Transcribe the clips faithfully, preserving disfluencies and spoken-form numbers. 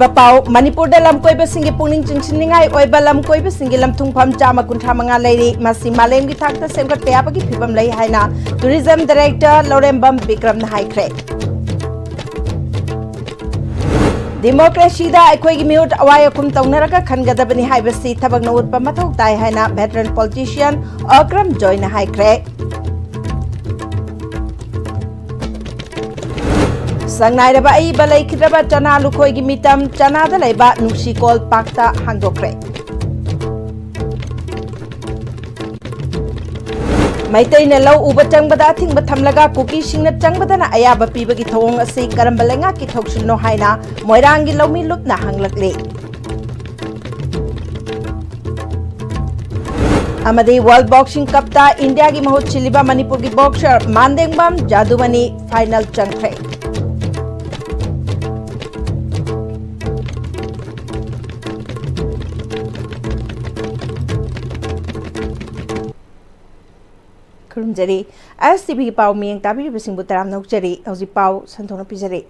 ꯄꯥꯎ, ꯃꯅꯤꯄꯨꯔꯗ ꯂꯝꯀꯣꯏꯕꯁꯤꯡꯒꯤ ꯄꯨꯛꯅꯤꯡ ꯆꯤꯡꯁꯤꯟꯅꯤꯡꯉꯥꯏ ꯑꯣꯏꯕ ꯂꯝꯀꯣꯏꯕꯁꯤꯡꯒꯤ ꯂꯝꯊꯨꯡꯐꯝ ꯆꯥꯝꯃ ꯀꯨꯟꯊ꯭ꯔꯥ ꯃꯉꯥ ꯂꯩꯔꯤ꯫ ꯃꯁꯤ ꯃꯥꯂꯦꯝꯒꯤ ꯊꯥꯛꯇ ꯁꯦꯝꯒꯠꯄ ꯌꯥꯕꯒꯤ ꯐꯤꯕꯝ ꯂꯩ ꯍꯥꯏꯅ Tourism Director ꯂꯧꯔꯦꯝꯕꯝ ꯕꯤꯀ꯭ꯔꯝꯅ ꯍꯥꯏꯈ꯭ꯔꯦ꯫ ꯗꯤꯃꯣꯀ꯭ꯔꯦꯁꯤꯗ ꯑꯩꯈꯣꯏꯒꯤ ꯃꯤꯍꯨꯠ ꯑꯋꯥꯏ ꯑꯈꯨꯝ ꯇꯧꯅꯔꯒ ꯈꯟꯒꯗꯕꯅꯤ ꯍꯥꯏꯕꯁꯤ ꯊꯕꯛꯅ ꯎꯠꯄ ꯃꯊꯧ ꯇꯥꯏ ꯍꯥꯏꯅ veteran politician ꯑꯀ꯭ꯔꯝ ꯖꯣꯏꯅ ꯍꯥꯏꯈ꯭ꯔꯦ꯫ ꯁꯪꯅꯥꯏꯔꯕ ꯑꯏꯕ ꯂꯩꯈꯤꯗ꯭ꯔꯕ ꯆꯅꯥ ꯂꯨꯈꯣꯏꯒꯤ ꯃꯤꯇꯝ ꯆꯅꯥꯗ ꯂꯩꯕ ꯅꯨꯡꯁꯤꯀꯣꯜ ꯄꯥꯛꯇ ꯍꯥꯡꯗꯣꯛꯈ꯭ꯔꯦ꯫ ꯃꯩꯇꯩꯅ ꯂꯧ ꯎꯕ ꯆꯪꯕꯗ ꯑꯊꯤꯡꯕ ꯊꯝꯂꯒ ꯀꯨꯀꯤꯁꯤꯡꯅ ꯆꯪꯕꯗꯅ ꯑꯌꯥꯕ ꯄꯤꯕꯒꯤ ꯊꯧꯑꯣꯡ ꯑꯁꯤ ꯀꯔꯝꯕ ꯂꯩꯉꯥꯛꯀꯤ ꯊꯧꯁꯤꯜꯅꯣ ꯍꯥꯏꯅ ꯃꯣꯏꯔꯥꯡꯒꯤ ꯂꯧꯃꯤ ꯂꯨꯞꯅ ꯍꯪꯂꯛꯂꯤ꯫ ꯑꯃꯗꯤ World Boxing Cupꯇ ꯏꯟꯗꯤꯌꯥꯒꯤ ꯃꯍꯨꯠ ꯁꯤꯜꯂꯤꯕ ꯃꯅꯤꯄꯨꯔꯒꯤ boxer ꯃꯥꯟꯗꯦꯡꯕꯝ ꯖꯥꯗꯨꯃꯅꯤ final ꯆꯪꯈ꯭ꯔꯦ꯫ ꯈꯨꯔꯨꯝꯖꯔꯤ꯫ ꯑꯦꯁ ꯇꯤ ꯚꯤꯒꯤ ꯄꯥꯎ ꯃꯤꯠꯌꯦꯡ ꯇꯥꯕꯤꯔꯤꯕꯁꯤꯡꯕꯨ ꯇꯔꯥꯝꯅ ꯑꯣꯛꯆꯔꯤ꯫ ꯍꯧꯖꯤꯛ ꯄꯥꯎ ꯁꯟꯗꯣꯛꯅ ꯄꯤꯖꯔꯤ꯫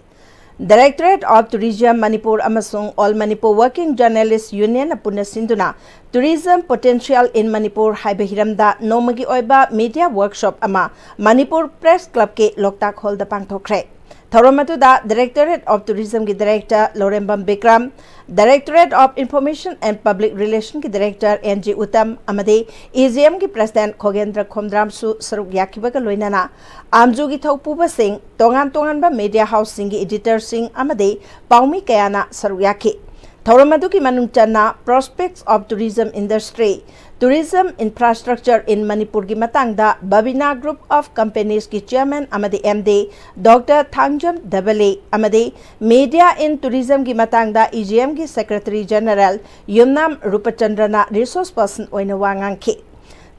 Directorate of Tourism ꯃꯅꯤꯄꯨꯔ ꯑꯃꯁꯨꯡ All Manipur Working Journalist Unionꯅ ꯄꯨꯟꯅ ꯁꯤꯟꯗꯨꯅ Tourism Potential in Manipur ꯍꯥꯏꯕ ꯍꯤꯔꯝꯗ ꯅꯣꯡꯃꯒꯤ ꯑꯣꯏꯕ media workshop ꯑꯃ ꯃꯅꯤꯄꯨꯔ Press Clubꯀꯤ ꯂꯣꯛꯇꯥꯛ ꯍꯣꯜꯗ ꯄꯥꯡꯊꯣꯛꯈ꯭ꯔꯦ꯫ ꯊꯧꯔꯝ ꯑꯗꯨꯗ Directorate of Tourismꯒꯤ Director Lourembam Bikram, Directorate of Information and Public Relationꯒꯤ Director ꯑꯦꯟ ꯖꯤ ꯎꯇꯝ ꯑꯃꯗꯤ ꯏ ꯖꯤ ꯑꯦꯝꯒꯤ President ꯈꯣꯒꯦꯟꯗ꯭ꯔ ꯈꯣꯝꯗ꯭ꯔꯥꯝꯁꯨ ꯁꯔꯨꯛ ꯌꯥꯈꯤꯕꯒ ꯂꯣꯏꯅꯅ ꯑꯥꯝꯖꯨꯒꯤ ꯊꯧꯄꯨꯕꯁꯤꯡ, ꯇꯣꯉꯥꯟ ꯇꯣꯉꯥꯟꯕ media houseꯁꯤꯡꯒꯤ editorꯁꯤꯡ ꯑꯃꯗꯤ ꯄꯥꯎꯃꯤ ꯀꯌꯥꯅ ꯁꯔꯨꯛ ꯌꯥꯈꯤ꯫ ꯊꯧꯔꯝ ꯑꯗꯨꯒꯤ ꯃꯅꯨꯡ ꯆꯟꯅ Prospects of Tourism Industry, Tourism Infrastructure in ꯃꯅꯤꯄꯨꯔꯒꯤ ꯃꯇꯥꯡꯗ Babina Group of Companiesꯀꯤ Chairman ꯑꯃꯗꯤ ꯑꯦꯝ ꯗꯤ ꯗꯣꯛꯇꯔ ꯊꯥꯡꯖꯝ ꯗꯕꯂꯤ ꯑꯃꯗꯤ Media in Tourismꯒꯤ ꯃꯇꯥꯡꯗ ꯏ ꯖꯤ ꯑꯦꯝꯒꯤ Secretary General ꯌꯨꯝꯅꯥꯝ ꯔꯨꯄꯆꯟꯗ꯭ꯔꯅ resource person ꯑꯣꯏꯅ ꯋꯥ ꯉꯥꯡꯈꯤ꯫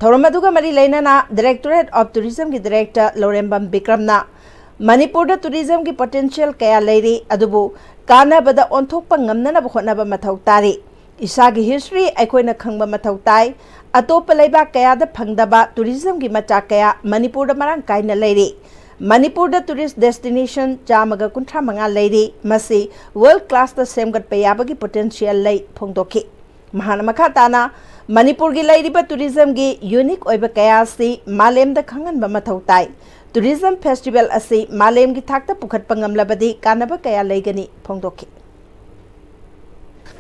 ꯊꯧꯔꯝ ꯑꯗꯨꯒ ꯃꯔꯤ ꯂꯩꯅꯅ Directorate of Tourismꯒꯤ Director ꯂꯧꯔꯦꯝꯕꯝ ꯕꯤꯀ꯭ꯔꯝꯅ ꯃꯅꯤꯄꯨꯔꯗ tourismꯒꯤ potential ꯀꯌꯥ ꯂꯩꯔꯤ, ꯑꯗꯨꯕꯨ ꯀꯥꯟꯅꯕꯗ ꯑꯣꯟꯊꯣꯛꯄ ꯉꯝꯅꯅꯕ ꯍꯣꯠꯅꯕ ꯃꯊꯧ ꯇꯥꯔꯤ꯫ ꯏꯁꯥꯒꯤ history ꯑꯩꯈꯣꯏꯅ ꯈꯪꯕ ꯃꯊꯧ ꯇꯥꯏ꯫ ꯑꯇꯣꯞꯄ ꯂꯩꯕꯥꯛ ꯀꯌꯥꯗ ꯐꯪꯗꯕ tourismꯒꯤ ꯃꯆꯥꯛ ꯀꯌꯥ ꯃꯅꯤꯄꯨꯔꯗ ꯃꯔꯥꯡ ꯀꯥꯏꯅ ꯂꯩꯔꯤ꯫ ꯃꯅꯤꯄꯨꯔꯗ tourist destination ꯆꯥꯝꯃꯒ ꯀꯨꯟꯊ꯭ꯔꯥ ꯃꯉꯥ ꯂꯩꯔꯤ꯫ ꯃꯁꯤ world class ꯇ ꯁꯦꯝꯒꯠꯄ ꯌꯥꯕꯒꯤ potential ꯂꯩ ꯐꯣꯡꯗꯣꯛꯈꯤ꯫ ꯃꯍꯥꯛꯅ ꯃꯈꯥ ꯇꯥꯅ, ꯃꯅꯤꯄꯨꯔꯒꯤ ꯂꯩꯔꯤꯕ tourism ꯒꯤ unique ꯑꯣꯏꯕ ꯀꯌꯥ ꯑꯁꯤ ꯃꯥꯂꯦꯝꯗ ꯈꯪꯍꯟꯕ ꯃꯊꯧ ꯇꯥꯏ꯫ Tourism festival ꯑꯁꯤ ꯃꯥꯂꯦꯝꯒꯤ ꯊꯥꯛꯇ ꯄꯨꯈꯠꯄ ꯉꯝꯂꯕꯗꯤ ꯀꯥꯟꯅꯕ ꯀꯌꯥ ꯂꯩꯒꯅꯤ ꯐꯣꯡꯗꯣꯛꯈꯤ꯫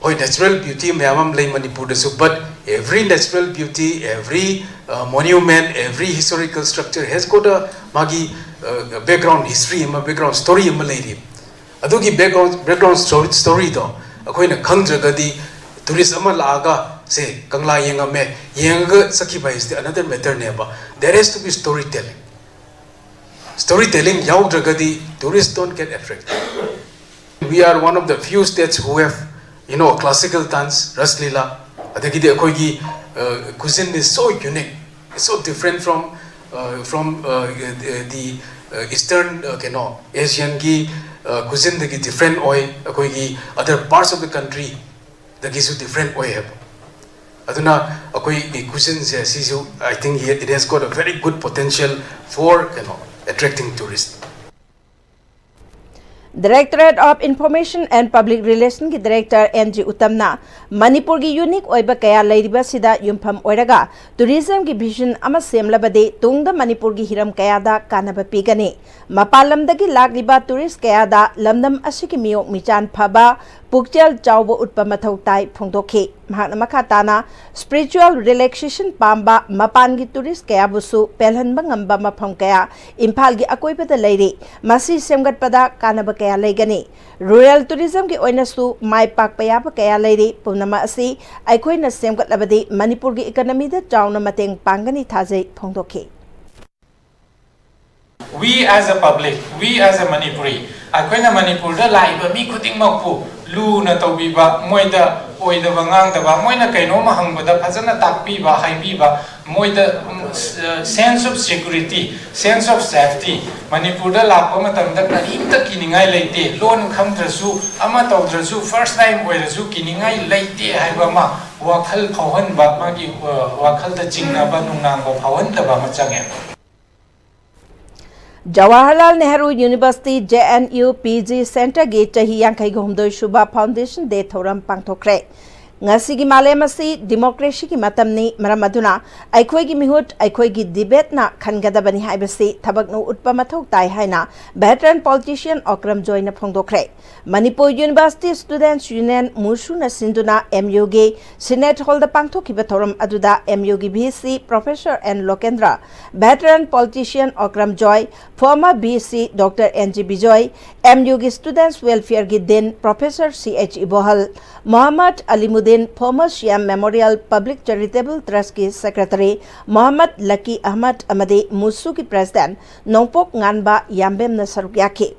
ꯍꯣꯏ, natural beauty ꯃꯌꯥꯝ ꯑꯃ ꯂꯩ ꯃꯅꯤꯄꯨꯔꯗꯁꯨ, but every natural beauty, every, uh, monument, every historical structure has got a ꯃꯥꯒꯤ, uh, background history ꯑꯃ, background story ꯑꯃ ꯂꯩꯔꯤ꯫ ꯑꯗꯨꯒꯤ background, background story, story ꯗꯣ ꯑꯩꯈꯣꯏꯅ ꯈꯪꯗ꯭ꯔꯒꯗꯤ, tourist ꯑꯃ ꯂꯥꯛꯑꯒ, ꯁꯦ, ꯀꯪꯂꯥ ꯌꯦꯡꯉꯝꯃꯦ, ꯌꯦꯡꯉꯒ ꯆꯠꯈꯤꯕ ꯍꯥꯏꯁꯤꯗꯤ another matter ꯅꯦꯕ꯫ There has to be storytelling. Storytelling ꯌꯥꯎꯗ꯭ꯔꯒꯗꯤ tourist don't get attracted. We are one of the few states who have, you know, classical dance, Ras Leela, ꯑꯗꯒꯤꯗꯤ ꯑꯩꯈꯣꯏꯒꯤ, uh, cuisine is so unique, it's so different from, uh, from, uh, the, the, uh, eastern, uh, ꯀꯩꯅꯣ, Asian ꯒꯤ, uh, cuisine ꯗꯒꯤ different ꯑꯣꯏ, ꯑꯩꯈꯣꯏꯒꯤ other parts of the country ꯗꯒꯤꯁꯨ different ꯑꯣꯏ ꯍꯥꯏꯕ꯫ ꯑꯗꯨꯅ ꯑꯩꯈꯣꯏꯒꯤ cuisine ꯁꯦ ꯁꯤꯁꯨ, I think it has got a very good potential for, ꯀꯩꯅꯣ, attracting tourist. Directorate of Information and Public Relation ꯒꯤ director N G ꯎꯇꯝꯅ ꯃꯅꯤꯄꯨꯔꯒꯤ unique ꯑꯣꯏꯕ ꯀꯌꯥ ꯂꯩꯔꯤꯕꯁꯤꯗ ꯌꯨꯝꯐꯝ ꯑꯣꯏꯔꯒ tourism ꯒꯤ vision ꯑꯃ ꯁꯦꯝꯂꯕꯗꯤ ꯇꯨꯡꯗ ꯃꯅꯤꯄꯨꯔꯒꯤ ꯍꯤꯔꯝ ꯀꯌꯥꯗ ꯀꯥꯟꯅꯕ ꯄꯤꯒꯅꯤ꯫ ꯃꯄꯥꯟ ꯂꯝꯗꯒꯤ ꯂꯥꯛꯂꯤꯕ tourist ꯀꯌꯥꯗ ꯂꯝꯗꯝ ꯑꯁꯤꯒꯤ ꯃꯤꯑꯣꯛ ꯃꯤꯆꯥꯟ ꯐꯕ, ꯄꯨꯛꯆꯦꯜ ꯆꯥꯎꯕ ꯎꯠꯄ ꯃꯊꯧ ꯇꯥꯏ ꯐꯣꯡꯗꯣꯛꯈꯤ꯫ ꯃꯍꯥꯛꯅ ꯃꯈꯥ ꯇꯥꯅ, spiritual relaxation ꯄꯥꯝꯕ ꯃꯄꯥꯟꯒꯤ tourist ꯀꯌꯥꯕꯨꯁꯨ ꯄꯦꯜꯍꯟꯕ ꯉꯝꯕ ꯃꯐꯝ ꯀꯌꯥ ꯏꯝꯐꯥꯜꯒꯤ ꯑꯀꯣꯏꯕꯗ ꯂꯩꯔꯤ꯫ ꯃꯁꯤ ꯁꯦꯝꯒꯠꯄꯗ ꯀꯥꯟꯅꯕ ꯀꯌꯥ ꯂꯩꯒꯅꯤ꯫ Rural tourism ꯒꯤ ꯑꯣꯏꯅꯁꯨ ꯃꯥꯏ ꯄꯥꯛꯄ ꯌꯥꯕ ꯀꯌꯥ ꯂꯩꯔꯤ꯫ ꯄꯨꯝꯅꯃꯛ ꯑꯁꯤ ꯑꯩꯈꯣꯏꯅ ꯁꯦꯝꯒꯠꯂꯕꯗꯤ ꯃꯅꯤꯄꯨꯔꯒꯤ economy ꯗ ꯆꯥꯎꯅ ꯃꯇꯦꯡ ꯄꯥꯡꯒꯅꯤ ꯊꯥꯖꯩ ꯐꯣꯡꯗꯣꯛꯈꯤ꯫ We as a public, we as a Manipuri, ꯑꯩꯈꯣꯏꯅ ꯃꯅꯤꯄꯨꯔꯗ ꯂꯥꯛꯏꯕ ꯃꯤ ꯈꯨꯗꯤꯡꯃꯛꯄꯨ ꯂꯨꯅ ꯇꯧꯕꯤꯕ, ꯃꯣꯏꯗ ꯑꯣꯏꯗꯕ ꯉꯥꯡꯗꯕ, ꯃꯣꯏꯅ ꯀꯩꯅꯣꯝꯃ ꯍꯪꯕꯗ ꯐꯖꯅ ꯇꯥꯛꯄꯤꯕ, ꯍꯥꯏꯕꯤꯕ, ꯃꯣꯏꯗ, ꯎꯝ, sense of security, sense of safety, ꯃꯅꯤꯄꯨꯔꯗ ꯂꯥꯛꯄ ꯃꯇꯝꯗ ꯀꯔꯤꯝꯇ ꯀꯤꯅꯤꯡꯉꯥꯏ ꯂꯩꯇꯦ, ꯂꯣꯟ ꯈꯪꯗ꯭ꯔꯁꯨ, ꯑꯃ ꯇꯧꯗ꯭ꯔꯁꯨ, first time ꯑꯣꯏꯔꯁꯨ ꯀꯤꯅꯤꯡꯉꯥꯏ ꯂꯩꯇꯦ ꯍꯥꯏꯕ ꯑꯃ ꯋꯥꯈꯜ ꯐꯥꯎꯍꯟꯕ, ꯃꯥꯒꯤ, ꯑ, ꯋꯥꯈꯜꯗ ꯆꯤꯡꯅꯕ ꯅꯨꯡꯅꯥꯡꯕ ꯐꯥꯎꯍꯟꯗꯕ ꯑꯃ ꯆꯪꯉꯦ꯫ Jawaharlal Nehru university, J N U, P G ꯁꯦꯟꯇꯔꯒꯤ ꯆꯍꯤ ꯌꯥꯡꯈꯩꯒ ꯍꯨꯝꯗꯣꯏ ꯁꯨꯕ ꯐꯥꯎꯟꯗꯦꯁꯟ ꯗꯦ ꯊꯧꯔꯝ ꯄꯥꯡꯊꯣꯛꯈ꯭ꯔꯦ꯫ ꯉꯁꯤꯒꯤ ꯃꯥꯂꯦꯝ ꯑꯁꯤ ꯗꯤꯃꯣꯀ꯭ꯔꯦꯁꯤꯒꯤ ꯃꯇꯝꯅꯤ, ꯃꯔꯝ ꯑꯗꯨꯅ ꯑꯩꯈꯣꯏꯒꯤ ꯃꯤꯍꯨꯠ ꯑꯩꯈꯣꯏꯒꯤ ꯗꯤꯕꯦꯠꯅ ꯈꯟꯒꯗꯕꯅꯤ ꯍꯥꯏꯕꯁꯤ ꯊꯕꯛꯅ ꯎꯠꯄ ꯃꯊꯧ ꯇꯥꯏ ꯍꯥꯏꯅ ꯚꯦꯇꯔꯟ ꯄꯣꯂꯤꯇꯤꯁꯤꯌꯟ ꯑꯣꯀ꯭ꯔꯝ ꯖꯣꯏꯅ ꯐꯣꯡꯗꯣꯛꯈ꯭ꯔꯦ꯫ ꯃꯅꯤꯄꯨꯔ ꯌꯨꯅꯤꯚꯔꯁꯤꯇꯤ ꯁ꯭ꯇꯨꯗꯦꯟꯠꯁ ꯌꯨꯅꯤꯌꯟ, ꯃꯨꯁꯨꯅ ꯁꯤꯟꯗꯨꯅ ꯑꯦꯝ ꯌꯨꯒꯤ ꯁꯤꯅꯦꯠ ꯍꯣꯜꯗ ꯄꯥꯡꯊꯣꯛꯈꯤꯕ ꯊꯧꯔꯝ ꯑꯗꯨꯗ ꯑꯦꯝ ꯌꯨꯒꯤ V C professor N Lokendra, veteran politician Okram Joy, former V C doctor N G Bijoy, M ꯌꯨꯒꯤ ꯁ꯭ꯇꯨꯗꯦꯟꯠꯁ ꯋꯦꯜꯐꯤꯌꯔꯒꯤ dean professor C H Ibohal, Mohammad Alimuddin, former Shyam memorial public charitable ꯇ꯭ꯔꯁꯀꯤ ꯁꯦꯀ꯭ꯔꯦꯇꯔꯤ ꯃꯣꯍꯝꯃꯗ ꯂꯀꯤ ꯑꯍꯃꯗ ꯑꯃꯗꯤ ꯃꯨꯁꯨꯒꯤ ꯄ꯭ꯔꯦꯁꯤꯗꯦꯟꯠ ꯅꯣꯡꯄꯣꯛ ꯉꯥꯟꯕ ꯌꯥꯝꯕꯦꯝꯅ ꯁꯔꯨꯛ ꯌꯥꯈꯤ꯫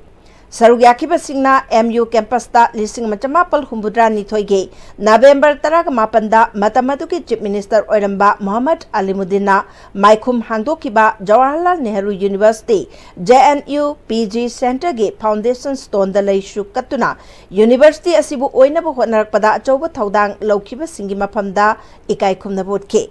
ꯁꯔꯨꯛ ꯌꯥꯈꯤꯕꯁꯤꯡꯅ ꯑꯦꯝ ꯌꯨ ꯀꯦꯝꯄꯁꯇ ꯂꯤꯁꯤꯡ ꯑꯃ ꯆꯃꯥꯄꯜ ꯍꯨꯝꯐꯨꯇꯔꯥ ꯅꯤꯊꯣꯏꯒꯤ ꯅꯕꯦꯝꯕꯔ ꯇꯔꯥꯃꯥꯄꯟꯗ ꯃꯇꯝ ꯑꯗꯨꯒꯤ ꯆꯤꯐ ꯃꯤꯅꯤꯁꯇꯔ ꯑꯣꯏꯔꯝꯕ ꯃꯣꯍꯝꯃꯗ ꯑꯂꯤꯃꯨꯗꯤꯟꯅ ꯃꯥꯏꯈꯨꯝ ꯍꯥꯡꯗꯣꯛꯈꯤꯕ Jawaharlal Nehru university, J N U, P G ꯁꯦꯟꯇꯔꯒꯤ ꯐꯥꯎꯟꯗꯦꯁꯟ ꯁ꯭ꯇꯣꯟꯗ ꯂꯩꯁꯨ ꯀꯠꯇꯨꯅ ꯌꯨꯅꯤꯚꯔꯁꯤꯇꯤ ꯑꯁꯤꯕꯨ ꯑꯣꯏꯅꯕ ꯍꯣꯠꯅꯔꯛꯄꯗ ꯑꯆꯧꯕ ꯊꯧꯗꯥꯡ ꯂꯧꯈꯤꯕꯁꯤꯡꯒꯤ ꯃꯐꯝꯗ ꯏꯀꯥꯏ ꯈꯨꯝꯅꯕ ꯎꯠꯈꯤ꯫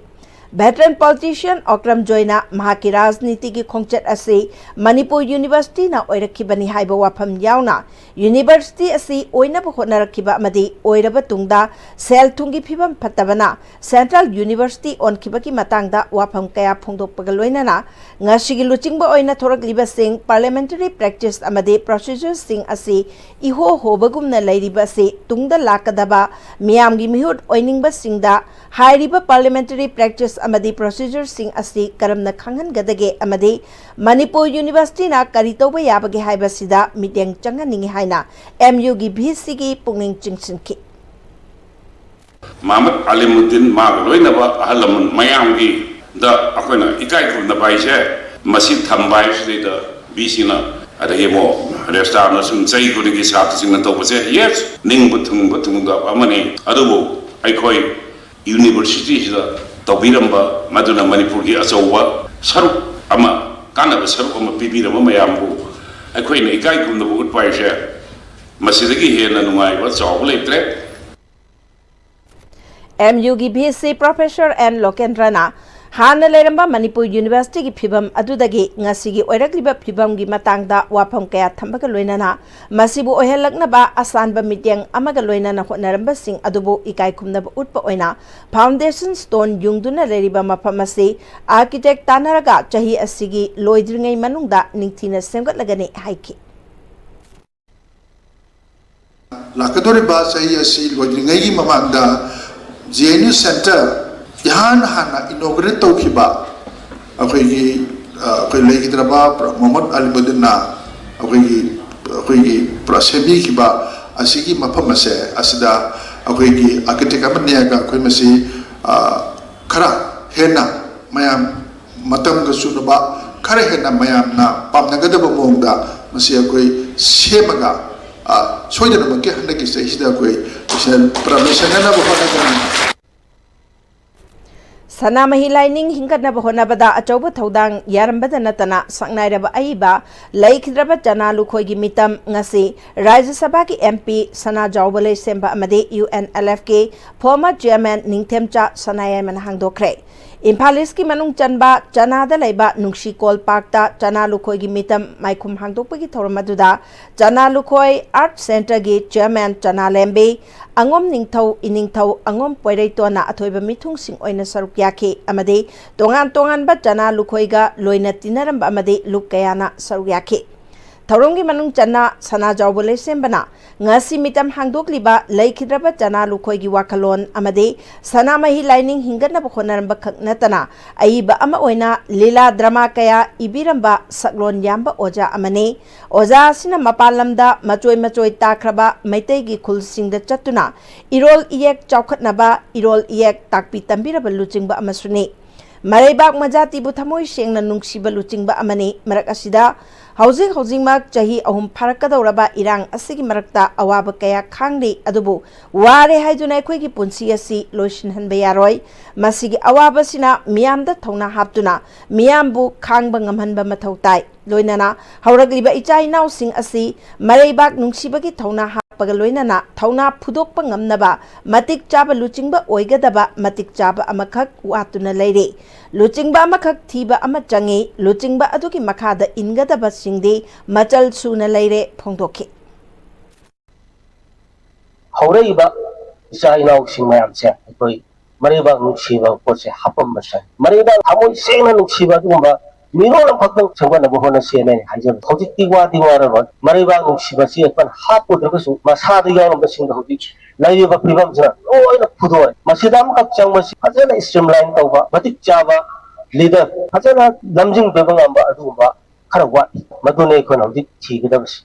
ꯚꯦꯇꯔꯟ ꯄꯣꯂꯤꯇꯤꯁꯤꯌꯟ ꯑꯣꯀ꯭ꯔꯝ ꯖꯣꯏꯅ ꯃꯍꯥꯛꯀꯤ ꯔꯥꯖꯅꯤꯇꯤꯒꯤ ꯈꯣꯡꯆꯠ ꯑꯁꯤ ꯃꯅꯤꯄꯨꯔ ꯌꯨꯅꯤꯚꯔꯁꯤꯇꯤꯅ ꯑꯣꯏꯔꯛꯈꯤꯕꯅꯤ ꯍꯥꯏꯕ ꯋꯥꯐꯝ ꯌꯥꯎꯅ ꯌꯨꯅꯤꯚꯔꯁꯤꯇꯤ ꯑꯁꯤ ꯑꯣꯏꯅꯕ ꯍꯣꯠꯅꯔꯛꯈꯤꯕ ꯑꯃꯗꯤ ꯑꯣꯏꯔꯕ ꯇꯨꯡꯗ ꯁꯦꯜ ꯊꯨꯝꯒꯤ ꯐꯤꯕꯝ ꯐꯠꯇꯕꯅ ꯁꯦꯟꯇ꯭ꯔꯦꯜ ꯌꯨꯅꯤꯚꯔꯁꯤꯇꯤ ꯑꯣꯟꯈꯤꯕꯒꯤ ꯃꯇꯥꯡꯗ ꯋꯥꯐꯝ ꯀꯌꯥ ꯐꯣꯡꯗꯣꯛꯄꯒ ꯂꯣꯏꯅꯅ ꯉꯁꯤꯒꯤ ꯂꯨꯆꯤꯡꯕ ꯑꯣꯏꯅ ꯊꯣꯔꯛꯂꯤꯕꯁꯤꯡ ꯄꯥꯔꯂꯤꯌꯥꯃꯦꯟꯇꯔꯤ ꯄ꯭ꯔꯦꯛꯇꯤꯁ ꯑꯃꯗꯤ ꯄ꯭ꯔꯣꯁꯤꯖꯔꯁꯤꯡ ꯑꯁꯤ ꯏꯍꯣ ꯍꯣꯕꯒꯨꯝꯅ ꯂꯩꯔꯤꯕ ꯑꯁꯤ ꯇꯨꯡꯗ ꯂꯥꯛꯀꯗꯕ ꯃꯤꯌꯥꯝꯒꯤ ꯃꯤꯍꯨꯠ ꯑꯣꯏꯅꯤꯡꯕꯁꯤꯡꯗ ꯍꯥꯏꯔꯤꯕ ꯄꯥꯔꯂꯤꯌꯥꯃꯦꯟꯇꯔꯤ ꯄ꯭ꯔꯦꯛꯇꯤꯁ ꯑꯃꯗꯤ ꯄ꯭ꯔꯣꯁꯤꯖꯔꯁꯤꯡ ꯑꯁꯤ ꯀꯔꯝꯅ ꯈꯪꯍꯟꯒꯗꯒꯦ ꯑꯃꯗꯤ ꯃꯅꯤꯄꯨꯔ ꯌꯨꯅꯤꯚꯔꯁꯤꯇꯤꯅ ꯀꯔꯤ ꯇꯧꯕ ꯌꯥꯕꯒꯦ ꯍꯥꯏꯕꯁꯤꯗ ꯃꯤꯠꯌꯦꯡ ꯆꯪꯍꯟꯅꯤꯡꯏ ꯍꯥꯏꯅ ꯑꯦꯝ ꯌꯨꯒꯤ ꯚꯤ ꯁꯤꯒꯤ ꯄꯨꯛꯅꯤꯡ ꯆꯤꯡꯁꯤꯟꯈꯤ꯫ ꯃꯍꯃꯗ ꯑꯂꯤꯃꯨꯗꯤꯟ, ꯃꯥꯒ ꯂꯣꯏꯅꯕ ꯑꯍꯜ ꯂꯃꯟ ꯃꯌꯥꯝꯒꯤꯗ ꯑꯩꯈꯣꯏꯅ ꯏꯀꯥꯏ ꯈꯨꯝꯅꯕ ꯍꯥꯏꯁꯦ, ꯃꯁꯤ ꯊꯝꯕ ꯍꯥꯏꯕꯁꯤꯗꯩꯗ ꯚꯤ ꯁꯤꯅ, ꯑꯗꯒꯤ ꯑꯃꯨꯛ ꯔꯦꯁꯇꯥꯔꯅ ꯁꯨꯝ ꯆꯍꯤ ꯈꯨꯗꯤꯡꯒꯤ ꯁꯥꯇ꯭ꯔꯁꯤꯡꯅ ꯇꯧꯕꯁꯦ, ꯌꯦꯁ, ꯅꯤꯡꯕ ꯊꯨꯡꯕ ꯊꯨꯡꯗꯕ ꯑꯃꯅꯤ꯫ ꯑꯗꯨꯕꯨ ꯑꯩꯈꯣꯏ ꯌꯨꯅꯤꯚꯔꯁꯤꯇꯤꯁꯤꯗ ꯇꯧꯕꯤꯔꯝꯕ, ꯃꯗꯨꯅ ꯃꯅꯤꯄꯨꯔꯒꯤ ꯑꯆꯧꯕ ꯁꯔꯨꯛ ꯑꯃ, ꯀꯥꯟꯅꯕ ꯁꯔꯨꯛ ꯑꯃ ꯄꯤꯕꯤꯔꯝꯕ ꯃꯌꯥꯝꯕꯨ ꯑꯩꯈꯣꯏꯅ ꯏꯀꯥꯏ ꯈꯨꯝꯅꯕ ꯎꯠꯄ ꯍꯥꯏꯁꯦ, ꯃꯁꯤꯗꯒꯤ ꯍꯦꯟꯅ ꯅꯨꯡꯉꯥꯏꯕ ꯆꯥꯎꯕ ꯂꯩꯇ꯭ꯔꯦ꯫ ꯑꯦꯝ ꯌꯨꯒꯤ ꯚꯤ ꯁꯤ ꯄ꯭ꯔꯣꯐꯦꯁꯔ ꯑꯦꯟ ꯂꯣꯀꯦꯟꯗ꯭ꯔꯅ ꯍꯥꯟꯅ ꯂꯩꯔꯝꯕ ꯃꯅꯤꯄꯨꯔ ꯌꯨꯅꯤꯚꯔꯁꯤꯇꯤꯒꯤ ꯐꯤꯕꯝ ꯑꯗꯨꯗꯒꯤ ꯉꯁꯤꯒꯤ ꯑꯣꯏꯔꯛꯂꯤꯕ ꯐꯤꯕꯝꯒꯤ ꯃꯇꯥꯡꯗ ꯋꯥꯐꯝ ꯀꯌꯥ ꯊꯝꯕꯒ ꯂꯣꯏꯅꯅ ꯃꯁꯤꯕꯨ ꯑꯣꯏꯍꯜꯂꯛꯅꯕ ꯑꯁꯥꯟꯕ ꯃꯤꯠꯌꯦꯡ ꯑꯃꯒ ꯂꯣꯏꯅꯅ ꯍꯣꯠꯅꯔꯝꯕꯁꯤꯡ ꯑꯗꯨꯕꯨ ꯏꯀꯥꯏ ꯈꯨꯝꯅꯕ ꯎꯠꯄ ꯑꯣꯏꯅ foundation stone ꯌꯨꯡꯗꯨꯅ ꯂꯩꯔꯤꯕ ꯃꯐꯝ ꯑꯁꯤ architect ꯇꯥꯟꯅꯔꯒ ꯆꯍꯤ ꯑꯁꯤꯒꯤ ꯂꯣꯏꯗ꯭ꯔꯤꯉꯩ ꯃꯅꯨꯡꯗ ꯅꯤꯡꯊꯤꯅ ꯁꯦꯝꯒꯠꯂꯒꯅꯤ ꯍꯥꯏꯈꯤ꯫ ꯂꯥꯛꯀꯗꯧꯔꯤꯕ ꯆꯍꯤ ꯑꯁꯤ ꯂꯣꯏꯗ꯭ꯔꯤꯉꯩꯒꯤ ꯃꯃꯥꯡꯗ J N U Center ꯏꯍꯥꯟ ꯍꯥꯟꯅ inaugurate ꯇꯧꯈꯤꯕ ꯑꯩꯈꯣꯏꯒꯤ ꯑ, ꯑꯩꯈꯣꯏ ꯂꯩꯈꯤꯗ꯭ꯔꯕ ꯄ꯭ꯔ- ꯃꯣꯍꯝꯃꯗ ꯑꯂꯤꯃꯨꯗꯤꯟꯅ ꯑꯩꯈꯣꯏꯒꯤ ꯑꯩꯈꯣꯏꯒꯤ ꯄꯨꯔꯥ ꯁꯦꯝꯕꯤꯈꯤꯕ ꯑꯁꯤꯒꯤ ꯃꯐꯝ ꯑꯁꯦ ꯑꯁꯤꯗ ꯑꯩꯈꯣꯏꯒꯤ architect ꯑꯃ ꯅꯦꯛꯑꯒ ꯑꯩꯈꯣꯏ ꯃꯁꯤ ꯑ, ꯈꯔ ꯍꯦꯟꯅ ꯃꯌꯥꯝ ꯃꯇꯝꯒ ꯆꯨꯅꯕ ꯈꯔ ꯍꯦꯟꯅ ꯃꯌꯥꯝꯅ ꯄꯥꯝꯅꯒꯗꯕ ꯃꯑꯣꯡꯗ ꯃꯁꯤ ꯑꯩꯈꯣꯏ ꯁꯦꯝꯃꯒ ꯑ, ꯁꯣꯏꯗꯅꯃꯛꯀꯤ ꯍꯟꯗꯛꯀꯤ ꯆꯍꯤꯁꯤꯗ ꯑꯩꯈꯣꯏ ꯂꯣꯏꯁꯟ- ꯄꯨꯔꯥ ꯂꯣꯏꯁꯟꯅꯅꯕ ꯍꯣꯠꯅꯒꯅꯤ꯫ ꯁꯅꯥꯃꯍꯤ ꯂꯥꯏꯅꯤꯡ ꯍꯤꯡꯒꯠꯅꯕ ꯍꯣꯠꯅꯕꯗ ꯑꯆꯧꯕ ꯊꯧꯗꯥꯡ ꯌꯥꯔꯝꯕꯗ ꯅꯠꯇꯅ ꯁꯛꯅꯥꯏꯔꯕ ꯑꯏꯕ ꯂꯩꯈꯤꯗ꯭ꯔꯕ ꯆꯅꯥ ꯂꯨꯈꯣꯏꯒꯤ ꯃꯤꯇꯝ ꯉꯁꯤ ꯔꯥꯖ꯭ꯌ ꯁꯚꯥꯒꯤ M P ꯁꯅꯥꯖꯥꯎꯕ ꯂꯩꯁꯦꯝꯕ ꯑꯃꯗꯤ U N L F ꯀꯤ former chairman ꯅꯤꯡꯊꯦꯝꯆꯥ ꯁꯅꯥꯌꯥꯏꯃꯅ ꯍꯥꯡꯗꯣꯛꯈ꯭ꯔꯦ꯫ ꯏꯝꯐꯥꯜ ꯏꯁꯀꯤ ꯃꯅꯨꯡ ꯆꯟꯕ ꯆꯅꯥꯗ ꯂꯩꯕ ꯅꯨꯡꯁꯤꯀꯣꯜ ꯄꯥꯔꯛꯇ ꯆꯅꯥ ꯂꯨꯈꯣꯏꯒꯤ ꯃꯤꯇꯝ ꯃꯥꯏꯈꯨꯝ ꯍꯥꯡꯗꯣꯛꯄꯒꯤ ꯊꯧꯔꯝ ꯑꯗꯨꯗ ꯆꯅꯥ ꯂꯨꯈꯣꯏ Art Centre ꯒꯤ chairman ꯆꯅꯥ ꯂꯦꯝꯕꯤ, ꯑꯉꯣꯝ ꯅꯤꯡꯊꯧ, ꯏꯅꯤꯡꯊꯧ ꯑꯉꯣꯝ ꯄꯣꯏꯔꯩꯇꯣꯟꯅ ꯑꯊꯣꯏꯕ ꯃꯤꯊꯨꯡꯁꯤꯡ ꯑꯣꯏꯅ ꯁꯔꯨꯛ ꯌꯥꯈꯤ ꯑꯃꯗꯤ ꯇꯣꯉꯥꯟ ꯇꯣꯉꯥꯟꯕ ꯆꯅꯥ ꯂꯨꯈꯣꯏꯒ ꯂꯣꯏꯅ ꯇꯤꯟꯅꯔꯝꯕ ꯑꯃꯗꯤ ꯂꯨꯞ ꯀꯌꯥꯅ ꯁꯔꯨꯛ ꯌꯥꯈꯤ꯫ ꯊꯧꯔꯝꯒꯤ ꯃꯅꯨꯡ ꯆꯟꯅ ꯁꯅꯥꯖꯥꯎꯕ ꯂꯩꯁꯦꯝꯕꯅ ꯉꯁꯤ ꯃꯤꯇꯝ ꯍꯥꯡꯗꯣꯛꯂꯤꯕ ꯂꯩꯈꯤꯗ꯭ꯔꯕ ꯆꯅꯥ ꯂꯨꯈꯣꯏꯒꯤ ꯋꯥꯈꯜꯂꯣꯟ ꯑꯃꯗꯤ ꯁꯅꯥꯃꯍꯤ ꯂꯥꯏꯅꯤꯡ ꯍꯤꯡꯒꯠꯅꯕ ꯍꯣꯠꯅꯔꯝꯕ ꯈꯛ ꯅꯠꯇꯅ ꯑꯏꯕ ꯑꯃ ꯑꯣꯏꯅ ꯂꯤꯂꯥ ꯗ꯭ꯔꯃꯥ ꯀꯌꯥ ꯏꯕꯤꯔꯝꯕ ꯁꯛꯂꯣꯟ ꯌꯥꯝꯕ ꯑꯣꯖꯥ ꯑꯃꯅꯤ꯫ ꯑꯣꯖꯥ ꯑꯁꯤꯅ ꯃꯄꯥꯟ ꯂꯝꯗ ꯃꯆꯣꯏ ꯃꯆꯣꯏ ꯇꯥꯈ꯭ꯔꯕ ꯃꯩꯇꯩꯒꯤ ꯈꯨꯜꯁꯤꯡꯗ ꯆꯠꯇꯨꯅ ꯏꯔꯣꯜ ꯏꯌꯦꯛ ꯆꯥꯎꯈꯠꯅꯕ ꯏꯔꯣꯜ ꯏꯌꯦꯛ ꯇꯥꯛꯄꯤ ꯇꯝꯕꯤꯔꯕ ꯂꯨꯆꯤꯡꯕ ꯑꯃꯁꯨꯅꯤ꯫ ꯃꯔꯩꯕꯥꯛ ꯃꯖꯥꯇꯤꯕꯨ ꯊꯃꯣꯏ ꯁꯦꯡꯅ ꯅꯨꯡꯁꯤꯕ ꯂꯨꯆꯤꯡꯕ ꯑꯃꯅꯤ꯫ ꯃꯔꯛ ꯑꯁꯤꯗ ꯍꯧꯖꯤꯛ ꯍꯧꯖꯤꯛꯃꯛ ꯆꯍꯤ ꯑꯍꯨꯝ ꯐꯥꯔꯛꯀꯗꯧꯔꯕ ꯏꯔꯥꯡ ꯑꯁꯤꯒꯤ ꯃꯔꯛꯇ ꯑꯋꯥꯕ ꯀꯌꯥ ꯈꯥꯡꯂꯤ, ꯑꯗꯨꯕꯨ ꯋꯥꯔꯦ ꯍꯥꯏꯗꯨꯅ ꯑꯩꯈꯣꯏꯒꯤ ꯄꯨꯟꯁꯤ ꯑꯁꯤ ꯂꯣꯏꯁꯤꯟꯍꯟꯕ ꯌꯥꯔꯣꯏ꯫ ꯃꯁꯤꯒꯤ ꯑꯋꯥꯕꯁꯤꯅ ꯃꯤꯌꯥꯝꯗ ꯊꯧꯅꯥ ꯍꯥꯞꯇꯨꯅ ꯃꯤꯌꯥꯝꯕꯨ ꯈꯥꯡꯕ ꯉꯝꯍꯟꯕ ꯃꯊꯧ ꯇꯥꯏ꯫ ꯂꯣꯏꯅꯅ ꯍꯧꯔꯛꯂꯤꯕ ꯏꯆꯥ ꯏꯅꯥꯎꯁꯤꯡ ꯑꯁꯤ ꯃꯔꯩꯕꯥꯛ ꯅꯨꯡꯁꯤꯕꯒꯤ ꯊꯧꯅꯥ ꯄꯒ ꯂꯣꯏꯅꯅ ꯊꯧꯅꯥ ꯐꯨꯗꯣꯛꯄ ꯉꯝꯅꯕ ꯃꯇꯤꯛ ꯆꯥꯕ ꯂꯨꯆꯤꯡꯕ ꯑꯣꯏꯒꯗꯕ ꯃꯇꯤꯛ ꯆꯥꯕ ꯑꯃꯈꯛ ꯋꯥꯠꯇꯨꯅ ꯂꯩꯔꯦ꯫ ꯂꯨꯆꯤꯡꯕ ꯑꯃꯈꯛ ꯊꯤꯕ ꯑꯃ ꯆꯪꯉꯤ꯫ ꯂꯨꯆꯤꯡꯕ ꯑꯗꯨꯒꯤ ꯃꯈꯥꯗ ꯏꯟꯒꯗꯕꯁꯤꯡꯗꯤ ꯃꯆꯜ ꯁꯨꯅ ꯂꯩꯔꯦ ꯐꯣꯡꯗꯣꯛꯈꯤ꯫ ꯍꯧꯔꯛꯏꯕ ꯏꯆꯥ ꯏꯅꯥꯎꯁꯤꯡ ꯃꯌꯥꯝꯁꯦ ꯑꯩꯈꯣꯏ ꯃꯔꯩꯕꯥꯛ ꯅꯨꯡꯁꯤꯕ ꯄꯣꯠꯁꯦ ꯍꯥꯞꯄꯝꯕ ꯆꯪꯉꯤ꯫ ꯃꯔꯩꯕꯥꯛ ꯊꯃꯣꯏ ꯁꯦꯡꯅ ꯅꯨꯡꯁꯤꯕ ꯑꯗꯨꯒꯨꯝꯕ ꯃꯤꯔꯣꯜ ꯑꯃꯈꯛꯇꯪ ꯁꯦꯝꯒꯠꯅꯕ ꯍꯣꯠꯅꯁꯦꯅ ꯑꯩꯅ ꯍꯥꯏꯖꯕ꯫ ꯍꯧꯖꯤꯛꯇꯤ ꯋꯥꯗꯤ ꯋꯥꯔꯔꯣꯏ꯫ ꯃꯔꯩꯕꯥꯛ ꯅꯨꯡꯁꯤꯕꯁꯤ ꯑꯩꯈꯣꯏꯅ ꯍꯥꯞꯄꯨꯗ꯭ꯔꯒꯁꯨ ꯃꯁꯥꯗ ꯌꯥꯎꯔꯝꯕꯁꯤꯡꯗꯣ ꯍꯧꯖꯤꯛ ꯂꯩꯔꯤꯕ ꯐꯤꯕꯝꯁꯤꯅ ꯂꯣꯏꯅ ꯐꯨꯗꯣꯛꯑꯦ꯫ ꯃꯁꯤꯗ ꯑꯃꯈꯛ ꯆꯪꯕꯁꯤ ꯐꯖꯅ streamline ꯇꯧꯕ, ꯃꯇꯤꯛ ꯆꯥꯕ leader, ꯐꯖꯅ ꯂꯝꯖꯤꯡ ꯄꯤꯕ ꯉꯝꯕ ꯑꯗꯨꯒꯨꯝꯕ ꯈꯔ ꯋꯥꯠꯂꯤ꯫ ꯃꯗꯨꯅꯤ ꯑꯩꯈꯣꯏꯅ ꯍꯧꯖꯤꯛ ꯊꯤꯒꯗꯕꯁꯤ꯫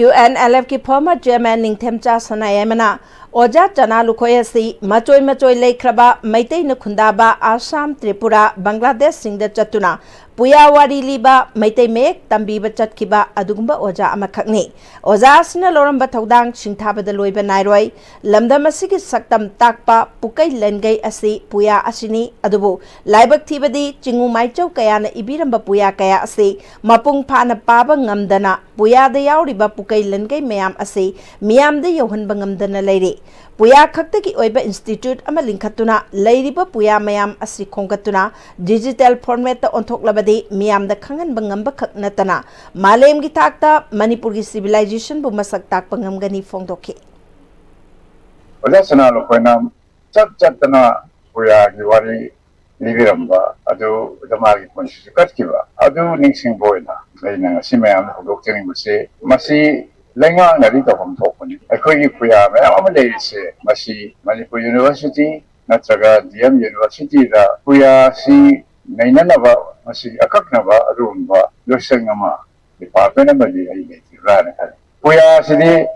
ꯌꯨ ꯑꯦꯟ ꯑꯦꯜ ꯑꯦꯐꯀꯤ former chairman ꯅꯤꯡꯊꯦꯝꯆꯥ ꯁꯅꯥꯌꯥꯏꯃꯅ ꯑꯣꯖꯥ ꯆꯅꯥ ꯂꯨꯈꯣꯏ ꯑꯁꯤ ꯃꯆꯣꯏ ꯃꯆꯣꯏ ꯂꯩꯈ꯭ꯔꯕ ꯃꯩꯇꯩꯅ ꯈꯨꯟꯗꯥꯕ ꯑꯁꯥꯝ, ꯇ꯭ꯔꯤꯄꯨꯔꯥ, ꯕꯪꯒ꯭ꯂꯥꯗꯦꯁꯁꯤꯡꯗ ꯆꯠꯇꯨꯅ ꯄꯨꯌꯥ ꯋꯥꯔꯤ ꯂꯤꯕ, ꯃꯩꯇꯩ ꯃꯌꯦꯛ ꯇꯝꯕꯤꯕ ꯆꯠꯈꯤꯕ ꯑꯗꯨꯒꯨꯝꯕ ꯑꯣꯖꯥ ꯑꯃꯈꯛꯅꯤ꯫ ꯑꯣꯖꯥ ꯑꯁꯤꯅ ꯂꯧꯔꯝꯕ ꯊꯧꯗꯥꯡ ꯁꯤꯡꯊꯥꯕꯗ ꯂꯣꯏꯕ ꯅꯥꯏꯔꯣꯏ꯫ ꯂꯝꯗꯝ ꯑꯁꯤꯒꯤ ꯁꯛꯇꯝ ꯇꯥꯛꯄ ꯄꯨꯀꯩ ꯂꯟꯒꯩ ꯑꯁꯤ ꯄꯨꯌꯥ ꯑꯁꯤꯅꯤ꯫ ꯑꯗꯨꯕꯨ ꯂꯥꯏꯕꯛ ꯊꯤꯕꯗꯤ ꯆꯤꯡꯉꯨ ꯃꯥꯏꯆꯧ ꯀꯌꯥꯅ ꯏꯕꯤꯔꯝꯕ ꯄꯨꯌꯥ ꯀꯌꯥ ꯑꯁꯤ ꯃꯄꯨꯡ ꯐꯥꯅ ꯄꯥꯕ ꯉꯝꯗꯅ ꯄꯨꯌꯥꯗ ꯌꯥꯎꯔꯤꯕ ꯄꯨꯀꯩ ꯂꯟꯒꯩ ꯃꯌꯥꯝ ꯑꯁꯤ ꯃꯤꯌꯥꯝꯗ ꯌꯧꯍꯟꯕ ꯉꯝꯗꯅ ꯂꯩꯔꯤ꯫ ꯄꯨꯌꯥ ꯈꯛꯇꯒꯤ ꯑꯣꯏꯕ institute ꯑꯃ ꯂꯤꯡꯈꯠꯇꯨꯅ ꯂꯩꯔꯤꯕ ꯄꯨꯌꯥ ꯃꯌꯥꯝ ꯑꯁꯤ ꯈꯣꯝꯒꯠꯇꯨꯅ digital formatꯇ ꯑꯣꯟꯊꯣꯛꯂꯕꯗꯤ ꯃꯤꯌꯥꯝꯗ ꯈꯪꯍꯟꯕ ꯉꯝꯕ ꯈꯛ ꯅꯠꯇꯅ ꯃꯥꯂꯦꯝꯒꯤ ꯊꯥꯛꯇ ꯃꯅꯤꯄꯨꯔꯒꯤ civilizationꯕꯨ ꯃꯁꯛ ꯇꯥꯛꯄ ꯉꯝꯒꯅꯤ ꯐꯣꯡꯗꯣꯛꯈꯤ꯫ ꯑꯣꯖꯥ ꯁꯅꯥ ꯂꯨꯈꯣꯏꯅ ꯆꯠ ꯆꯠꯇꯅ ꯄꯨꯌꯥꯒꯤ ꯋꯥꯔꯤ ꯂꯤꯕꯤꯔꯝꯕ ꯑꯗꯨꯗ ꯃꯥꯒꯤ ꯄꯨꯟꯁꯤꯁꯨ ꯀꯠꯈꯤꯕ ꯑꯗꯨ ꯅꯤꯡꯁꯤꯡꯕ ꯑꯣꯏꯅ ꯑꯩꯅ ꯉꯁꯤ ꯃꯌꯥꯝꯗ ꯍꯧꯗꯣꯛꯆꯅꯤꯡꯕꯁꯦ, ꯃꯁꯤ ꯂꯩꯉꯥꯛꯅꯗꯤ ꯇꯧꯐꯝ ꯊꯣꯛꯄꯅꯤ꯫ ꯑꯩꯈꯣꯏꯒꯤ ꯄꯨꯌꯥ ꯃꯌꯥꯝ ꯑꯃ ꯂꯩꯔꯤꯁꯦ ꯃꯁꯤ ꯃꯅꯤꯄꯨꯔ university ꯅꯠꯇ꯭ꯔꯒ ꯗꯤ ꯑꯦꯝ universityꯗ ꯄꯨꯌꯥꯁꯤ ꯅꯩꯅꯅꯕ, ꯃꯁꯤ ꯑꯀꯛꯅꯕ ꯑꯗꯨꯒꯨꯝꯕ ꯂꯣꯏꯁꯪ ꯑꯃ, department ꯑꯃꯗꯤ ꯑꯩ ꯂꯩꯇ꯭ꯔꯤꯕ꯭ꯔꯥꯅ ꯈꯜꯂꯤ꯫ ꯄꯨꯌꯥꯁꯤꯗꯤ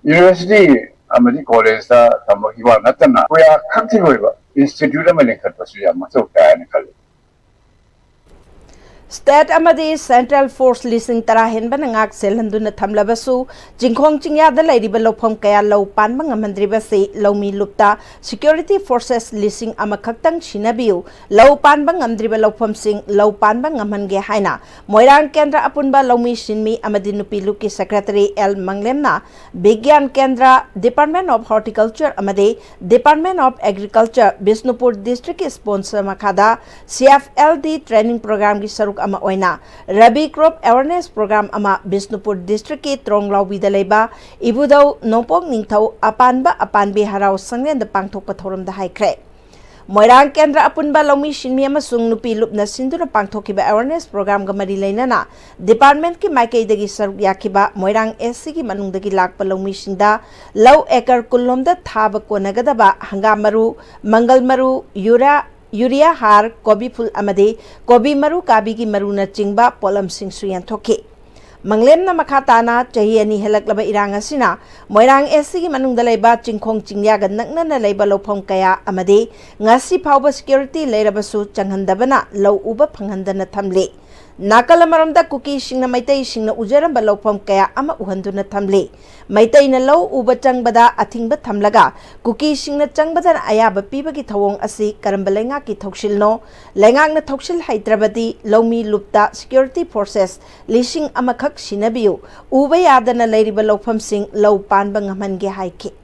university ꯑꯃꯗꯤ collegeꯇ ꯇꯝꯕꯒꯤ ꯋꯥ ꯅꯠꯇꯅ ꯄꯨꯌꯥ ꯈꯛꯀꯤ ꯑꯣꯏꯕ institute ꯑꯃ ꯂꯤꯡꯈꯠꯄꯁꯨ ꯌꯥꯝ ꯃꯊꯧ ꯇꯥꯏ ꯍꯥꯏꯅ ꯈꯜꯂꯤ꯫ State ꯑꯃꯗꯤ central force ꯂꯤꯁꯤꯡ ꯇꯔꯥ ꯍꯦꯟꯕꯅ ꯉꯥꯛ ꯁꯦꯜꯍꯟꯗꯨꯅ ꯊꯝꯂꯕꯁꯨ, ꯆꯤꯡꯈꯣꯡ ꯆꯤꯡꯌꯥꯗ ꯂꯩꯔꯤꯕ ꯂꯧꯐꯝ ꯀꯌꯥ ꯂꯧ ꯄꯥꯟꯕ ꯉꯝꯍꯟꯗ꯭ꯔꯤꯕꯁꯤ ꯂꯧꯃꯤ ꯂꯨꯞꯇ security forces ꯂꯤꯁꯤꯡ ꯑꯃꯈꯛꯇꯪ ꯁꯤꯟꯅꯕꯤꯌꯨ, ꯂꯧ ꯄꯥꯟꯕ ꯉꯝꯗ꯭ꯔꯤꯕ ꯂꯧꯐꯝꯁꯤꯡ ꯂꯧ ꯄꯥꯟꯕ ꯉꯝꯍꯟꯒꯦ ꯍꯥꯏꯅ ꯃꯣꯏꯔꯥꯡ ꯀꯦꯟꯗ꯭ꯔ ꯑꯄꯨꯟꯕ ꯂꯧꯃꯤ ꯁꯤꯟꯃꯤ ꯑꯃꯗꯤ ꯅꯨꯄꯤ ꯂꯨꯞꯀꯤ secretary ꯑꯦꯜ ꯃꯪꯂꯦꯝꯅ ꯕꯤꯒ꯭ꯌꯥꯟ ꯀꯦꯟꯗ꯭ꯔ, Department of Horticulture ꯑꯃꯗꯤ Department of Agriculture, Bishnupur district ꯀꯤ sponsor ꯃꯈꯥꯗ C F L D training program ꯒꯤ ꯁꯔꯨꯛ ꯑꯃ ꯑꯣꯏꯅ Rabi Crop Awareness Program ꯑꯃ ꯕꯤꯁꯅꯨꯄꯨꯔ district ꯀꯤ ꯇ꯭ꯔꯣꯡꯂꯥꯎꯕꯤꯗ ꯂꯩꯕ ꯏꯕꯨꯙꯧ ꯅꯣꯡꯄꯣꯛ ꯅꯤꯡꯊꯧ ꯑꯄꯥꯟꯕ ꯑꯄꯥꯟꯕꯤ ꯍꯔꯥꯎ ꯁꯪꯂꯦꯟꯗ ꯄꯥꯡꯊꯣꯛꯄ ꯊꯧꯔꯝꯗ ꯍꯥꯏꯈ꯭ꯔꯦ꯫ ꯃꯣꯏꯔꯥꯡ ꯀꯦꯟꯗ꯭ꯔ ꯑꯄꯨꯟꯕ ꯂꯧꯃꯤ ꯁꯤꯟꯃꯤ ꯑꯃꯁꯨꯡ ꯅꯨꯄꯤ ꯂꯨꯞꯅ ꯁꯤꯟꯗꯨꯅ ꯄꯥꯡꯊꯣꯛꯈꯤꯕ awareness program ꯒ ꯃꯔꯤ ꯂꯩꯅꯅ department ꯀꯤ ꯃꯥꯏꯀꯩꯗꯒꯤ ꯁꯔꯨꯛ ꯌꯥꯈꯤꯕ ꯃꯣꯏꯔꯥꯡ S C ꯒꯤ ꯃꯅꯨꯡꯗꯒꯤ ꯂꯥꯛꯄ ꯂꯧꯃꯤꯁꯤꯡꯗ ꯂꯧ acre ꯀꯨꯟ ꯂꯣꯝꯗ ꯊꯥꯕ ꯀꯣꯟꯅꯒꯗꯕ ꯍꯪꯒꯥꯝ ꯃꯔꯨ, ꯃꯪꯒꯜ ꯃꯔꯨ, ꯌꯨꯔꯥ, ꯌꯨꯔꯤꯌꯥ ꯍꯥꯔ, ꯀꯣꯕꯤ ꯐꯨꯜ ꯑꯃꯗꯤ ꯀꯣꯕꯤ ꯃꯔꯨ ꯀꯥꯕꯤꯒꯤ ꯃꯔꯨꯅꯆꯤꯡꯕ ꯄꯣꯠꯂꯝꯁꯤꯡꯁꯨ ꯌꯦꯟꯊꯣꯛꯈꯤ꯫ ꯃꯪꯂꯦꯝꯅ ꯃꯈꯥ ꯇꯥꯅ, ꯆꯍꯤ ꯑꯅꯤ ꯍꯦꯜꯂꯛꯂꯕ ꯏꯔꯥꯡ ꯑꯁꯤꯅ ꯃꯣꯏꯔꯥꯡ S C ꯒꯤ ꯃꯅꯨꯡꯗ ꯂꯩꯕ ꯆꯤꯡꯈꯣꯡ ꯆꯤꯡꯌꯥꯒ ꯅꯛꯅꯅ ꯂꯩꯕ ꯂꯧꯐꯝ ꯀꯌꯥ ꯑꯃꯗꯤ ꯉꯁꯤ ꯐꯥꯎꯕ security ꯂꯩꯔꯕꯁꯨ ꯆꯪꯍꯟꯗꯕꯅ ꯂꯧ ꯎꯕ ꯐꯪꯍꯟꯗꯅ ꯊꯝꯂꯤ꯫ ꯅꯥꯀꯜ ꯑꯃꯔꯣꯝꯗ ꯀꯨꯀꯤꯁꯤꯡꯅ ꯃꯩꯇꯩꯁꯤꯡꯅ ꯎꯖꯔꯝꯕ ꯂꯧꯐꯝ ꯀꯌꯥ ꯑꯃ ꯎꯍꯟꯗꯨꯅ ꯊꯝꯂꯤ꯫ ꯃꯩꯇꯩꯅ ꯂꯧ ꯎꯕ ꯆꯪꯕꯗ ꯑꯊꯤꯡꯕ ꯊꯝꯂꯒ ꯀꯨꯀꯤꯁꯤꯡꯅ ꯆꯪꯕꯗ ꯑꯌꯥꯕ ꯄꯤꯕꯒꯤ ꯊꯧꯑꯣꯡ ꯑꯁꯤ ꯀꯔꯝꯕ ꯂꯩꯉꯥꯛꯀꯤ ꯊꯧꯁꯤꯜꯅꯣ? ꯂꯩꯉꯥꯛꯅ ꯊꯧꯁꯤꯜ ꯍꯩꯇ꯭ꯔꯕꯗꯤ ꯂꯧꯃꯤ ꯂꯨꯞꯇ security forces ꯂꯤꯁꯤꯡ ꯑꯃꯈꯛ ꯁꯤꯟꯅꯕꯤꯌꯨ, ꯎꯕ ꯌꯥꯗꯅ ꯂꯩꯔꯤꯕ ꯂꯧꯐꯝꯁꯤꯡ ꯂꯧ ꯄꯥꯟꯕ ꯉꯝꯍꯟꯒꯦ ꯍꯥꯏꯈꯤ꯫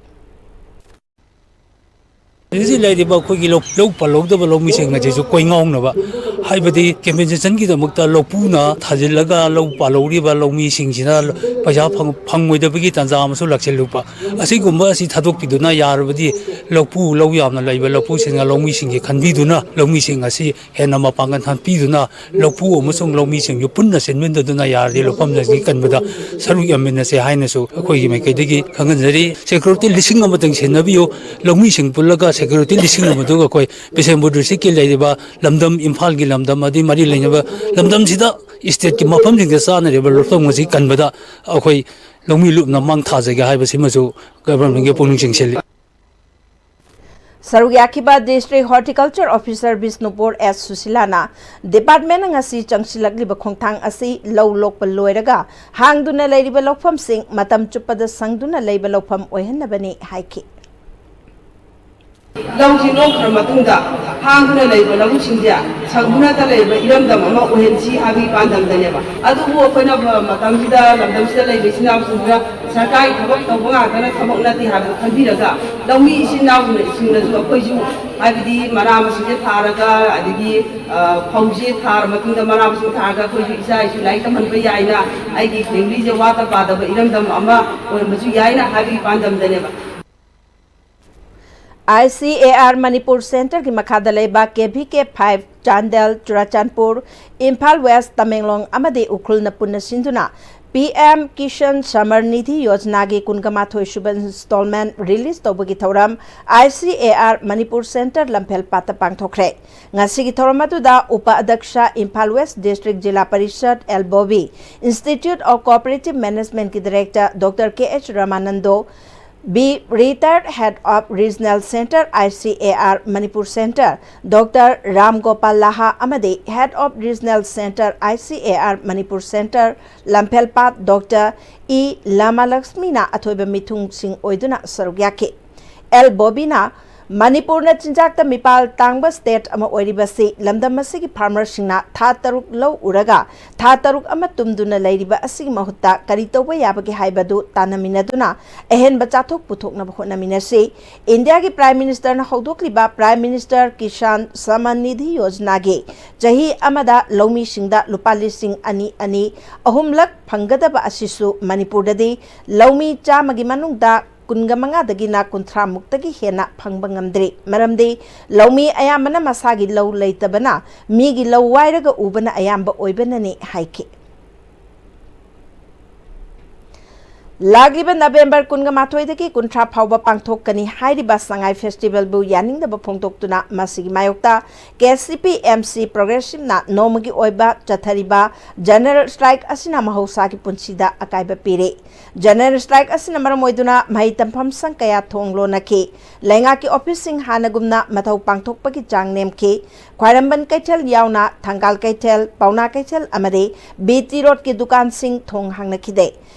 ꯍꯧꯖꯤꯛ ꯂꯩꯔꯤꯕ ꯑꯩꯈꯣꯏꯒꯤ ꯂꯧ, ꯂꯧ ꯄꯥꯜꯍꯧꯗꯕ ꯂꯧꯃꯤꯁꯤꯡ ꯑꯁꯤꯁꯨ ꯀꯣꯏꯉꯥꯎꯅꯕ, ꯍꯥꯏꯕꯗꯤ compensation ꯒꯤꯗꯃꯛꯇ ꯂꯧꯄꯨꯅ ꯊꯥꯖꯤꯜꯂꯒ ꯂꯧ ꯄꯥꯜꯍꯧꯔꯤꯕ ꯂꯧꯃꯤꯁꯤꯡꯁꯤꯅ ꯄꯩꯁꯥ ꯐꯪ-, ꯐꯪꯉꯣꯏꯗꯕꯒꯤ ꯇꯥꯟꯖꯥ ꯑꯃꯁꯨ ꯂꯥꯛꯁꯤꯜꯂꯨꯕ꯫ ꯑꯁꯤꯒꯨꯝꯕ ꯑꯁꯤ ꯊꯥꯗꯣꯛꯄꯤꯗꯨꯅ ꯌꯥꯔꯕꯗꯤ ꯂꯧꯄꯨ, ꯂꯧ ꯌꯥꯝꯅ ꯂꯩꯕ ꯂꯧꯄꯨꯁꯤꯡꯅ ꯂꯧꯃꯤꯁꯤꯡꯒꯤ ꯈꯟꯕꯤꯗꯨꯅ ꯂꯧꯃꯤꯁꯤꯡ ꯑꯁꯤ ꯍꯦꯟꯅ ꯃꯄꯥꯡꯒꯜ ꯍꯥꯞꯄꯤꯗꯨꯅ ꯂꯧꯄꯨ ꯑꯃꯁꯨꯡ ꯂꯧꯃꯤꯁꯤꯡꯁꯨ ꯄꯨꯟꯅ ꯆꯦꯟꯃꯤꯟꯅꯗꯨꯅ ꯌꯥꯔꯗꯤ ꯂꯧꯐꯝꯁꯤꯡꯁꯤ ꯀꯟꯕꯗ ꯁꯔꯨꯛ ꯌꯥꯃꯤꯟꯅꯁꯦ ꯍꯥꯏꯅꯁꯨ ꯑꯩꯈꯣꯏꯒꯤ ꯃꯥꯏꯀꯩꯗꯒꯤ ꯈꯪꯍꯟꯖꯔꯤ꯫ Security ꯂꯤꯁꯤꯡ ꯑꯃꯇꯪ ꯁꯤꯟꯅꯕꯤꯌꯨ, ꯂꯧꯃꯤꯁꯤꯡ ꯄꯨꯜꯂꯒ security ꯂꯤꯁꯤꯡ ꯑꯃꯗꯨꯒ ꯑꯩꯈꯣꯏ ꯕꯤꯁꯦꯝꯄꯨꯔ district ꯀꯤ ꯂꯩꯔꯤꯕ ꯂꯝꯗꯝ, ꯏꯝꯐꯥꯜꯒꯤ ꯂꯝꯗꯝ ꯑꯗꯩ ꯃꯔꯤ ꯂꯩꯅꯕ ꯂꯝꯗꯝꯁꯤꯗ state ꯀꯤ ꯃꯐꯝꯁꯤꯡꯗ ꯆꯥꯅꯔꯤꯕ ꯂꯧꯐꯝ ꯑꯁꯤ ꯀꯟꯕꯗ ꯑꯩꯈꯣꯏ ꯂꯧꯃꯤ ꯂꯨꯞꯅ ꯃꯥꯡ ꯊꯥꯖꯒꯦ ꯍꯥꯏꯕꯁꯤꯃꯁꯨ government ꯀꯤ ꯄꯨꯛꯅꯤꯡ ꯆꯤꯡꯁꯤꯜꯂꯤ꯫ ꯁꯔꯨꯛ ꯌꯥꯈꯤꯕ District Horticulture Officer ꯕꯤꯁꯅꯨꯄꯨꯔ ꯑꯦꯁ ꯁꯨꯁꯤꯂꯥꯅ department ꯉꯁꯤ ꯆꯪꯁꯤꯜꯂꯛꯂꯤꯕ ꯈꯣꯡꯊꯥꯡ ꯑꯁꯤ ꯂꯧ ꯂꯣꯛꯄ ꯂꯣꯏꯔꯒ ꯍꯥꯡꯗꯨꯅ ꯂꯩꯔꯤꯕ ꯂꯧꯐꯝꯁꯤꯡ ꯃꯇꯝ ꯆꯨꯞꯄꯗ ꯁꯪꯗꯨꯅ ꯂꯩꯕ ꯂꯧꯐꯝ ꯑꯣꯏꯍꯟꯅꯕꯅꯤ ꯍꯥꯏꯈꯤ꯫ ꯂꯧꯁꯤ ꯂꯣꯛꯈ꯭ꯔ ꯃꯇꯨꯡꯗ ꯍꯥꯡꯗꯨꯅ ꯂꯩꯕ ꯂꯧꯕꯨꯛꯁꯤꯡꯁꯦ ꯁꯪꯗꯨꯅꯇ ꯂꯩꯕ ꯏꯔꯝꯗꯝ ꯑꯃ ꯑꯣꯏꯍꯟꯁꯤ ꯍꯥꯏꯕꯒꯤ ꯄꯥꯟꯗꯝꯗꯅꯦꯕ꯫ ꯑꯗꯨꯕꯨ ꯑꯩꯈꯣꯏꯅ ꯃꯇꯝꯁꯤꯗ ꯂꯝꯗꯝꯁꯤꯗ ꯂꯩꯕ ꯏꯆꯤꯟ ꯏꯅꯥꯎꯁꯤꯡꯁꯤꯅ ꯁꯔꯀꯥꯔꯒꯤ ꯊꯕꯛ ꯇꯧꯕ ꯉꯥꯛꯇꯅ ꯊꯕꯛ ꯅꯠꯇꯦ ꯍꯥꯏꯕꯗꯨ ꯈꯟꯕꯤꯔꯒ ꯂꯧꯃꯤ ꯏꯆꯤꯟ ꯏꯅꯥꯎꯁꯤꯡꯅꯁꯨ ꯑꯩꯈꯣꯏꯁꯨ ꯍꯥꯏꯕꯗꯤ ꯃꯅꯥ ꯃꯁꯤꯡꯁꯦ ꯊꯥꯔꯒ ꯑꯗꯒꯤ ꯐꯧꯁꯦ ꯊꯥꯔ ꯃꯇꯨꯡꯗ ꯃꯅꯥ ꯃꯁꯤꯡ ꯊꯥꯔꯒ ꯑꯩꯈꯣꯏꯁꯨ ꯏꯆꯥ ꯏꯁꯨ ꯂꯥꯏꯔꯤꯛ ꯇꯝꯍꯟꯕ ꯌꯥꯏꯅ ꯑꯩꯒꯤ ꯐꯦꯃꯤꯂꯤꯁꯦ ꯋꯥꯠꯇ ꯄꯥꯗꯕ ꯏꯔꯝꯗꯝ ꯑꯃ ꯑꯣꯏꯔꯝꯕꯁꯨ ꯌꯥꯏꯅ ꯍꯥꯏꯕꯒꯤ ꯄꯥꯟꯗꯝꯗꯅꯦꯕ꯫ ICAR ꯃꯅꯤꯄꯨꯔ Centreꯒꯤ ꯃꯈꯥꯗ ꯂꯩꯕ KVK five Chandel, Churachandpur, Imphal West, Tamenglong ꯑꯃꯗꯤ ꯎꯈ꯭ꯔꯨꯜꯅ ꯄꯨꯟꯅ ꯁꯤꯟꯗꯨꯅ PM Kisan Samman Nidhi Yojanaꯒꯤ ꯀꯨꯟꯒ ꯃꯥꯊꯣꯏ ꯁꯨꯕ installment release ꯇꯧꯕꯒꯤ ꯊꯧꯔꯝ ICAR ꯃꯅꯤꯄꯨꯔ Centre ꯂꯝꯐꯦꯜ ꯄꯥꯠꯇ ꯄꯥꯡꯊꯣꯛꯈ꯭ꯔꯦ꯫ ꯉꯁꯤꯒꯤ ꯊꯧꯔꯝ ꯑꯗꯨꯗ ꯎꯄ ꯑꯗ꯭ꯌꯛꯁ Imphal West District zila parishad L Bobby, Institute of Cooperative Managementꯀꯤ Director Doctor K H Ramanando, B, Retired Head of Regional Centre ICAR Manipur Centre Doctor Ram Gopal Laha ꯑꯃꯗꯤ Head of Regional Centre ICAR Manipur Centre ꯂꯝꯐꯦꯜꯄꯥꯠ Doctor E ꯂꯃꯥꯂꯛꯁꯃꯤꯅ ꯑꯊꯣꯏꯕ ꯃꯤꯊꯨꯡꯁꯤꯡ ꯑꯣꯏꯗꯨꯅ ꯁꯔꯨꯛ ꯌꯥꯈꯤ꯫ L ꯕꯣꯕꯤꯅ ꯃꯅꯤꯄꯨꯔꯅ ꯆꯤꯟꯖꯥꯛꯇ ꯃꯤꯄꯥꯜ ꯇꯥꯡꯕ state ꯑꯃ ꯑꯣꯏꯔꯤꯕꯁꯤ ꯂꯝꯗꯝ ꯑꯁꯤꯒꯤ farmerꯁꯤꯡꯅ ꯊꯥ ꯇꯔꯨꯛ ꯂꯧ ꯎꯔꯒ ꯊꯥ ꯇꯔꯨꯛ ꯑꯃ ꯇꯨꯝꯗꯨꯅ ꯂꯩꯔꯤꯕ ꯑꯁꯤꯒꯤ ꯃꯍꯨꯠꯇ ꯀꯔꯤ ꯇꯧꯕ ꯌꯥꯕꯒꯦ ꯍꯥꯏꯕꯗꯨ ꯇꯥꯟꯅꯃꯤꯟꯅꯗꯨꯅ ꯑꯍꯦꯟꯕ ꯆꯥꯊꯣꯛ ꯄꯨꯊꯣꯛꯅꯕ ꯍꯣꯠꯅꯃꯤꯟꯅꯁꯤ꯫ ꯏꯟꯗꯤꯌꯥꯒꯤ Prime Ministerꯅ ꯍꯧꯗꯣꯛꯂꯤꯕ Prime Minister Kisan Samman Nidhi Yojanaꯒꯤ ꯆꯍꯤ ꯑꯃꯗ ꯂꯧꯃꯤꯁꯤꯡꯗ ꯂꯨꯄꯥ ꯂꯤꯁꯤꯡ ꯑꯅꯤ ꯑꯅꯤ ꯑꯍꯨꯝꯂꯛ ꯐꯪꯒꯗꯕ ꯑꯁꯤꯁꯨ ꯃꯅꯤꯄꯨꯔꯗꯗꯤ ꯂꯧꯃꯤ ꯆꯥꯝꯃꯒꯤ ꯃꯅꯨꯡꯗ ꯀꯨꯟꯒ ꯃꯉꯥꯗꯒꯤꯅ ꯀꯨꯟꯊ꯭ꯔꯥ ꯃꯨꯛꯇꯒꯤ ꯍꯦꯟꯅ ꯐꯪꯕ ꯉꯝꯗ꯭ꯔꯤ꯫ ꯃꯔꯝꯗꯤ ꯂꯧꯃꯤ ꯑꯌꯥꯝꯕꯅ ꯃꯁꯥꯒꯤ ꯂꯧ ꯂꯩꯇꯕꯅ ꯃꯤꯒꯤ ꯂꯧ ꯋꯥꯏꯔꯒ ꯎꯕꯅ ꯑꯌꯥꯝꯕ ꯑꯣꯏꯕꯅꯅꯤ ꯍꯥꯏꯈꯤ꯫ ꯂꯥꯛꯂꯤꯕ ꯅꯕꯦꯝꯕꯔ ꯀꯨꯟꯒ ꯃꯥꯊꯣꯏꯗꯒꯤ ꯀꯨꯟꯊ꯭ꯔꯥ ꯐꯥꯎꯕ ꯄꯥꯡꯊꯣꯛꯀꯅꯤ ꯍꯥꯏꯔꯤꯕ ꯁꯉꯥꯏ ꯐꯦꯁꯇꯤꯚꯦꯜꯕꯨ ꯌꯥꯅꯤꯡꯗꯕ ꯐꯣꯡꯗꯣꯛꯇꯨꯅ ꯃꯁꯤꯒꯤ ꯃꯥꯌꯣꯛꯇ ꯀꯦ S C P M C ꯄ꯭ꯔꯣꯒ꯭ꯔꯦꯁꯤꯞꯅ ꯅꯣꯡꯃꯒꯤ ꯑꯣꯏꯕ ꯆꯠꯊꯔꯤꯕ ꯖꯦꯅꯔꯦꯜ ꯁ꯭ꯇ꯭ꯔꯥꯏꯛ ꯑꯁꯤꯅ ꯃꯍꯧꯁꯥꯒꯤ ꯄꯨꯟꯁꯤꯗ ꯑꯀꯥꯏꯕ ꯄꯤꯔꯦ꯫ ꯖꯦꯅꯔꯦꯜ ꯁ꯭ꯇ꯭ꯔꯥꯏꯛ ꯑꯁꯤꯅ ꯃꯔꯝ ꯑꯣꯏꯗꯨꯅ ꯃꯍꯩ ꯇꯝꯐꯝ ꯁꯪ ꯀꯌꯥ ꯊꯣꯡ ꯂꯣꯟꯅꯈꯤ꯫ ꯂꯩꯉꯥꯛꯀꯤ ꯑꯣꯐꯤꯁꯁꯤꯡ ꯍꯥꯟꯅꯒꯨꯝꯅ ꯃꯊꯧ ꯄꯥꯡꯊꯣꯛꯄꯒꯤ ꯆꯥꯡ ꯅꯦꯝꯈꯤ꯫ ꯈ꯭ꯋꯥꯏꯔꯝꯕꯟ ꯀꯩꯊꯦꯜ ꯌꯥꯎꯅ ꯊꯪꯒꯥꯜ ꯀꯩꯊꯦꯜ, ꯄꯥꯎꯅꯥ ꯀꯩꯊꯦꯜ ꯑꯃꯗꯤ ꯕꯤ ꯇꯤ ꯔꯣꯗꯀꯤ ꯗꯨꯀꯥꯟꯁꯤꯡ ꯊꯣꯡ ꯍꯥꯡꯅꯈꯤꯗꯦ꯫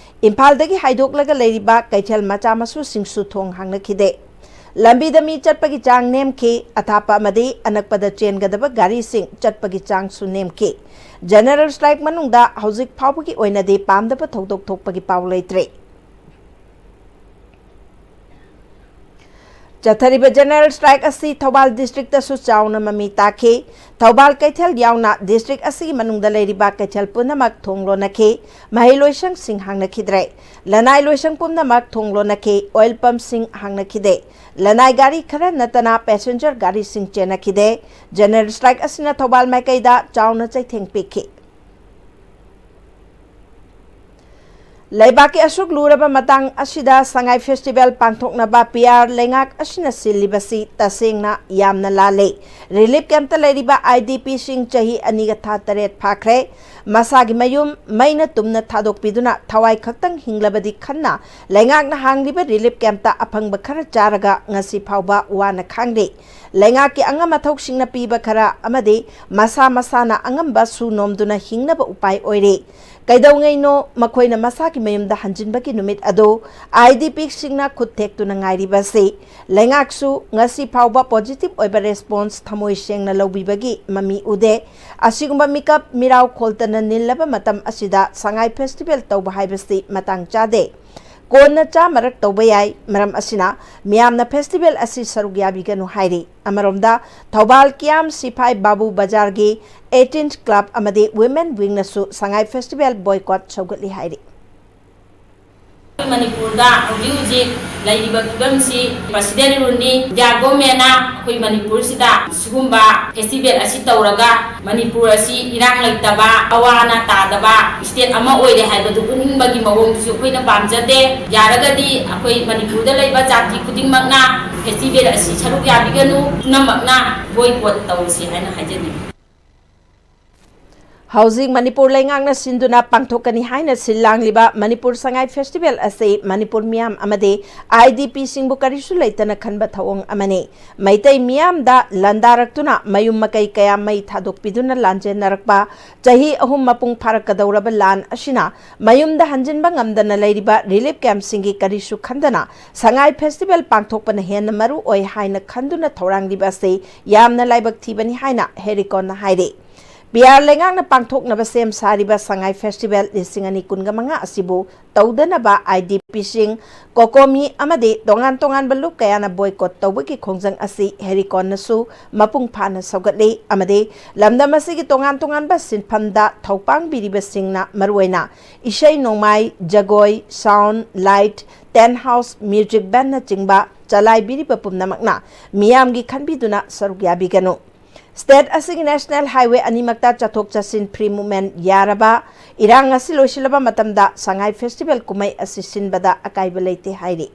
ꯏꯝꯐꯥꯜꯗꯒꯤ ꯍꯥꯏꯗꯣꯛꯂꯒ ꯂꯩꯔꯤꯕ ꯀꯩꯊꯦꯜ ꯃꯆꯥ ꯃꯁꯨꯁꯤꯡꯁꯨ ꯊꯣꯡ ꯍꯥꯡꯅꯈꯤꯗꯦ꯫ ꯂꯝꯕꯤꯗ ꯃꯤ ꯆꯠꯄꯒꯤ ꯆꯥꯡ ꯅꯦꯝꯈꯤ꯫ ꯑꯊꯥꯞꯄ ꯑꯃꯗꯤ ꯑꯅꯛꯄꯗ ꯆꯦꯟꯒꯗꯕ ꯒꯥꯔꯤꯁꯤꯡ ꯆꯠꯄꯒꯤ ꯆꯥꯡꯁꯨ ꯅꯦꯝꯈꯤ꯫ ꯖꯦꯅꯔꯦꯜ ꯁ꯭ꯇ꯭ꯔꯥꯏꯛ ꯃꯅꯨꯡꯗ ꯍꯧꯖꯤꯛ ꯐꯥꯎꯕꯒꯤ ꯑꯣꯏꯅꯗꯤ ꯄꯥꯝꯗꯕ ꯊꯧꯗꯣꯛ ꯊꯣꯛꯄꯒꯤ ꯄꯥꯎ ꯂꯩꯇ꯭ꯔꯤ꯫ ꯆꯠꯊꯔꯤꯕ ꯖꯦꯅꯔꯦꯜ ꯁ꯭ꯇ꯭ꯔꯥꯏꯛ ꯑꯁꯤ ꯊꯧꯕꯥꯜ ꯗꯤꯁꯇ꯭ꯔꯤꯛꯇꯁꯨ ꯆꯥꯎꯅ ꯃꯃꯤ ꯇꯥꯈꯤ꯫ ꯊꯧꯕꯥꯜ ꯀꯩꯊꯦꯜ ꯌꯥꯎꯅ ꯗꯤꯁꯇ꯭ꯔꯤꯛ ꯑꯁꯤꯒꯤ ꯃꯅꯨꯡꯗ ꯂꯩꯔꯤꯕ ꯀꯩꯊꯦꯜ ꯄꯨꯝꯅꯃꯛ ꯊꯣꯡ ꯂꯣꯟꯅꯈꯤ꯫ ꯃꯍꯩꯂꯣꯏꯁꯪꯁꯤꯡ ꯍꯥꯡꯅꯈꯤꯗ꯭ꯔꯦ꯫ ꯂꯅꯥꯏ ꯂꯣꯏꯁꯪ ꯄꯨꯝꯅꯃꯛ ꯊꯣꯡ ꯂꯣꯟꯅꯈꯤ꯫ ꯑꯣꯏꯜ ꯄꯝꯁꯤꯡ ꯍꯥꯡꯅꯈꯤꯗꯦ꯫ ꯂꯅꯥꯏ ꯒꯥꯔꯤ ꯈꯔ ꯅꯠꯇꯅ ꯄꯦꯁꯦꯟꯖꯔ ꯒꯥꯔꯤꯁꯤꯡ ꯆꯦꯟꯅꯈꯤꯗꯦ꯫ ꯖꯦꯅꯔꯦꯜ ꯁ꯭ꯇ꯭ꯔꯥꯏꯛ ꯑꯁꯤꯅ ꯊꯧꯕꯥꯜ ꯃꯥꯏꯀꯩꯗ ꯆꯥꯎꯅ ꯆꯩꯊꯦꯡ ꯄꯤꯈꯤ꯫ ꯂꯩꯕꯥꯛꯀꯤ ꯑꯁꯨꯛ ꯂꯨꯔꯕ ꯃꯇꯥꯡ ꯑꯁꯤꯗ ꯁꯉꯥꯏ ꯐꯦꯁꯇꯤꯚꯦꯜ ꯄꯥꯡꯊꯣꯛꯅꯕ ꯄꯤ ꯑꯥꯔ ꯂꯩꯉꯥꯛ ꯑꯁꯤꯅ ꯁꯤꯜꯂꯤꯕꯁꯤ ꯇꯁꯦꯡꯅ ꯌꯥꯝꯅ ꯂꯥꯜꯂꯦ꯫ ꯔꯤꯂꯤꯐ ꯀꯦꯝꯞꯇ ꯂꯩꯔꯤꯕ ꯑꯥꯏ ꯗꯤ ꯄꯤꯁꯤꯡ ꯆꯍꯤ ꯑꯅꯤꯒ ꯊꯥ ꯇꯔꯦꯠ ꯐꯥꯈ꯭ꯔꯦ꯫ ꯃꯁꯥꯒꯤ ꯃꯌꯨꯝ ꯃꯩꯅ ꯇꯨꯝꯅ ꯊꯥꯗꯣꯛꯄꯤꯗꯨꯅ ꯊꯋꯥꯏ ꯈꯛꯇꯪ ꯍꯤꯡꯂꯕꯗꯤ ꯈꯟꯅ ꯂꯩꯉꯥꯛꯅ ꯍꯥꯡꯂꯤꯕ ꯔꯤꯂꯤꯐ ꯀꯦꯝꯞꯇ ꯑꯐꯪꯕ ꯈꯔ ꯆꯥꯔꯒ ꯉꯁꯤ ꯐꯥꯎꯕ ꯋꯥꯅ ꯈꯥꯡꯂꯤ꯫ ꯂꯩꯉꯥꯛꯀꯤ ꯑꯉꯝ ꯑꯊꯧꯁꯤꯡꯅ ꯄꯤꯕ ꯈꯔ ꯑꯃꯗꯤ ꯃꯁꯥ ꯃꯁꯥꯅ ꯑꯉꯝꯕ ꯁꯨ ꯅꯣꯝꯗꯨꯅ ꯍꯤꯡꯅꯕ ꯎꯄꯥꯏ ꯑꯣꯏꯔꯦ꯫ ꯀꯩꯗꯧꯉꯩꯅꯣ ꯃꯈꯣꯏꯅ ꯃꯁꯥꯒꯤ ꯃꯌꯨꯝꯗ ꯍꯟꯖꯤꯟꯕꯒꯤ ꯅꯨꯃꯤꯠ ꯑꯗꯨ ꯑꯥꯏ ꯗꯤ ꯄꯤꯁꯤꯡꯅ ꯈꯨꯠ ꯊꯦꯛꯇꯨꯅ ꯉꯥꯏꯔꯤꯕꯁꯤ? ꯂꯩꯉꯥꯛꯁꯨ ꯉꯁꯤ ꯐꯥꯎꯕ ꯄꯣꯖꯤꯇꯤꯚ ꯑꯣꯏꯕ ꯔꯦꯁꯄꯣꯟꯁ ꯊꯃꯣꯏ ꯁꯦꯡꯅ ꯂꯧꯕꯤꯕꯒꯤ ꯃꯃꯤ ꯎꯗꯦ꯫ ꯑꯁꯤꯒꯨꯝꯕ ꯃꯤꯀꯞ ꯃꯤꯔꯥꯎ ꯈꯣꯜꯇꯅ ꯅꯤꯜꯂꯕ ꯃꯇꯝ ꯑꯁꯤꯗ ꯁꯉꯥꯏ ꯐꯦꯁꯇꯤꯚꯦꯜ ꯇꯧꯕ ꯍꯥꯏꯕꯁꯤ ꯃꯇꯥꯡ ꯆꯥꯗꯦ꯫ ꯀꯣꯟꯅ ꯆꯥꯃꯔꯛ ꯇꯧꯕ ꯌꯥꯏ꯫ ꯃꯔꯝ ꯑꯁꯤꯅ ꯃꯤꯌꯥꯝꯅ ꯐꯦꯁꯇꯤꯚꯦꯜ ꯑꯁꯤ ꯁꯔꯨꯛ ꯌꯥꯕꯤꯒꯅꯨ ꯍꯥꯏꯔꯤ꯫ ꯑꯃꯔꯣꯝꯗ ꯊꯧꯕꯥꯜ ꯀꯤꯌꯥꯝ ꯁꯤꯐꯥꯏ ꯕꯥꯕꯨ ꯕꯖꯥꯔꯒꯤ ꯑꯩꯠꯇꯤꯟ ꯀ꯭ꯂꯕ ꯑꯃꯗꯤ ꯋꯤꯃꯦꯟ ꯋꯤꯡꯅꯁꯨ ꯁꯉꯥꯏ ꯐꯦꯁꯇꯤꯚꯦꯜ ꯕꯣꯏꯀꯣꯠ ꯁꯧꯒꯠꯂꯤ ꯍꯥꯏꯔꯤ꯫ ꯑꯩꯈꯣꯏ ꯃꯅꯤꯄꯨꯔꯗ ꯍꯧꯖꯤꯛ ꯍꯧꯖꯤꯛ ꯂꯩꯔꯤꯕ ꯐꯤꯕꯝꯁꯤ ꯄ꯭ꯔꯁꯤꯗꯦꯟ ꯔꯨꯜꯅꯤ꯫ ꯏꯟꯗꯤꯌꯥ ꯒꯣꯔꯃꯦꯟꯅ ꯑꯩꯈꯣꯏ ꯃꯅꯤꯄꯨꯔꯁꯤꯗ ꯁꯤꯒꯨꯝꯕ ꯐꯦꯁꯇꯤꯚꯦꯜ ꯑꯁꯤ ꯇꯧꯔꯒ ꯃꯅꯤꯄꯨꯔ ꯑꯁꯤ ꯏꯔꯥꯡ ꯂꯩꯇꯕ, ꯑꯋꯥ ꯑꯅꯥ ꯇꯥꯗꯕ ꯁ꯭ꯇꯦꯠ ꯑꯃ ꯑꯣꯏꯔꯦ ꯍꯥꯏꯕꯗꯨ ꯎꯠꯅꯤꯡꯕꯒꯤ ꯃꯑꯣꯡꯗꯨꯁꯨ ꯑꯩꯈꯣꯏꯅ ꯄꯥꯝꯖꯗꯦ꯫ ꯌꯥꯔꯒꯗꯤ ꯑꯩꯈꯣꯏ ꯃꯅꯤꯄꯨꯔꯗ ꯂꯩꯕ ꯖꯥꯇꯤ ꯈꯨꯗꯤꯡꯃꯛꯅ ꯐꯦꯁꯇꯤꯚꯦꯜ ꯑꯁꯤ ꯁꯔꯨꯛ ꯌꯥꯕꯤꯒꯅꯨ, ꯄꯨꯝꯅꯃꯛꯅ ꯕꯣꯏꯀꯣꯠ ꯇꯧꯁꯤ ꯍꯥꯏꯅ ꯍꯥꯏꯖꯅꯤꯡꯏ꯫ ꯍꯧꯖꯤꯛ ꯃꯅꯤꯄꯨꯔ ꯂꯩꯉꯥꯛꯅ ꯁꯤꯟꯗꯨꯅ ꯄꯥꯡꯊꯣꯛꯀꯅꯤ ꯍꯥꯏꯅ ꯁꯤꯜ ꯂꯥꯡꯂꯤꯕ ꯃꯅꯤꯄꯨꯔ ꯁꯉꯥꯏ ꯐꯦꯁꯇꯤꯚꯦꯜ ꯑꯁꯤ ꯃꯅꯤꯄꯨꯔ ꯃꯤꯌꯥꯝ ꯑꯃꯗꯤ ꯑꯥꯏ ꯗꯤ ꯄꯤꯁꯤꯡꯕꯨ ꯀꯔꯤꯁꯨ ꯂꯩꯇꯅ ꯈꯟꯕ ꯊꯧꯑꯣꯡ ꯑꯃꯅꯤ꯫ ꯃꯩꯇꯩ ꯃꯤꯌꯥꯝꯗ ꯂꯥꯟꯗꯥꯔꯛꯇꯨꯅ ꯃꯌꯨꯝ ꯃꯀꯩ ꯀꯌꯥ ꯃꯩ ꯊꯥꯗꯣꯛꯄꯤꯗꯨꯅ ꯂꯥꯟꯖꯦꯟꯅꯔꯛꯄ ꯆꯍꯤ ꯑꯍꯨꯝ ꯃꯄꯨꯡ ꯐꯥꯔꯛꯀꯗꯧꯔꯕ ꯂꯥꯟ ꯑꯁꯤꯅ ꯃꯌꯨꯝꯗ ꯍꯟꯖꯤꯟꯕ ꯉꯝꯗꯅ ꯂꯩꯔꯤꯕ ꯔꯤꯂꯤꯐ ꯀꯦꯝꯞꯁꯤꯡꯒꯤ ꯀꯔꯤꯁꯨ ꯈꯟꯗꯅ ꯁꯉꯥꯏ ꯐꯦꯁꯇꯤꯚꯦꯜ ꯄꯥꯡꯊꯣꯛꯄꯅ ꯍꯦꯟꯅ ꯃꯔꯨ ꯑꯣꯏ ꯍꯥꯏꯅ ꯈꯟꯗꯨꯅ ꯊꯧꯔꯥꯡꯂꯤꯕ ꯑꯁꯤ ꯌꯥꯝꯅ ꯂꯥꯏꯕꯛ ꯊꯤꯕꯅꯤ ꯍꯥꯏꯅ ꯍꯦꯔꯤꯀꯣꯟꯅ ꯍꯥꯏꯔꯤ꯫ ꯕꯤ ꯑꯥꯔ ꯂꯩꯉꯥꯛꯅ ꯄꯥꯡꯊꯣꯛꯅꯕ ꯁꯦꯝ ꯁꯥꯔꯤꯕ ꯁꯉꯥꯏ ꯐꯦꯁꯇꯤꯚꯦꯜ ꯂꯤꯁꯤꯡ ꯑꯅꯤ ꯀꯨꯟꯒ ꯃꯉꯥ ꯑꯁꯤꯕꯨ ꯇꯧꯗꯅꯕ ꯑꯥꯏ ꯗꯤ ꯄꯤꯁꯤꯡ, ꯀꯣꯀꯣꯃꯤ ꯑꯃꯗꯤ ꯇꯣꯉꯥꯟ ꯇꯣꯉꯥꯟꯕ ꯂꯨꯞ ꯀꯌꯥꯅ ꯕꯣꯏꯀꯣꯠ ꯇꯧꯕꯒꯤ ꯈꯣꯡꯖꯪ ꯑꯁꯤ ꯍꯦꯔꯤꯀꯣꯟꯅꯁꯨ ꯃꯄꯨꯡ ꯐꯥꯅ ꯁꯧꯒꯠꯂꯤ ꯑꯃꯗꯤ ꯂꯝꯗꯝ ꯑꯁꯤꯒꯤ ꯇꯣꯉꯥꯟ ꯇꯣꯉꯥꯟꯕ ꯁꯤꯟꯐꯝꯗ ꯊꯧꯄꯥꯡꯕꯤꯔꯤꯕꯁꯤꯡꯅ ꯃꯔꯨꯑꯣꯏꯅ ꯏꯁꯩ ꯅꯣꯡꯃꯥꯏ, ꯖꯒꯣꯏ, sound, light, tent house, music ꯕꯦꯟꯅꯆꯤꯡꯕ ꯆꯂꯥꯏꯕꯤꯔꯤꯕ ꯄꯨꯝꯅꯃꯛꯅ ꯃꯤꯌꯥꯝꯒꯤ ꯈꯟꯕꯤꯗꯨꯅ ꯁꯔꯨꯛ ꯌꯥꯕꯤꯒꯅꯨ꯫ ꯁ꯭ꯇꯦꯠ ꯑꯁꯤꯒꯤ ꯅꯦꯁꯅꯦꯜ ꯍꯥꯏꯋꯦ ꯑꯅꯤꯃꯛꯇ ꯆꯠꯊꯣꯛ ꯆꯠꯁꯤꯟ ꯐ꯭ꯔꯤ ꯃꯨꯚꯃꯦꯟꯠ ꯌꯥꯔꯕ ꯏꯔꯥꯡ ꯑꯁꯤ ꯂꯣꯏꯁꯤꯜꯂꯕ ꯃꯇꯝꯗ ꯁꯉꯥꯏ ꯐꯦꯁꯇꯤꯚꯦꯜ ꯀꯨꯝꯍꯩ ꯑꯁꯤ ꯁꯤꯟꯕꯗ ꯑꯀꯥꯏꯕ ꯂꯩꯇꯦ ꯍꯥꯏꯔꯤ꯫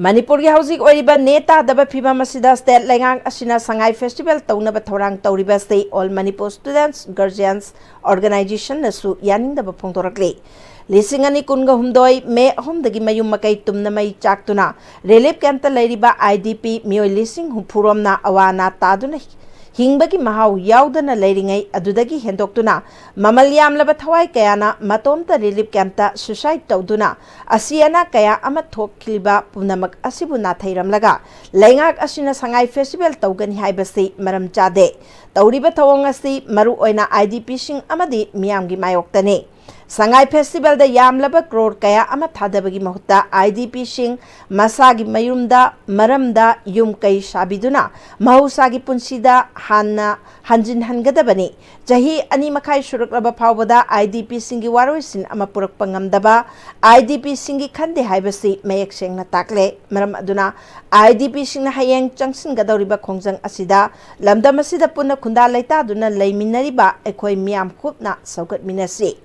ꯃꯅꯤꯄꯨꯔꯒꯤ ꯍꯧꯖꯤꯛ ꯑꯣꯏꯔꯤꯕ ꯅꯦ ꯇꯥꯗꯕ ꯐꯤꯚꯝ ꯑꯁꯤꯗ ꯁ꯭ꯇꯦꯠ ꯂꯩꯉꯥꯛ ꯑꯁꯤꯅ ꯁꯉꯥꯏ ꯐꯦꯁꯇꯤꯚꯦꯜ ꯇꯧꯅꯕ ꯊꯧꯔꯥꯡ ꯇꯧꯔꯤꯕ ꯑꯁꯤ ꯑꯣꯜ ꯃꯅꯤꯄꯨꯔ ꯁ꯭ꯇꯨꯗꯦꯟꯠꯁ ꯒꯥꯔꯖꯤꯌꯟꯁ ꯑꯣꯔꯒꯅꯥꯏꯖꯦꯁꯟꯅꯁꯨ ꯌꯥꯅꯤꯡꯗꯕ ꯐꯣꯡꯗꯣꯔꯛꯂꯤ꯫ ꯂꯤꯁꯤꯡ ꯑꯅꯤ ꯀꯨꯟꯒ ꯍꯨꯝꯗꯣꯏ ꯃꯦ ꯑꯍꯨꯝꯗꯒꯤ ꯃꯌꯨꯝ ꯃꯀꯩ ꯇꯨꯝꯅ ꯃꯩ ꯆꯥꯛꯇꯨꯅ ꯔꯤꯂꯤꯐ ꯀꯦꯝꯞꯇ ꯂꯩꯔꯤꯕ ꯑꯥꯏ ꯗꯤ ꯄꯤ ꯃꯤꯑꯣꯏ ꯂꯤꯁꯤꯡ ꯍꯨꯝꯐꯨ ꯔꯣꯝꯅ ꯑꯋꯥ ꯑꯅꯥ ꯇꯥꯗꯨꯅ ꯍꯤꯡꯕꯒꯤ ꯃꯍꯥꯎ ꯌꯥꯎꯗꯅ ꯂꯩꯔꯤꯉꯩ ꯑꯗꯨꯗꯒꯤ ꯍꯦꯟꯗꯣꯛꯇꯨꯅ ꯃꯃꯜ ꯌꯥꯝꯂꯕ ꯊꯋꯥꯏ ꯀꯌꯥꯅ ꯃꯇꯣꯝꯇ ꯔꯤꯂꯤꯐ ꯀꯦꯝꯞꯇ ꯁꯨꯏꯁꯥꯏꯗ ꯇꯧꯗꯨꯅ ꯑꯁꯤ ꯑꯅꯥ ꯀꯌꯥ ꯑꯃ ꯊꯣꯛꯈꯤꯕ ꯄꯨꯝꯅꯃꯛ ꯑꯁꯤꯕꯨ ꯅꯥꯊꯩꯔꯝꯂꯒ ꯂꯩꯉꯥꯛ ꯑꯁꯤꯅ ꯁꯉꯥꯏ ꯐꯦꯁꯇꯤꯚꯦꯜ ꯇꯧꯒꯅꯤ ꯍꯥꯏꯕꯁꯤ ꯃꯔꯝ ꯆꯥꯗꯦ꯫ ꯇꯧꯔꯤꯕ ꯊꯧꯑꯣꯡ ꯑꯁꯤ ꯃꯔꯨꯑꯣꯏꯅ ꯑꯥꯏ ꯗꯤ ꯄꯤꯁꯤꯡ ꯑꯃꯗꯤ ꯃꯤꯌꯥꯝꯒꯤ ꯃꯥꯌꯣꯛꯇꯅꯤ꯫ ꯁꯉꯥꯏ ꯐꯦꯁꯇꯤꯚꯦꯜꯗ ꯌꯥꯝꯂꯕ ꯀ꯭ꯔꯣꯔ ꯀꯌꯥ ꯑꯃ ꯊꯥꯗꯕꯒꯤ ꯃꯍꯨꯠꯇ, IDPꯁꯤꯡ ꯃꯁꯥꯒꯤ ꯃꯌꯨꯝꯗ, ꯃꯔꯝꯗ ꯌꯨꯝ ꯀꯩ ꯁꯥꯕꯤꯗꯨꯅ ꯃꯍꯧꯁꯥꯒꯤ ꯄꯨꯟꯁꯤꯗ ꯍꯥꯟꯅ ꯍꯟꯖꯤꯟꯍꯟꯒꯗꯕꯅꯤ꯫ ꯆꯍꯤ ꯑꯅꯤ ꯃꯈꯥꯏ ꯁꯨꯔꯛꯂꯕ ꯐꯥꯎꯕꯗ IDPꯁꯤꯡꯒꯤ ꯋꯥꯔꯣꯏꯁꯤꯟ ꯑꯃ ꯄꯨꯔꯛꯄ ꯉꯝꯗꯕ IDPꯁꯤꯡꯒꯤ ꯈꯟꯗꯦ ꯍꯥꯏꯕꯁꯤ ꯃꯌꯦꯛ ꯁꯦꯡꯅ ꯇꯥꯛꯂꯦ꯫ ꯃꯔꯝ ꯑꯗꯨꯅ, IDPꯁꯤꯡꯅ ꯍꯌꯦꯡ ꯆꯪꯁꯤꯟꯒꯗꯧꯔꯤꯕ ꯈꯣꯡꯖꯪ ꯑꯁꯤꯗ ꯂꯝꯗꯝ ꯑꯁꯤꯗ ꯄꯨꯟꯅ ꯈꯨꯟꯗꯥ ꯂꯩꯇꯥꯗꯨꯅ ꯂꯩꯃꯤꯟꯅꯔꯤꯕ ꯑꯩꯈꯣꯏ ꯃꯤꯌꯥꯝ ꯈꯨꯞꯅ ꯁꯧꯒꯠꯃꯤꯟꯅꯁꯤ꯫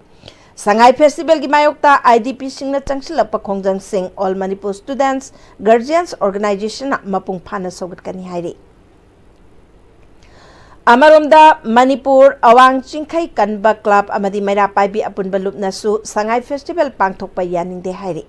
ꯁꯉꯥꯏ ꯐꯦꯁꯇꯤꯚꯦꯜꯒꯤ ꯃꯥꯌꯣꯛꯇ IDPꯁꯤꯡꯅ ꯆꯪꯁꯤꯜꯂꯛꯄ ꯈꯣꯡꯖꯪꯁꯤꯡ All Manipur Students Guardians Organizationꯅ ꯃꯄꯨꯡ ꯐꯥꯅ ꯁꯧꯒꯠꯀꯅꯤ ꯍꯥꯏꯔꯤ꯫ ꯑꯃꯔꯣꯝꯗ, ꯃꯅꯤꯄꯨꯔ ꯑꯋꯥꯡ ꯆꯤꯡꯈꯩ ꯀꯟꯕ ꯀ꯭ꯂꯕ ꯑꯃꯗꯤ ꯃꯩꯔꯥ ꯄꯥꯏꯕꯤ ꯑꯄꯨꯟꯕ ꯂꯨꯞꯅꯁꯨ ꯁꯉꯥꯏ ꯐꯦꯁꯇꯤꯚꯦꯜ ꯄꯥꯡꯊꯣꯛꯄ ꯌꯥꯅꯤꯡꯗꯦ ꯍꯥꯏꯔꯤ꯫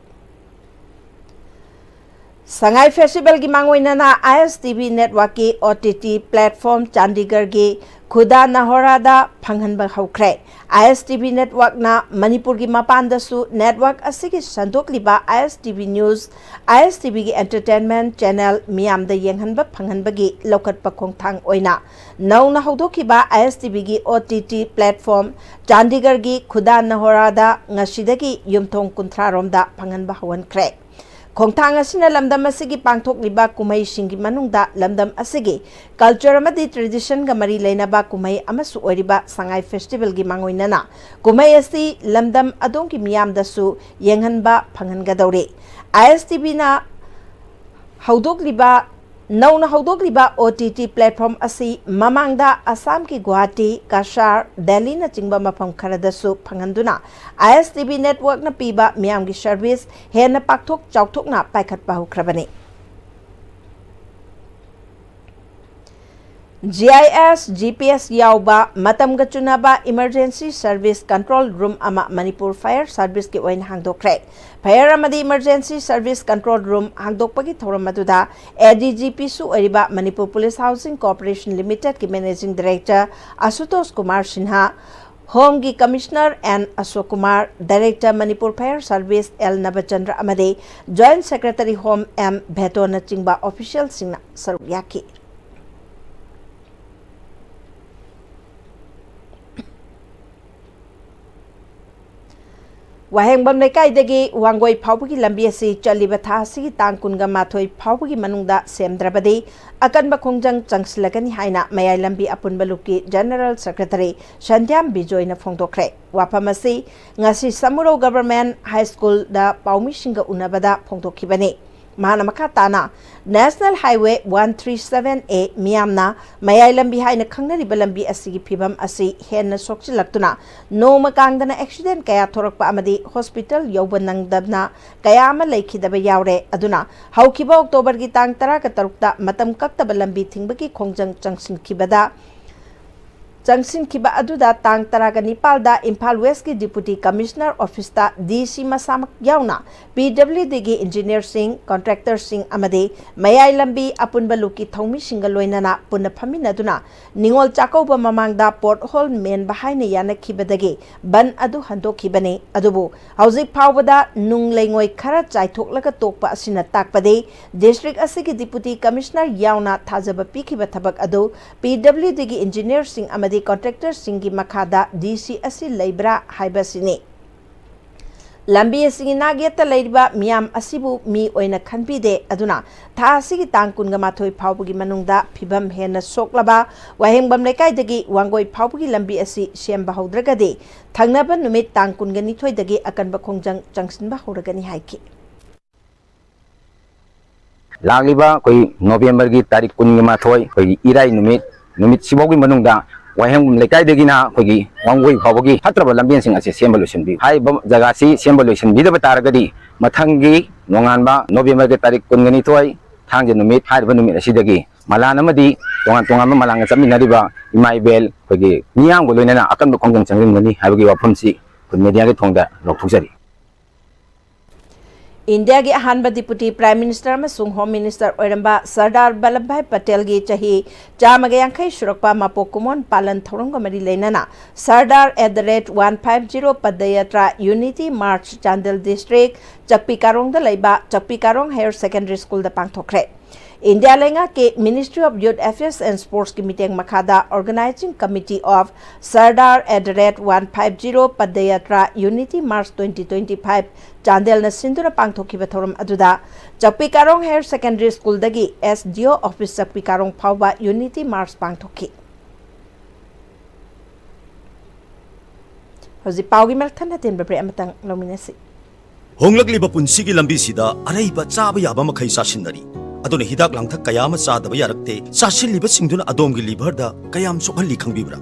ꯁꯉꯥꯏ ꯐꯦꯁꯇꯤꯚꯦꯜꯒꯤ ꯃꯥꯡꯑꯣꯏꯅꯅ ISTV networkꯀꯤ OTT platform ꯆꯥꯟꯗꯤꯒꯔꯒꯤ ꯈꯨꯗꯥ ꯅꯍꯣꯔꯥꯗ ꯐꯪꯍꯟꯕ ꯍꯧꯈ꯭ꯔꯦ꯫ ISTV networkꯅ ꯃꯅꯤꯄꯨꯔꯒꯤ ꯃꯄꯥꯟꯗꯁꯨ network ꯑꯁꯤꯒꯤ ꯁꯟꯗꯣꯛꯂꯤꯕ ISTV news, ISTVꯒꯤ entertainment channel ꯃꯤꯌꯥꯝꯗ ꯌꯦꯡꯍꯟꯕ ꯐꯪꯍꯟꯕꯒꯤ ꯂꯧꯈꯠꯄ ꯈꯣꯡꯊꯥꯡ ꯑꯣꯏꯅ ꯅꯧꯅ ꯍꯧꯗꯣꯛꯈꯤꯕ ISTVꯒꯤ OTT platform ꯆꯥꯟꯗꯤꯒꯔꯒꯤ ꯈꯨꯗꯥ ꯅꯍꯣꯔꯥꯗ ꯉꯁꯤꯗꯒꯤ ꯌꯨꯝꯊꯣꯡ ꯀꯨꯟꯊ꯭ꯔꯥ ꯔꯣꯝꯗ ꯐꯪꯍꯟꯕ ꯍꯧꯍꯟꯈ꯭ꯔꯦ꯫ ꯈꯣꯡꯊꯥꯡ ꯑꯁꯤꯅ ꯂꯝꯗꯝ ꯑꯁꯤꯒꯤ ꯄꯥꯡꯊꯣꯛꯂꯤꯕ ꯀꯨꯝꯍꯩꯁꯤꯡꯒꯤ ꯃꯅꯨꯡꯗ ꯂꯝꯗꯝ ꯑꯁꯤꯒꯤ culture ꯑꯃꯗꯤ traditionꯒ ꯃꯔꯤ ꯂꯩꯅꯕ ꯀꯨꯝꯍꯩ ꯑꯃꯁꯨ ꯑꯣꯏꯔꯤꯕ ꯁꯉꯥꯏ ꯐꯦꯁꯇꯤꯚꯦꯜꯒꯤ ꯃꯥꯡꯑꯣꯏꯅꯅ ꯀꯨꯝꯍꯩ ꯑꯁꯤ ꯂꯝꯗꯝ ꯑꯗꯣꯝꯒꯤ ꯃꯤꯌꯥꯝꯗꯁꯨ ꯌꯦꯡꯍꯟꯕ ꯐꯪꯍꯟꯒꯗꯧꯔꯤ꯫ ISTVꯅ ꯍꯧꯗꯣꯛꯂꯤꯕ, ꯅꯧꯅ ꯍꯧꯗꯣꯛꯂꯤꯕ OTT platform ꯑꯁꯤ ꯃꯃꯥꯡꯗ ꯑꯁꯥꯝꯒꯤ ꯒꯨꯋꯥꯍꯥꯇꯤ, ꯀꯁꯥꯔ, ꯗꯦꯜꯂꯤꯅꯆꯤꯡꯕ ꯃꯐꯝ ꯈꯔꯗꯁꯨ ꯐꯪꯍꯟꯗꯨꯅ ISTV networkꯅ ꯄꯤꯕ ꯃꯤꯌꯥꯝꯒꯤ service ꯍꯦꯟꯅ ꯄꯥꯛꯊꯣꯛ ꯆꯥꯎꯊꯣꯛꯅ ꯄꯥꯏꯈꯠꯄ ꯍꯧꯈ꯭ꯔꯕꯅꯤ꯫ GIS, GPS ꯌꯥꯎꯕ ꯃꯇꯝꯒ ꯆꯨꯅꯕ emergency service control room ꯑꯃ ꯃꯅꯤꯄꯨꯔ Fire Serviceꯀꯤ ꯑꯣꯏꯅ ꯍꯥꯡꯗꯣꯛꯈ꯭ꯔꯦ꯫ Fire ꯑꯃꯗꯤ emergency service control room ꯍꯥꯡꯗꯣꯛꯄꯒꯤ ꯊꯧꯔꯝ ꯑꯗꯨꯗ ADGPꯁꯨ ꯑꯣꯏꯔꯤꯕ Manipur Police Housing Corporation Limitedꯀꯤ managing director ꯑꯁꯨꯇꯣꯁ Kumar Sinha, Homeꯒꯤ Commissioner N ꯑꯁꯣꯛ Kumar, Director Manipur Fire Service L ꯅꯕꯆꯟꯗ꯭ꯔ ꯑꯃꯗꯤ Joint Secretary Home M ꯚꯦꯇꯣꯅꯆꯤꯡꯕ officialꯁꯤꯡꯅ ꯁꯔꯨꯛ ꯌꯥꯈꯤ꯫ ꯋꯥꯍꯦꯡꯕꯝ ꯂꯩꯀꯥꯏꯗꯒꯤ ꯋꯥꯡꯒꯣꯏ ꯐꯥꯎꯕꯒꯤ ꯂꯝꯕꯤ ꯑꯁꯤ ꯆꯠꯂꯤꯕ ꯊꯥ ꯑꯁꯤꯒꯤ ꯇꯥꯡ ꯀꯨꯟꯒ ꯃꯥꯊꯣꯏ ꯐꯥꯎꯕꯒꯤ ꯃꯅꯨꯡꯗ ꯁꯦꯝꯗ꯭ꯔꯕꯗꯤ ꯑꯀꯟꯕ ꯈꯣꯡꯖꯪ ꯆꯪꯁꯤꯜꯂꯒꯅꯤ ꯍꯥꯏꯅ ꯃꯌꯥꯏ ꯂꯝꯕꯤ ꯑꯄꯨꯟꯕ ꯂꯨꯞꯀꯤ ꯖꯦꯅꯔꯦꯜ ꯁꯦꯀ꯭ꯔꯦꯇꯔꯤ ꯁꯟꯙ꯭ꯌꯥꯝ ꯕꯤꯖꯣꯏꯅ ꯐꯣꯡꯗꯣꯛꯈ꯭ꯔꯦ꯫ ꯋꯥꯐꯝ ꯑꯁꯤ ꯉꯁꯤ ꯁꯃꯨꯔꯧ ꯒꯚꯔꯟꯃꯦꯟꯠ ꯍꯥꯏ ꯁ꯭ꯀꯨꯜꯗ ꯄꯥꯎꯃꯤꯁꯤꯡꯒ ꯎꯅꯕꯗ ꯐꯣꯡꯗꯣꯛꯈꯤꯕꯅꯤ꯫ ꯃꯍꯥꯛꯅ ꯃꯈꯥ ꯇꯥꯅ, National Highway one three seven A ꯃꯤꯌꯥꯝꯅ ꯃꯌꯥꯏ ꯂꯝꯕꯤ ꯍꯥꯏꯅ ꯈꯪꯅꯔꯤꯕ ꯂꯝꯕꯤ ꯑꯁꯤꯒꯤ ꯐꯤꯕꯝ ꯑꯁꯤ ꯍꯦꯟꯅ ꯁꯣꯛꯆꯤꯜꯂꯛꯇꯨꯅ ꯅꯣꯡꯃ ꯀꯥꯡꯗꯅ ꯑꯦꯛꯁꯤꯗꯦꯟꯠ ꯀꯌꯥ ꯊꯣꯔꯛꯄ ꯑꯃꯗꯤ ꯍꯣꯁꯄꯤꯇꯥꯜ ꯌꯧꯕ ꯅꯪꯗꯕꯅ ꯀꯌꯥ ꯑꯃ ꯂꯩꯈꯤꯗꯕ ꯌꯥꯎꯔꯦ꯫ ꯑꯗꯨꯅ ꯍꯧꯈꯤꯕ ꯑꯣꯛꯇꯣꯕꯔꯒꯤ ꯇꯥꯡ ꯇꯔꯥꯒ ꯇꯔꯨꯛꯇ ꯃꯇꯝ ꯀꯛꯇꯕ ꯂꯝꯕꯤ ꯊꯤꯡꯕꯒꯤ ꯈꯣꯡꯖꯪ ꯆꯪꯁꯤꯟꯈꯤꯕꯗ ꯆꯪꯁꯤꯟꯈꯤꯕ ꯑꯗꯨꯗ ꯇꯥꯡ ꯇꯔꯥꯒ ꯅꯤꯄꯥꯜꯗ ꯏꯝꯐꯥꯜ ꯋꯦꯁꯀꯤ ꯗꯤꯄꯨꯇꯤ ꯀꯃꯤꯁꯅꯔ ꯑꯣꯐꯤꯁꯇ ꯗꯤ ꯁꯤ ꯃꯁꯥꯃꯛ ꯌꯥꯎꯅ ꯄꯤ ꯗꯕ꯭ꯂꯤꯎ ꯗꯤꯒꯤ ꯏꯟꯖꯤꯅꯤꯌꯔꯁꯤꯡ, ꯀꯟꯇ꯭ꯔꯦꯛꯇꯔꯁꯤꯡ ꯑꯃꯗꯤ ꯃꯌꯥꯏ ꯂꯝꯕꯤ ꯑꯄꯨꯟꯕ ꯂꯨꯞꯀꯤ ꯊꯧꯃꯤꯁꯤꯡꯒ ꯂꯣꯏꯅꯅ ꯄꯨꯟꯅ ꯐꯝꯃꯤꯟꯅꯗꯨꯅ ꯅꯤꯉꯣꯜ ꯆꯥꯛꯀꯧꯕ ꯃꯃꯥꯡꯗ ꯄꯣꯠꯍꯣꯜ ꯃꯦꯟꯕ ꯍꯥꯏꯅ ꯌꯥꯅꯈꯤꯕꯗꯒꯤ ꯕꯟ ꯑꯗꯨ ꯍꯟꯗꯣꯛꯈꯤꯕꯅꯤ꯫ ꯑꯗꯨꯕꯨ ꯍꯧꯖꯤꯛ ꯐꯥꯎꯕꯗ ꯅꯨꯡ ꯂꯩꯉꯣꯏ ꯈꯔ ꯆꯥꯏꯊꯣꯛꯂꯒ ꯇꯣꯛꯄ ꯑꯁꯤꯅ ꯇꯥꯛꯄꯗꯤ ꯗꯤꯁꯇ꯭ꯔꯤꯛ ꯑꯁꯤꯒꯤ ꯗꯤꯄꯨꯇꯤ ꯀꯃꯤꯁꯅꯔ ꯌꯥꯎꯅ ꯊꯥꯖꯕ ꯄꯤꯈꯤꯕ ꯊꯕꯛ ꯑꯗꯨ ꯄꯤ ꯗꯕ꯭ꯂꯤꯎ ꯗꯤꯒꯤ ꯏꯟꯖꯤꯅꯤꯌꯔꯁꯤꯡ ꯑꯃꯗꯤ ꯀꯟꯇ꯭ꯔꯦꯛꯇꯔꯁꯤꯡꯒꯤ ꯃꯈꯥꯗ ꯗꯤ ꯁꯤ ꯑꯁꯤ ꯂꯩꯕ꯭ꯔꯥ ꯍꯥꯏꯕꯁꯤꯅꯤ꯫ ꯂꯝꯕꯤ ꯑꯁꯤꯒꯤ ꯅꯥꯛꯌꯦꯠꯇ ꯂꯩꯔꯤꯕ ꯃꯤꯌꯥꯝ ꯑꯁꯤꯕꯨ ꯃꯤ ꯑꯣꯏꯅ ꯈꯟꯕꯤꯗꯦ꯫ ꯑꯗꯨꯅ ꯊꯥ ꯑꯁꯤꯒꯤ ꯇꯥꯡ ꯀꯨꯟꯒ ꯃꯥꯊꯣꯏ ꯐꯥꯎꯕꯒꯤ ꯃꯅꯨꯡꯗ ꯐꯤꯕꯝ ꯍꯦꯟꯅ ꯁꯣꯛꯂꯕ ꯋꯥꯍꯦꯡꯕꯝ ꯂꯩꯀꯥꯏꯗꯒꯤ ꯋꯥꯡꯒꯣꯏ ꯐꯥꯎꯕꯒꯤ ꯂꯝꯕꯤ ꯑꯁꯤ ꯁꯦꯝꯕ ꯍꯧꯗ꯭ꯔꯒꯗꯤ ꯊꯪꯅꯕ ꯅꯨꯃꯤꯠ ꯇꯥꯡ ꯀꯨꯟꯒ ꯅꯤꯊꯣꯏꯗꯒꯤ ꯑꯀꯟꯕ ꯈꯣꯡꯖꯪ ꯆꯪꯁꯤꯟꯕ ꯍꯧꯔꯒꯅꯤ ꯍꯥꯏꯈꯤ꯫ ꯂꯥꯛꯂꯤꯕ ꯑꯩꯈꯣꯏ ꯅꯣꯕꯦꯝꯕꯔꯒꯤ ꯇꯥꯔꯤꯛ ꯀꯨꯟꯒ ꯃꯥꯊꯣꯏ, ꯑꯩꯈꯣꯏꯒꯤ ꯏꯔꯥꯏ ꯅꯨꯃꯤꯠ, ꯅꯨꯃꯤꯠ ꯁꯤꯐꯥꯎꯒꯤ ꯃꯅꯨꯡꯗ ꯋꯥꯍꯦꯡꯕꯝ ꯂꯩꯀꯥꯏꯗꯒꯤꯅ ꯑꯩꯈꯣꯏꯒꯤ ꯋꯥꯡꯒꯣꯏ ꯐꯥꯎꯕꯒꯤ ꯐꯠꯇ꯭ꯔꯕ ꯂꯝꯕꯦꯟꯁꯤꯡ ꯑꯁꯤ ꯁꯦꯝꯕ ꯂꯣꯏꯁꯤꯟꯕꯤꯌꯨ꯫ ꯍꯥꯏꯔꯤꯕ ꯖꯒꯥꯁꯤ ꯁꯦꯝꯕ ꯂꯣꯏꯁꯤꯟꯕꯤꯗꯕ ꯇꯥꯔꯒꯗꯤ ꯃꯊꯪꯒꯤ ꯅꯣꯡꯉꯥꯟꯕ ꯅꯣꯕꯦꯝꯕꯔꯒꯤ ꯇꯥꯔꯤꯛ ꯀꯨꯟꯒ ꯅꯤꯊꯣꯏ, ꯊꯥꯡꯖ ꯅꯨꯃꯤꯠ, ꯍꯥꯏꯔꯤꯕ ꯅꯨꯃꯤꯠ ꯑꯁꯤꯗꯒꯤ ꯃꯂꯥꯟ ꯑꯃꯗꯤ ꯇꯣꯉꯥꯟ ꯇꯣꯉꯥꯟꯕ ꯃꯂꯥꯟꯒ ꯆꯠꯃꯤꯟꯅꯔꯤꯕ ꯏꯃꯥ ꯏꯕꯦꯜ ꯑꯩꯈꯣꯏꯒꯤ ꯃꯤꯌꯥꯝꯒ ꯂꯣꯏꯅꯅ ꯑꯀꯟꯕ ꯈꯣꯡꯖꯪ ꯆꯪꯁꯤꯟꯒꯅꯤ ꯍꯥꯏꯕꯒꯤ ꯋꯥꯐꯝꯁꯤ ꯑꯩꯈꯣꯏ ꯃꯦꯗꯤꯌꯥꯒꯤ ꯊꯣꯡꯗ ꯂꯥꯎꯊꯣꯛꯆꯔꯤ꯫ ꯏꯟꯗꯤꯌꯥꯒꯤ ꯑꯍꯥꯟꯕ ꯗꯤꯄꯨꯇꯤ ꯄ꯭ꯔꯥꯏꯝ ꯃꯤꯅꯤꯁꯇꯔ ꯑꯃꯁꯨꯡ ꯍꯣꯝ ꯃꯤꯅꯤꯁꯇꯔ ꯑꯣꯏꯔꯝꯕ ꯁꯔꯗꯥꯔ ꯚꯜꯂꯚꯚꯥꯏ ꯄꯇꯦꯜꯒꯤ ꯆꯍꯤ ꯆꯥꯝꯃꯒ ꯌꯥꯡꯈꯩ ꯁꯨꯔꯛꯄ ꯃꯄꯣꯛ ꯀꯨꯝꯑꯣꯟ ꯄꯥꯂꯟ ꯊꯧꯔꯝꯒ ꯃꯔꯤ ꯂꯩꯅꯅ Sardar at the rate one five zero Padayatra Unity March Chandel District ꯆꯛꯄꯤ ꯀꯥꯔꯣꯡꯗ ꯂꯩꯕ ꯆꯛꯄꯤ ꯀꯥꯔꯣꯡ ꯍꯥꯌꯔ ꯁꯦꯀꯦꯟꯗꯔꯤ ꯁ꯭ꯀꯨꯜꯗ ꯄꯥꯡꯊꯣꯛꯈ꯭ꯔꯦ꯫ ꯏꯟꯗꯤꯌꯥ ꯂꯩꯉꯥꯛꯀꯤ Ministry of Youth Affairs and Sportsꯀꯤ ꯃꯤꯠꯌꯦꯡ ꯃꯈꯥꯗ Organising Committee of Sardar at the rate one five zero Padayatra Unity March twenty twenty-five ꯆꯥꯟꯗꯦꯜꯅ ꯁꯤꯟꯗꯨꯅ ꯄꯥꯡꯊꯣꯛꯈꯤꯕ ꯊꯧꯔꯝ ꯑꯗꯨꯗ ꯆꯛꯄꯤ ꯀꯥꯔꯣꯡ higher secondary ꯁ꯭ꯀꯨꯜꯗꯒꯤ S D O Office ꯆꯛꯄꯤ ꯀꯥꯔꯣꯡ ꯐꯥꯎꯕ Unity March ꯄꯥꯡꯊꯣꯛꯈꯤ꯫ ꯍꯧꯖꯤꯛ ꯄꯥꯎꯒꯤ ꯃꯔꯛ ꯊꯠꯅ ꯇꯦꯟꯕ break ꯑꯃꯇꯪ ꯂꯧꯃꯤꯟꯅꯁꯤ꯫ ꯍꯣꯡꯂꯛꯂꯤꯕ ꯄꯨꯟꯁꯤꯒꯤ ꯂꯝꯕꯤꯁꯤꯗ ꯑꯔꯩꯕ ꯆꯥꯕ ꯌꯥꯕ ꯃꯈꯩ ꯆꯥꯁꯤꯟꯅꯔꯤ꯫ ꯑꯗꯨꯅ ꯍꯤꯗꯥꯛ ꯂꯥꯡꯊꯛ ꯀꯌꯥ ꯑꯃ ꯆꯥꯗꯕ ꯌꯥꯔꯛꯇꯦ꯫ ꯆꯥꯁꯤꯜꯂꯤꯕꯁꯤꯡꯗꯨꯅ ꯑꯗꯣꯝꯒꯤ liverꯗ ꯀꯌꯥꯝ ꯁꯣꯛꯍꯜꯂꯤ ꯈꯪꯕꯤꯕ꯭ꯔꯥ?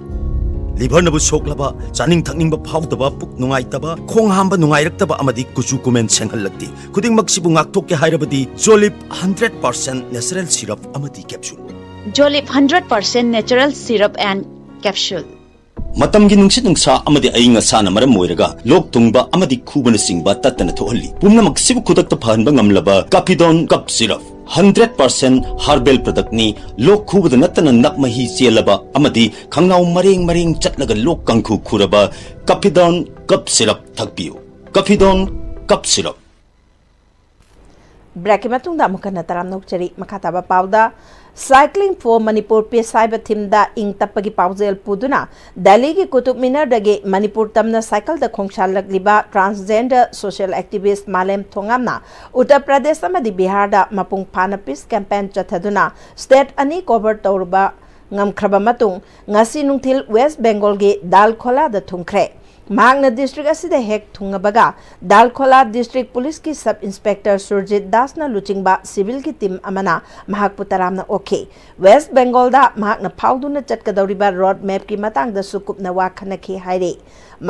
Liverꯅꯕꯨ ꯁꯣꯛꯂꯕ, ꯆꯥꯅꯤꯡ ꯊꯛꯅꯤꯡꯕ ꯐꯥꯎꯗꯕ, ꯄꯨꯛ ꯅꯨꯡꯉꯥꯏꯇꯕ, ꯈꯣꯡ ꯍꯥꯝꯕ ꯅꯨꯡꯉꯥꯏꯔꯛꯇꯕ ꯑꯃꯗꯤ ꯀꯨꯆꯨ ꯀꯨꯃꯦꯟ ꯁꯦꯡꯍꯜꯂꯛꯇꯦ꯫ ꯈꯨꯗꯤꯡꯃꯛꯁꯤꯕꯨ ꯉꯥꯛꯊꯣꯛꯀꯦ ꯍꯥꯏꯔꯕꯗꯤ Jolib hundred percent natural syrup ꯑꯃꯗꯤ capsule꯫ Jolib hundred percent natural syrup and capsule꯫ ꯃꯇꯝꯒꯤ ꯅꯨꯡꯁꯤꯠ ꯅꯨꯡꯁꯥ ꯑꯃꯗꯤ ꯑꯏꯪ ꯑꯁꯥꯅ ꯃꯔꯝ ꯑꯣꯏꯔꯒ ꯂꯣꯛ ꯊꯨꯡꯕ ꯑꯃꯗꯤ ꯈꯨꯕꯅꯆꯤꯡꯕ ꯇꯠꯇꯅ ꯊꯣꯛꯍꯜꯂꯤ꯫ ꯄꯨꯝꯅꯃꯛꯁꯤꯕꯨ ꯈꯨꯗꯛꯇ ꯐꯍꯟꯕ ꯉꯝꯂꯕ Capidon Cough Syrup, hundred percent herbal productꯅꯤ꯫ ꯂꯣꯛ ꯈꯨꯕꯗ ꯅꯠꯇꯅ ꯅꯞ ꯃꯍꯤ ꯆꯦꯜꯂꯕ ꯑꯃꯗꯤ ꯈꯪꯅꯥꯎ ꯃꯔꯦꯡ ꯃꯔꯦꯡ ꯆꯠꯂꯒ ꯂꯣꯛ ꯀꯥꯡꯈꯨ ꯈꯨꯔꯕ Capidon Cough Syrup ꯊꯛꯄꯤꯌꯨ꯫ Capidon Cough Syrup꯫ Breakꯀꯤ ꯃꯇꯨꯡꯗ ꯑꯃꯨꯛ ꯍꯟꯅ ꯇꯔꯥꯝꯅ ꯑꯣꯛꯆꯔꯤ꯫ ꯃꯈꯥ ꯇꯥꯕ ꯄꯥꯎꯗ, Cycling for Manipur Peace ꯍꯥꯏꯕ themeꯗ ꯏꯪ ꯇꯞꯄꯒꯤ ꯄꯥꯎꯖꯦꯜ ꯄꯨꯗꯨꯅ ꯗꯦꯜꯂꯤꯒꯤ ꯀꯨꯇꯨꯕ ꯃꯤꯅꯔꯗꯒꯤ ꯃꯅꯤꯄꯨꯔ ꯇꯝꯅ ꯁꯥꯏꯀꯜꯗ ꯈꯣꯡꯁꯥꯜꯂꯛꯂꯤꯕ transgender social activist ꯃꯥꯂꯦꯝ ꯊꯣꯉꯥꯝꯅ ꯎꯠꯇꯔ ꯄ꯭ꯔꯗꯦꯁ ꯑꯃꯗꯤ ꯕꯤꯍꯥꯔꯗ ꯃꯄꯨꯡ ꯐꯥꯅ peace campaign ꯆꯠꯊꯗꯨꯅ state ꯑꯅꯤ cover ꯇꯧꯔꯨꯕ ꯉꯝꯈ꯭ꯔꯕ ꯃꯇꯨꯡ, ꯉꯁꯤ ꯅꯨꯡꯊꯤꯜ West Bengalꯒꯤ ꯗꯥꯜꯈꯣꯂꯥꯗ ꯊꯨꯡꯈ꯭ꯔꯦ꯫ ꯃꯍꯥꯛꯅ district ꯑꯁꯤꯗ ꯍꯦꯛ ꯊꯨꯡꯉꯕꯒ, ꯗꯥꯜꯈꯣꯂꯥ district policeꯀꯤ sub inspector ꯁꯨꯔꯖꯤꯠ ꯗꯥꯁꯅ ꯂꯨꯆꯤꯡꯕ civilꯒꯤ team ꯑꯃꯅ ꯃꯍꯥꯛꯄꯨ ꯇꯔꯥꯝꯅ ꯑꯣꯛꯈꯤ꯫ West Bengalꯗ ꯃꯍꯥꯛꯅ ꯐꯥꯎꯗꯨꯅ ꯆꯠꯀꯗꯧꯔꯤꯕ road mapꯀꯤ ꯃꯇꯥꯡꯗꯁꯨ ꯀꯨꯞꯅ ꯋꯥ ꯈꯟꯅꯈꯤ ꯍꯥꯏꯔꯤ꯫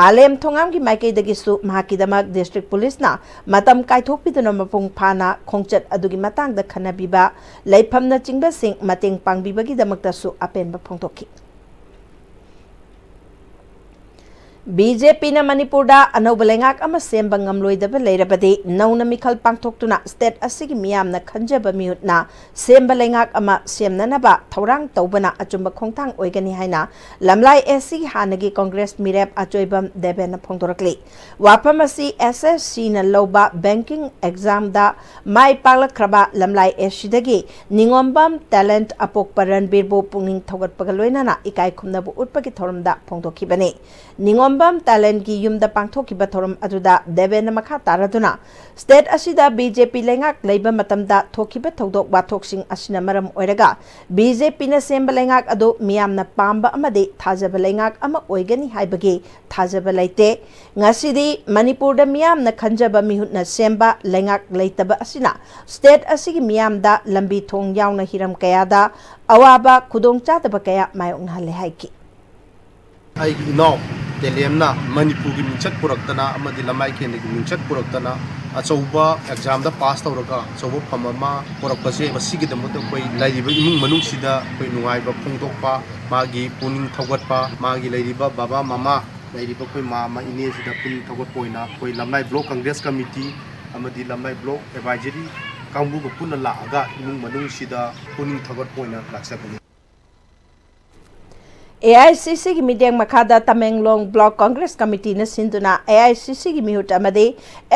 ꯃꯥꯂꯦꯝ ꯊꯣꯉꯥꯝꯒꯤ ꯃꯥꯏꯀꯩꯗꯒꯤꯁꯨ ꯃꯍꯥꯛꯀꯤꯗꯃꯛ district policeꯅ ꯃꯇꯝ ꯀꯥꯏꯊꯣꯛꯄꯤꯗꯨꯅ ꯃꯄꯨꯡ ꯐꯥꯅ ꯈꯣꯡꯆꯠ ꯑꯗꯨꯒꯤ ꯃꯇꯥꯡꯗ ꯈꯟꯅꯕꯤꯕ, ꯂꯩꯐꯝꯅꯆꯤꯡꯕꯁꯤꯡ ꯃꯇꯦꯡ ꯄꯥꯡꯕꯤꯕꯒꯤꯗꯃꯛꯇꯁꯨ ꯑꯄꯦꯟꯕ ꯐꯣꯡꯗꯣꯛꯈꯤ꯫ ꯕꯤ ꯖꯦ ꯄꯤꯅ ꯃꯅꯤꯄꯨꯔꯗ ꯑꯅꯧꯕ ꯂꯩꯉꯥꯛ ꯑꯃ ꯁꯦꯝꯕ ꯉꯝꯂꯣꯏꯗꯕ ꯂꯩꯔꯕꯗꯤ, ꯅꯧꯅ ꯃꯤꯈꯜ ꯄꯥꯡꯊꯣꯛꯇꯨꯅ state ꯑꯁꯤꯒꯤ ꯃꯤꯌꯥꯝꯅ ꯈꯟꯖꯕ ꯃꯤꯍꯨꯠꯅ ꯁꯦꯝꯕ ꯂꯩꯉꯥꯛ ꯑꯃ ꯁꯦꯝꯅꯅꯕ ꯊꯧꯔꯥꯡ ꯇꯧꯕꯅ ꯑꯆꯨꯝꯕ ꯈꯣꯡꯊꯥꯡ ꯑꯣꯏꯒꯅꯤ ꯍꯥꯏꯅ ꯂꯝꯂꯥꯏ ꯑꯦꯁ ꯁꯤꯒꯤ ꯍꯥꯟꯅꯒꯤ ꯀꯣꯡꯒ꯭ꯔꯦꯁ ꯃꯤꯔꯦꯞ ꯑꯆꯣꯏꯕꯝ ꯗꯦꯕꯦꯟꯅ ꯐꯣꯡꯗꯣꯔꯛꯂꯤ꯫ ꯋꯥꯐꯝ ꯑꯁꯤ ꯑꯦꯁ ꯑꯦꯁ ꯁꯤꯅ ꯂꯧꯕ banking examꯗ ꯃꯥꯏ ꯄꯥꯛꯂꯛꯈ꯭ꯔꯕ ꯂꯝꯂꯥꯏ ꯑꯦꯁ ꯁꯤꯗꯒꯤ ꯅꯤꯉꯣꯝꯕꯝ talent ꯑꯄꯣꯛꯄ ꯔꯟꯕꯤꯔꯕꯨ ꯄꯨꯛꯅꯤꯡ ꯊꯧꯒꯠꯄꯒ ꯂꯣꯏꯅꯅ ꯏꯀꯥꯏ ꯈꯨꯝꯅꯕ ꯎꯠꯄꯒꯤ ꯊꯧꯔꯝꯗ ꯐꯣꯡꯗꯣꯛꯈꯤꯕꯅꯤ꯫ ꯅꯤꯉꯣꯝꯕꯝ talentꯀꯤ ꯌꯨꯝꯗ ꯄꯥꯡꯊꯣꯛꯈꯤꯕ ꯊꯧꯔꯝ ꯑꯗꯨꯗ ꯗꯦꯕꯦꯟꯅ ꯃꯈꯥ ꯇꯥꯔꯗꯨꯅ, state ꯑꯁꯤꯗ ꯕꯤ ꯖꯦ ꯄꯤ ꯂꯩꯉꯥꯛ ꯂꯩꯕ ꯃꯇꯝꯗ ꯊꯣꯛꯈꯤꯕ ꯊꯧꯗꯣꯛ ꯋꯥꯊꯣꯛꯁꯤꯡ ꯑꯁꯤꯅ ꯃꯔꯝ ꯑꯣꯏꯔꯒ ꯕꯤ ꯖꯦ ꯄꯤꯅ ꯁꯦꯝꯕ ꯂꯩꯉꯥꯛ ꯑꯗꯨ ꯃꯤꯌꯥꯝꯅ ꯄꯥꯝꯕ ꯑꯃꯗꯤ ꯊꯥꯖꯕ ꯂꯩꯉꯥꯛ ꯑꯃ ꯑꯣꯏꯒꯅꯤ ꯍꯥꯏꯕꯒꯤ ꯊꯥꯖꯕ ꯂꯩꯇꯦ꯫ ꯉꯁꯤꯗꯤ ꯃꯅꯤꯄꯨꯔꯗ ꯃꯤꯌꯥꯝꯅ ꯈꯟꯖꯕ ꯃꯤꯍꯨꯠꯅ ꯁꯦꯝꯕ ꯂꯩꯉꯥꯛ ꯂꯩꯇꯕ ꯑꯁꯤꯅ state ꯑꯁꯤꯒꯤ ꯃꯤꯌꯥꯝꯗ ꯂꯝꯕꯤ ꯊꯣꯡ ꯌꯥꯎꯅ ꯍꯤꯔꯝ ꯀꯌꯥꯗ ꯑꯋꯥꯕ ꯈꯨꯗꯣꯡꯆꯥꯗꯕ ꯀꯌꯥ ꯃꯥꯌꯣꯛꯅꯍꯜꯂꯦ ꯍꯥꯏꯈꯤ꯫ ꯑꯩꯒꯤ ꯏꯅꯥꯎ talentꯅ ꯃꯅꯤꯄꯨꯔꯒꯤ ꯃꯤꯡꯆꯠ ꯄꯨꯔꯛꯇꯅ ꯑꯃꯗꯤ ꯂꯝꯂꯥꯏ ꯀꯦꯟꯗ꯭ꯔꯒꯤ ꯃꯤꯡꯆꯠ ꯄꯨꯔꯛꯇꯅ ꯑꯆꯧꯕ examꯗ pass ꯇꯧꯔꯒ ꯑꯆꯧꯕ ꯐꯝ ꯑꯃ ꯄꯨꯔꯛꯄꯁꯦ, ꯃꯁꯤꯒꯤꯗꯃꯛꯇ ꯑꯩꯈꯣꯏ ꯂꯩꯔꯤꯕ ꯏꯃꯨꯡ ꯃꯅꯨꯡꯁꯤꯗ ꯑꯩꯈꯣꯏ ꯅꯨꯡꯉꯥꯏꯕ ꯐꯣꯡꯗꯣꯛꯄ, ꯃꯥꯒꯤ ꯄꯨꯛꯅꯤꯡ ꯊꯧꯒꯠꯄ, ꯃꯥꯒꯤ ꯂꯩꯔꯤꯕ ꯕꯕꯥ ꯃꯃꯥ, ꯂꯩꯔꯤꯕ ꯑꯩꯈꯣꯏ ꯃꯥ ꯑꯃ ꯏꯅꯦꯁꯤꯗ ꯄꯨꯛꯅꯤꯡ ꯊꯧꯒꯠꯄ ꯑꯣꯏꯅ ꯑꯩꯈꯣꯏ ꯂꯝꯂꯥꯏ block congress committee ꯑꯃꯗꯤ ꯂꯝꯂꯥꯏ block advisory ꯀꯥꯡꯕꯨꯒ ꯄꯨꯟꯅ ꯂꯥꯛꯑꯒ ꯏꯃꯨꯡ ꯃꯅꯨꯡꯁꯤꯗ ꯄꯨꯛꯅꯤꯡ ꯊꯧꯒꯠꯄ ꯑꯣꯏꯅ ꯂꯥꯛꯆꯕꯅꯤ꯫ ꯑꯦ ꯑꯥꯏ ꯁꯤ ꯁꯤꯒꯤ ꯃꯤꯠꯌꯦꯡ ꯃꯈꯥꯗ ꯇꯃꯦꯡꯂꯣꯡ block congress committeeꯅ ꯁꯤꯟꯗꯨꯅ ꯑꯦ ꯑꯥꯏ ꯁꯤ ꯁꯤꯒꯤ ꯃꯤꯍꯨꯠ ꯑꯃꯗꯤ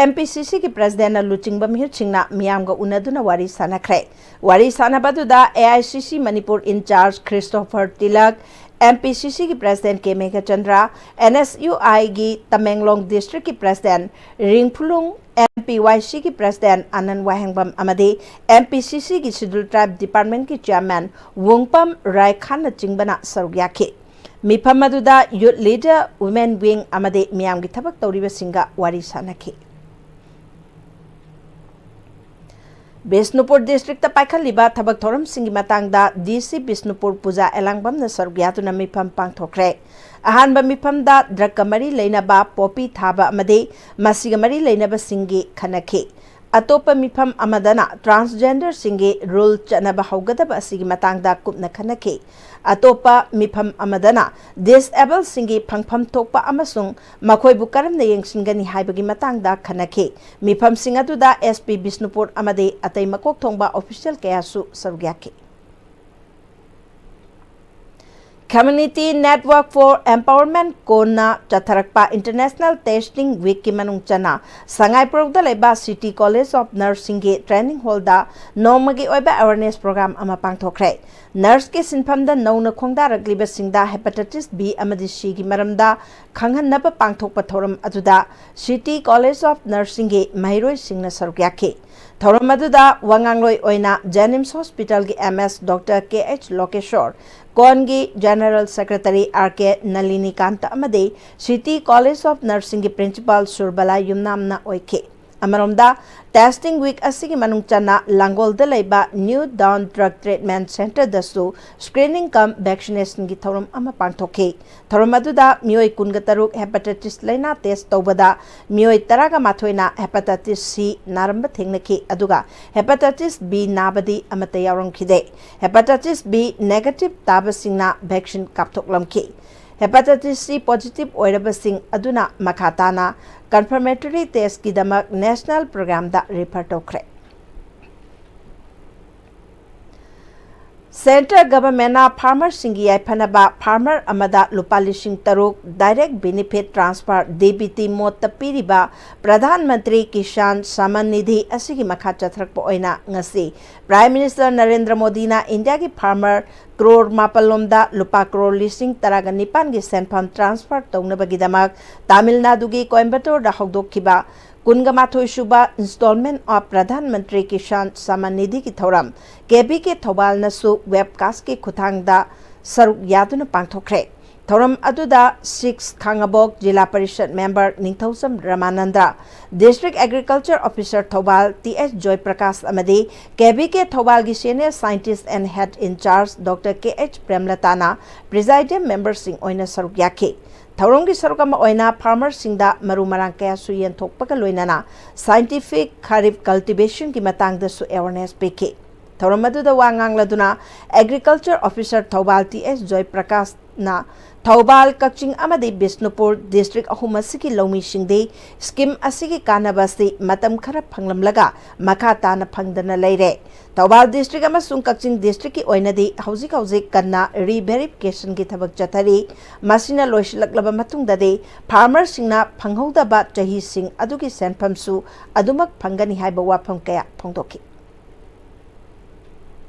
ꯑꯦꯝ ꯄꯤ ꯁꯤ ꯁꯤꯒꯤ presidentꯅ ꯂꯨꯆꯤꯡꯕ ꯃꯤꯍꯨꯠꯁꯤꯡꯅ ꯃꯤꯌꯥꯝꯒ ꯎꯅꯗꯨꯅ ꯋꯥꯔꯤ ꯁꯥꯟꯅꯈ꯭ꯔꯦ꯫ ꯋꯥꯔꯤ ꯁꯥꯟꯅꯕ ꯑꯗꯨꯗ ꯑꯦ I C C Manipur in charge Christopher Tilak, M P C ꯁꯤꯒꯤ president K Meghachandra, N S U ꯑꯥꯏꯒꯤ ꯇꯃꯦꯡꯂꯣꯡ districtꯀꯤ president Ringphulung, M P Y ꯁꯤꯒꯤ president ꯑꯅꯟ ꯋꯥꯍꯦꯡꯕꯝ ꯑꯃꯗꯤ ꯑꯦꯝ ꯄꯤ ꯁꯤ ꯁꯤꯒꯤ scheduled tribe departmentꯀꯤ chairman ꯋꯨꯡꯄꯝ ꯔꯥꯏꯈꯥꯟꯅꯆꯤꯡꯕꯅ ꯁꯔꯨꯛ ꯌꯥꯈꯤ꯫ ꯃꯤꯐꯝ ꯑꯗꯨꯗ youth leader, women wing ꯑꯃꯗꯤ ꯃꯤꯌꯥꯝꯒꯤ ꯊꯕꯛ ꯇꯧꯔꯤꯕꯁꯤꯡꯒ ꯋꯥꯔꯤ ꯁꯥꯟꯅꯈꯤ꯫ ꯕꯤꯁꯅꯨꯄꯨꯔ districtꯇ ꯄꯥꯏꯈꯠꯂꯤꯕ ꯊꯕꯛ ꯊꯧꯔꯝꯁꯤꯡꯒꯤ ꯃꯇꯥꯡꯗ ꯗꯤ ꯁꯤ ꯕꯤꯁꯅꯨꯄꯨꯔ ꯄꯨꯖꯥ ꯑꯦꯂꯥꯡꯕꯝꯅ ꯁꯔꯨꯛ ꯌꯥꯗꯨꯅ ꯃꯤꯐꯝ ꯄꯥꯡꯊꯣꯛꯈ꯭ꯔꯦ꯫ ꯑꯍꯥꯟꯕ ꯃꯤꯐꯝꯗ drugꯀ ꯃꯔꯤ ꯂꯩꯅꯕ poppy ꯊꯥꯕ ꯑꯃꯗꯤ ꯃꯁꯤꯒ ꯃꯔꯤ ꯂꯩꯅꯕꯁꯤꯡꯒꯤ ꯈꯟꯅꯈꯤ꯫ ꯑꯇꯣꯞꯄ ꯃꯤꯐꯝ ꯑꯃꯗꯅ transgenderꯁꯤꯡꯒꯤ rule ꯆꯠꯅꯕ ꯍꯧꯒꯗꯕ ꯑꯁꯤꯒꯤ ꯃꯇꯥꯡꯗ ꯀꯨꯞꯅ ꯈꯟꯅꯈꯤ꯫ ꯑꯇꯣꯞꯄ ꯃꯤꯐꯝ ꯑꯃꯗꯅ disabledꯁꯤꯡꯒꯤ ꯐꯪꯐꯝ ꯊꯣꯛꯄ ꯑꯃꯁꯨꯡ ꯃꯈꯣꯏꯕꯨ ꯀꯔꯝꯅ ꯌꯦꯡꯁꯤꯟꯒꯅꯤ ꯍꯥꯏꯕꯒꯤ ꯃꯇꯥꯡꯗ ꯈꯟꯅꯈꯤ꯫ ꯃꯤꯐꯝꯁꯤꯡ ꯑꯗꯨꯗ SP ꯕꯤꯁꯅꯨꯄꯨꯔ ꯑꯃꯗꯤ ꯑꯇꯩ ꯃꯀꯣꯛ ꯊꯣꯡꯕ official ꯀꯌꯥꯁꯨ ꯁꯔꯨꯛ ꯌꯥꯈꯤ꯫ Community Network for Empowerment ꯀꯣꯟꯅ ꯆꯠꯊꯔꯛꯄ International Testing Weekꯀꯤ ꯃꯅꯨꯡ ꯆꯟꯅ ꯁꯉꯥꯏꯄ꯭ꯔꯧꯗ ꯂꯩꯕ City College of Nursingꯒꯤ training hallꯗ ꯅꯣꯡꯃꯒꯤ ꯑꯣꯏꯕ awareness program ꯑꯃ ꯄꯥꯡꯊꯣꯛꯈ꯭ꯔꯦ꯫ Nurseꯀꯤ ꯁꯤꯟꯐꯝꯗ ꯅꯧꯅ ꯈꯣꯡꯗꯥꯔꯛꯂꯤꯕꯁꯤꯡꯗ hepatitis B ꯑꯃꯗꯤ Cꯒꯤ ꯃꯔꯝꯗ ꯈꯪꯍꯟꯅꯕ ꯄꯥꯡꯊꯣꯛꯄ ꯊꯧꯔꯝ ꯑꯗꯨꯗ City College of Nursingꯒꯤ ꯃꯍꯩꯔꯣꯏꯁꯤꯡꯅ ꯁꯔꯨꯛ ꯌꯥꯈꯤ꯫ ꯊꯧꯔꯝ ꯑꯗꯨꯗ ꯋꯥꯉꯥꯡꯂꯣꯏ ꯑꯣꯏꯅ JNIMS Hospitalꯒꯤ MS Doctor KH ꯂꯣꯀꯦꯁꯣꯔ, ꯀꯣꯟꯒꯤ General Secretary RK ꯅꯂꯤꯅꯤꯀꯥꯟꯇ ꯑꯃꯗꯤ City College of Nursingꯒꯤ Principal Surbala ꯌꯨꯝꯅꯥꯝꯅ ꯑꯣꯏꯈꯤ꯫ ꯑꯃꯔꯣꯝꯗ, testing week ꯑꯁꯤꯒꯤ ꯃꯅꯨꯡ ꯆꯟꯅ ꯂꯥꯡꯒꯣꯜꯗ ꯂꯩꯕ New Dawn Drug Treatment Centreꯗꯁꯨ screening cum vaccinationꯒꯤ ꯊꯧꯔꯝ ꯑꯃ ꯄꯥꯡꯊꯣꯛꯈꯤ꯫ ꯊꯧꯔꯝ ꯑꯗꯨꯗ ꯃꯤꯑꯣꯏ ꯀꯨꯟꯒ ꯇꯔꯨꯛ hepatitis ꯂꯩꯅꯥ test ꯇꯧꯕꯗ ꯃꯤꯑꯣꯏ ꯇꯔꯥꯒ ꯃꯥꯊꯣꯏꯅ hepatitis C ꯅꯥꯔꯝꯕ ꯊꯦꯡꯅꯈꯤ, ꯑꯗꯨꯒ hepatitis B ꯅꯥꯕꯗꯤ ꯑꯃꯠꯇ ꯌꯥꯎꯔꯝꯈꯤꯗꯦ꯫ Hepatitis B negative ꯇꯥꯕꯁꯤꯡꯅ vaccine ꯀꯥꯞꯊꯣꯛꯂꯝꯈꯤ꯫ Hepatitis C positive ꯑꯣꯏꯔꯕꯁꯤꯡ ꯑꯗꯨꯅ ꯃꯈꯥ ꯇꯥꯅ confirmatory testꯀꯤꯗꯃꯛ national programꯗ refer ꯇꯧꯈ꯭ꯔꯦ꯫ Centre Governmentꯅ farmerꯁꯤꯡꯒꯤ ꯌꯥꯏꯐꯅꯕ farmer ꯑꯃꯗ ꯂꯨꯄꯥ ꯂꯤꯁꯤꯡ ꯇꯔꯨꯛ direct benefit transfer, DBT modeꯇ ꯄꯤꯔꯤꯕ Pradhan Mantri Kisan Samman Nidhi ꯑꯁꯤꯒꯤ ꯃꯈꯥ ꯆꯠꯊꯔꯛꯄ ꯑꯣꯏꯅ ꯉꯁꯤ Prime Minister ꯅꯔꯦꯟꯗ꯭ꯔ ꯃꯣꯗꯤꯅ ꯏꯟꯗꯤꯌꯥꯒꯤ farmer ꯀ꯭ꯔꯣꯔ ꯃꯥꯄꯜ ꯂꯣꯝꯗ ꯂꯨꯄꯥ ꯀ꯭ꯔꯣꯔ ꯂꯤꯁꯤꯡ ꯇꯔꯥꯒ ꯅꯤꯄꯥꯟꯒꯤ ꯁꯦꯟꯐꯝ transfer ꯇꯧꯅꯕꯒꯤꯗꯃꯛ ꯇꯥꯃꯤꯜ ꯅꯥꯗꯨꯒꯤ ꯀꯣꯏꯝꯕꯇꯣꯔꯗ ꯍꯧꯗꯣꯛꯈꯤꯕ ꯀꯨꯟꯒ ꯃꯥꯊꯣꯏ ꯁꯨꯕ installment of Pradhan Mantri Kisan Samman Nidhiꯒꯤ ꯊꯧꯔꯝ KVK ꯊꯧꯕꯥꯜꯅꯁꯨ webcastꯀꯤ ꯈꯨꯠꯊꯥꯡꯗ ꯁꯔꯨꯛ ꯌꯥꯗꯨꯅ ꯄꯥꯡꯊꯣꯛꯈ꯭ꯔꯦ꯫ ꯊꯧꯔꯝ ꯑꯗꯨꯗ six Khangabok zila parishad member Ningthoujam Ramananda, District Agriculture Officer Thoubal T S Joyprakash ꯑꯃꯗꯤ KVK ꯊꯧꯕꯥꯜꯒꯤ senior scientist and head in charge Doctor K H ꯄ꯭ꯔꯦꯝꯂꯇꯥꯅ presiding memberꯁꯤꯡ ꯑꯣꯏꯅ ꯁꯔꯨꯛ ꯌꯥꯈꯤ꯫ ꯊꯧꯔꯝꯒꯤ ꯁꯔꯨꯛ ꯑꯃ ꯑꯣꯏꯅ farmerꯁꯤꯡꯗ ꯃꯔꯨ ꯃꯔꯥꯡ ꯀꯌꯥꯁꯨ ꯌꯦꯟꯊꯣꯛꯄꯒ ꯂꯣꯏꯅꯅ scientific Kharif cultivationꯒꯤ ꯃꯇꯥꯡꯗꯁꯨ awareness ꯄꯤꯈꯤ꯫ ꯊꯧꯔꯝ ꯑꯗꯨꯗ ꯋꯥ ꯉꯥꯡꯂꯗꯨꯅ Agriculture Officer ꯊꯧꯕꯥꯜ ꯇꯤ ꯑꯦꯁ ꯖꯣꯏ ꯄ꯭ꯔꯀꯥꯁꯅ ꯊꯧꯕꯥꯜ, ꯀꯛꯆꯤꯡ ꯑꯃꯗꯤ ꯕꯤꯁꯅꯨꯄꯨꯔ district ꯑꯍꯨꯝ ꯑꯁꯤꯒꯤ ꯂꯧꯃꯤꯁꯤꯡꯗꯤ scheme ꯑꯁꯤꯒꯤ ꯀꯥꯟꯅꯕ ꯑꯁꯤ ꯃꯇꯝ ꯈꯔ ꯐꯪꯂꯝꯂꯒ ꯃꯈꯥ ꯇꯥꯅ ꯐꯪꯗꯅ ꯂꯩꯔꯦ꯫ ꯊꯧꯕꯥꯜ district ꯑꯃꯁꯨꯡ ꯀꯛꯆꯤꯡ districtꯀꯤ ꯑꯣꯏꯅꯗꯤ ꯍꯧꯖꯤꯛ ꯍꯧꯖꯤꯛ ꯀꯟꯅ reverificationꯒꯤ ꯊꯕꯛ ꯆꯠꯊꯔꯤ꯫ ꯃꯁꯤꯅ ꯂꯣꯏꯁꯤꯜꯂꯛꯂꯕ ꯃꯇꯨꯡꯗꯗꯤ farmerꯁꯤꯡꯅ ꯐꯪꯍꯧꯗꯕ ꯆꯍꯤꯁꯤꯡ ꯑꯗꯨꯒꯤ ꯁꯦꯟꯐꯝꯁꯨ ꯑꯗꯨꯃꯛ ꯐꯪꯒꯅꯤ ꯍꯥꯏꯕ ꯋꯥꯐꯝ ꯀꯌꯥ ꯐꯣꯡꯗꯣꯛꯈꯤ꯫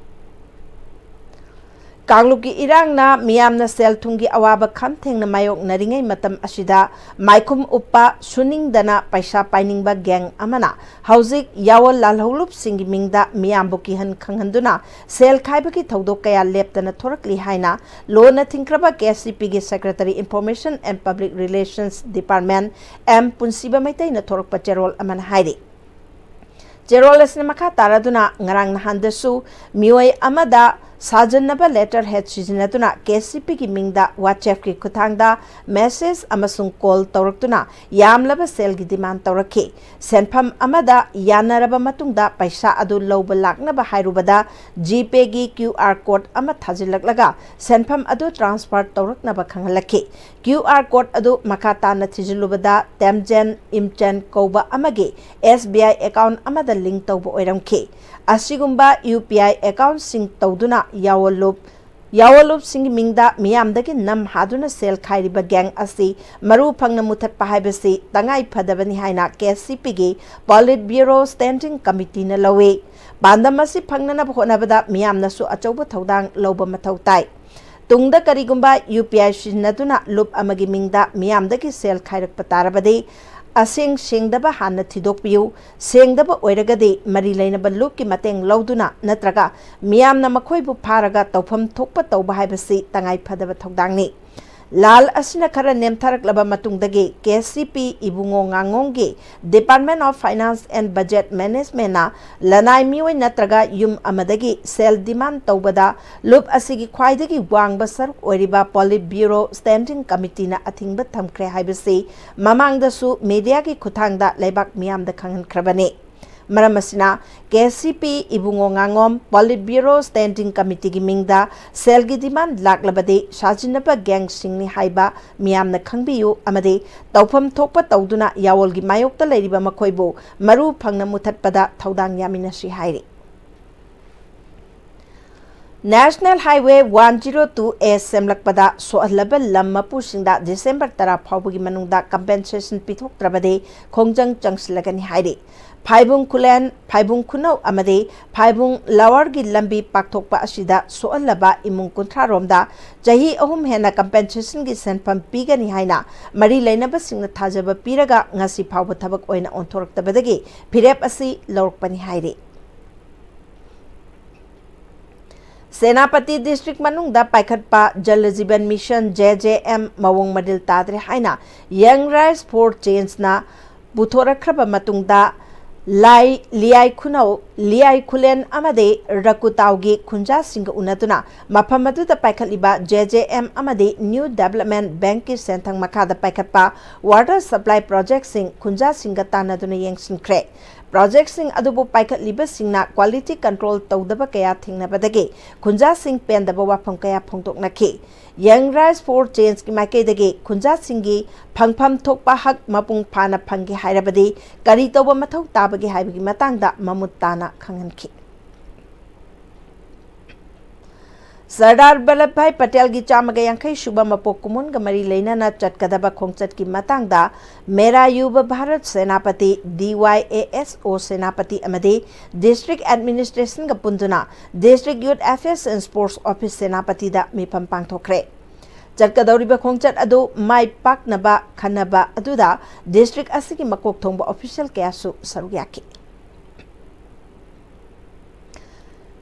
ꯀꯥꯡꯂꯨꯞꯀꯤ ꯏꯔꯥꯡꯅ ꯃꯤꯌꯥꯝꯅ ꯁꯦꯜ ꯊꯨꯝꯒꯤ ꯑꯋꯥꯕ ꯈꯝ ꯊꯦꯡꯅ ꯃꯥꯌꯣꯛꯅꯔꯤꯉꯩ ꯃꯇꯝ ꯑꯁꯤꯗ ꯃꯥꯏꯈꯨꯝ ꯎꯞꯄ, ꯁꯨꯅꯤꯡꯗꯅ ꯄꯩꯁꯥ ꯄꯥꯏꯅꯤꯡꯕ gang ꯑꯃꯅ ꯍꯧꯖꯤꯛ ꯌꯥꯑꯣꯜ ꯂꯥꯜꯍꯧꯂꯨꯞꯁꯤꯡꯒꯤ ꯃꯤꯡꯗ ꯃꯤꯌꯥꯝꯕꯨ ꯀꯤꯍꯟ ꯈꯪꯍꯟꯗꯨꯅ ꯁꯦꯜ ꯈꯥꯏꯕꯒꯤ ꯊꯧꯗꯣꯛ ꯀꯌꯥ ꯂꯦꯞꯇꯅ ꯊꯣꯔꯛꯂꯤ ꯍꯥꯏꯅ ꯂꯣꯟꯅ ꯊꯤꯡꯈ꯭ꯔꯕ ꯀꯦ ꯑꯦꯁ ꯁꯤ ꯄꯤꯒꯤ Secretary, Information and Public Relations Department, M ꯄꯨꯟꯁꯤꯕ ꯃꯩꯇꯩꯅ ꯊꯣꯔꯛꯄ ꯆꯦꯔꯣꯜ ꯑꯃꯅ ꯍꯥꯏꯔꯤ꯫ ꯆꯦꯔꯣꯜ ꯑꯁꯤꯅ ꯃꯈꯥ ꯇꯥꯔꯗꯨꯅ ꯉꯔꯥꯡ ꯅꯍꯥꯟꯗꯁꯨ ꯃꯤꯑꯣꯏ ꯑꯃꯗ ꯁꯥꯖꯟꯅꯕ letterhead ꯁꯤꯖꯤꯟꯅꯗꯨꯅ ꯀꯦ ꯑꯦꯁ ꯁꯤ ꯄꯤꯒꯤ ꯃꯤꯡꯗ WhatsAppꯀꯤ ꯈꯨꯠꯊꯥꯡꯗ message ꯑꯃꯁꯨꯡ call ꯇꯧꯔꯛꯇꯨꯅ ꯌꯥꯝꯂꯕ ꯁꯦꯜꯒꯤ demand ꯇꯧꯔꯛꯈꯤ꯫ ꯁꯦꯟꯐꯝ ꯑꯃꯗ ꯌꯥꯅꯔꯕ ꯃꯇꯨꯡꯗ ꯄꯩꯁꯥ ꯑꯗꯨ ꯂꯧꯕ ꯂꯥꯛꯅꯕ ꯍꯥꯏꯔꯨꯕꯗ GPayꯒꯤ QR code ꯑꯃ ꯊꯥꯖꯤꯜꯂꯛꯂꯒ ꯁꯦꯟꯐꯝ ꯑꯗꯨ transfer ꯇꯧꯔꯛꯅꯕ ꯈꯪꯍꯜꯂꯛꯈꯤ꯫ QR code ꯑꯗꯨ ꯃꯈꯥ ꯇꯥꯅ ꯊꯤꯖꯤꯜꯂꯨꯕꯗ ꯇꯦꯝꯖꯦꯟ ꯏꯝꯆꯦꯟ ꯀꯧꯕ ꯑꯃꯒꯤ S B I account ꯑꯃꯗ link ꯇꯧꯕ ꯑꯣꯏꯔꯝꯈꯤ꯫ ꯑꯁꯤꯒꯨꯝꯕ U P I accountꯁꯤꯡ ꯇꯧꯗꯨꯅ ꯌꯥꯑꯣꯜꯂꯨꯞ, ꯌꯥꯑꯣꯜꯂꯨꯞꯁꯤꯡꯒꯤ ꯃꯤꯡꯗ ꯃꯤꯌꯥꯝꯗꯒꯤ ꯅꯝ ꯍꯥꯗꯨꯅ ꯁꯦꯜ ꯈꯥꯏꯔꯤꯕ gang ꯑꯁꯤ ꯃꯔꯨ ꯐꯪꯅ ꯃꯨꯊꯠꯄ ꯍꯥꯏꯕꯁꯤ ꯇꯉꯥꯏ ꯐꯗꯕꯅꯤ ꯍꯥꯏꯅ K S C Pꯒꯤ Politburo Standing Committeeꯅ ꯂꯧꯏ꯫ ꯄꯥꯟꯗꯝ ꯑꯁꯤ ꯐꯪꯅꯅꯕ ꯍꯣꯠꯅꯕꯗ ꯃꯤꯌꯥꯝꯅꯁꯨ ꯑꯆꯧꯕ ꯊꯧꯗꯥꯡ ꯂꯧꯕ ꯃꯊꯧ ꯇꯥꯏ꯫ ꯇꯨꯡꯗ ꯀꯔꯤꯒꯨꯝꯕ U P I ꯁꯤꯖꯤꯟꯅꯗꯨꯅ ꯂꯨꯞ ꯑꯃꯒꯤ ꯃꯤꯡꯗ ꯃꯤꯌꯥꯝꯗꯒꯤ ꯁꯦꯜ ꯈꯥꯏꯔꯛꯄ ꯇꯥꯔꯕꯗꯤ, ꯑꯁꯦꯡ ꯁꯦꯡꯗꯕ ꯍꯥꯟꯅ ꯊꯤꯗꯣꯛꯄꯤꯌꯨ꯫ ꯁꯦꯡꯗꯕ ꯑꯣꯏꯔꯒꯗꯤ ꯃꯔꯤ ꯂꯩꯅꯕ ꯂꯨꯞꯀꯤ ꯃꯇꯦꯡ ꯂꯧꯗꯨꯅ ꯅꯠꯇ꯭ꯔꯒ ꯃꯤꯌꯥꯝꯅ ꯃꯈꯣꯏꯕꯨ ꯐꯥꯔꯒ ꯇꯧꯐꯝ ꯊꯣꯛꯄ ꯇꯧꯕ ꯍꯥꯏꯕꯁꯤ ꯇꯉꯥꯏ ꯐꯗꯕ ꯊꯧꯗꯥꯡꯅꯤ꯫ ꯂꯥꯜ ꯑꯁꯤꯅ ꯈꯔ ꯅꯦꯝꯊꯔꯛꯂꯕ ꯃꯇꯨꯡꯗꯒꯤ K C P Ibungo ꯉꯥꯉꯣꯝꯒꯤ Department of Finance and Budget Managementꯅ ꯂꯅꯥꯏ ꯃꯤꯑꯣꯏ ꯅꯠꯇ꯭ꯔꯒ ꯌꯨꯝ ꯑꯃꯗꯒꯤ ꯁꯦꯜ demand ꯇꯧꯕꯗ ꯂꯨꯞ ꯑꯁꯤꯒꯤ ꯈ꯭ꯋꯥꯏꯗꯒꯤ ꯋꯥꯡꯕ ꯁꯔꯨꯛ ꯑꯣꯏꯔꯤꯕ Politburo Standing Committeeꯅ ꯑꯊꯤꯡꯕ ꯊꯝꯈ꯭ꯔꯦ ꯍꯥꯏꯕꯁꯤ ꯃꯃꯥꯡꯗꯁꯨ mediaꯒꯤ ꯈꯨꯠꯊꯥꯡꯗ ꯂꯩꯕꯥꯛ ꯃꯤꯌꯥꯝꯗ ꯈꯪꯍꯟꯈ꯭ꯔꯕꯅꯤ꯫ ꯃꯔꯝ ꯑꯁꯤꯅ ꯀꯦ ꯁꯤ ꯄꯤ ꯏꯕꯨꯡꯉꯣ ꯉꯥꯉꯣꯝ Politburo Standing Committeeꯒꯤ ꯃꯤꯡꯗ ꯁꯦꯜꯒꯤ demand ꯂꯥꯛꯂꯕꯗꯤ ꯁꯥꯖꯤꯟꯅꯕ gangꯁꯤꯡꯅꯤ ꯍꯥꯏꯕ ꯃꯤꯌꯥꯝꯅ ꯈꯪꯕꯤꯌꯨ ꯑꯃꯗꯤ ꯇꯧꯐꯝ ꯊꯣꯛꯄ ꯇꯧꯗꯨꯅ ꯌꯥꯋꯣꯜꯒꯤ ꯃꯥꯌꯣꯛꯇ ꯂꯩꯔꯤꯕ ꯃꯈꯣꯏꯕꯨ ꯃꯔꯨ ꯐꯪꯅ ꯃꯨꯊꯠꯄꯗ ꯊꯧꯗꯥꯡ ꯌꯥꯃꯤꯟꯅꯁꯤ ꯍꯥꯏꯔꯤ꯫ National Highway one zero two A ꯁꯦꯝꯂꯛꯄꯗ ꯁꯣꯛꯍꯜꯂꯕ ꯂꯝ ꯃꯄꯨꯁꯤꯡꯗ December ꯇꯔꯥ ꯐꯥꯎꯕꯒꯤ ꯃꯅꯨꯡꯗ compensation ꯄꯤꯊꯣꯛꯇ꯭ꯔꯕꯗꯤ ꯈꯣꯡꯖꯪ ꯆꯪꯁꯤꯜꯂꯒꯅꯤ ꯍꯥꯏꯔꯤ꯫ ꯐꯥꯏꯕꯨꯡ ꯈꯨꯂꯦꯟ, ꯐꯥꯏꯕꯨꯡ ꯈꯨꯅꯧ ꯑꯃꯗꯤ ꯐꯥꯏꯕꯨꯡ lowerꯒꯤ ꯂꯝꯕꯤ ꯄꯥꯛꯊꯣꯛꯄ ꯑꯁꯤꯗ ꯁꯣꯛꯍꯜꯂꯕ ꯏꯃꯨꯡ ꯀꯨꯟꯊ꯭ꯔꯥ ꯔꯣꯝꯗ ꯆꯍꯤ ꯑꯍꯨꯝ ꯍꯦꯟꯅ compensationꯒꯤ ꯁꯦꯟꯐꯝ ꯄꯤꯒꯅꯤ ꯍꯥꯏꯅ ꯃꯔꯤ ꯂꯩꯅꯕꯁꯤꯡꯅ ꯊꯥꯖꯕ ꯄꯤꯔꯒ ꯉꯁꯤ ꯐꯥꯎꯕ ꯊꯕꯛ ꯑꯣꯏꯅ ꯑꯣꯟꯊꯣꯔꯛꯇꯕꯗꯒꯤ ꯐꯤꯔꯦꯞ ꯑꯁꯤ ꯂꯧꯔꯛꯄꯅꯤ ꯍꯥꯏꯔꯤ꯫ ꯁꯦꯅꯥꯄꯇꯤ district ꯃꯅꯨꯡꯗ ꯄꯥꯏꯈꯠꯄ Jal Jeevan Mission, J J M, ꯃꯑꯣꯡ ꯃꯔꯤꯜ ꯇꯥꯗ꯭ꯔꯦ ꯍꯥꯏꯅ Young Rise for Changeꯅ ꯄꯨꯊꯣꯔꯛꯈ꯭ꯔꯕ ꯃꯇꯨꯡꯗ ꯂꯥꯏ, ꯂꯤꯌꯥꯏ ꯈꯨꯅꯧ, ꯂꯤꯌꯥꯏ ꯈꯨꯂꯦꯟ ꯑꯃꯗꯤ ꯔꯀꯨꯇꯥꯎꯒꯤ ꯈꯨꯟꯖꯥꯁꯤꯡꯒ ꯎꯅꯗꯨꯅ ꯃꯐꯝ ꯑꯗꯨꯗ ꯄꯥꯏꯈꯠꯂꯤꯕ J J M ꯑꯃꯗꯤ New Development Bankꯀꯤ ꯁꯦꯟꯊꯪ ꯃꯈꯥꯗ ꯄꯥꯏꯈꯠꯄ water supply projectꯁꯤꯡ ꯈꯨꯟꯖꯥꯁꯤꯡꯒ ꯇꯥꯟꯅꯗꯨꯅ ꯌꯦꯡꯁꯤꯟꯈ꯭ꯔꯦ꯫ Projectꯁꯤꯡ ꯑꯗꯨꯕꯨ ꯄꯥꯏꯈꯠꯂꯤꯕꯁꯤꯡꯅ quality control ꯇꯧꯗꯕ ꯀꯌꯥ ꯊꯦꯡꯅꯕꯗꯒꯤ ꯈꯨꯟꯖꯥꯁꯤꯡ ꯄꯦꯟꯗꯕ ꯋꯥꯐꯝ ꯀꯌꯥ ꯐꯣꯡꯗꯣꯛꯅꯈꯤ꯫ Young Rise for Changeꯀꯤ ꯃꯥꯏꯀꯩꯗꯒꯤ ꯈꯨꯟꯖꯥꯁꯤꯡꯒꯤ ꯐꯪꯐꯝ ꯊꯣꯛꯄ ꯍꯛ ꯃꯄꯨꯡ ꯐꯥꯅ ꯐꯪꯒꯦ ꯍꯥꯏꯔꯕꯗꯤ ꯀꯔꯤ ꯇꯧꯕ ꯃꯊꯧ ꯇꯥꯕꯒꯦ ꯍꯥꯏꯕꯒꯤ ꯃꯇꯥꯡꯗ ꯃꯃꯨꯠ ꯇꯥꯅ ꯈꯪꯍꯟꯈꯤ꯫ ꯁꯔꯗꯥꯔ ꯚꯜꯂꯚꯚꯥꯏ ꯄꯇꯦꯜꯒꯤ ꯆꯥꯝꯃꯒ ꯌꯥꯡꯈꯩ ꯁꯨꯕ ꯃꯄꯣꯛ ꯀꯨꯝꯑꯣꯟꯒ ꯃꯔꯤ ꯂꯩꯅꯅ ꯆꯠꯀꯗꯕ ꯈꯣꯡꯆꯠꯀꯤ ꯃꯇꯥꯡꯗ ꯃꯦꯔꯥ Yuva Bharat Senapati, D Y A S O Senapati ꯑꯃꯗꯤ district administrationꯒ ꯄꯨꯟꯗꯨꯅ District Youth Affairs and Sports Office ꯁꯦꯅꯥꯄꯇꯤꯗ ꯃꯤꯐꯝ ꯄꯥꯡꯊꯣꯛꯈ꯭ꯔꯦ꯫ ꯆꯠꯀꯗꯧꯔꯤꯕ ꯈꯣꯡꯆꯠ ꯑꯗꯨ ꯃꯥꯏ ꯄꯥꯛꯅꯕ ꯈꯟꯅꯕ ꯑꯗꯨꯗ district ꯑꯁꯤꯒꯤ ꯃꯀꯣꯛ ꯊꯣꯡꯕ official ꯀꯌꯥꯁꯨ ꯁꯔꯨꯛ ꯌꯥꯈꯤ꯫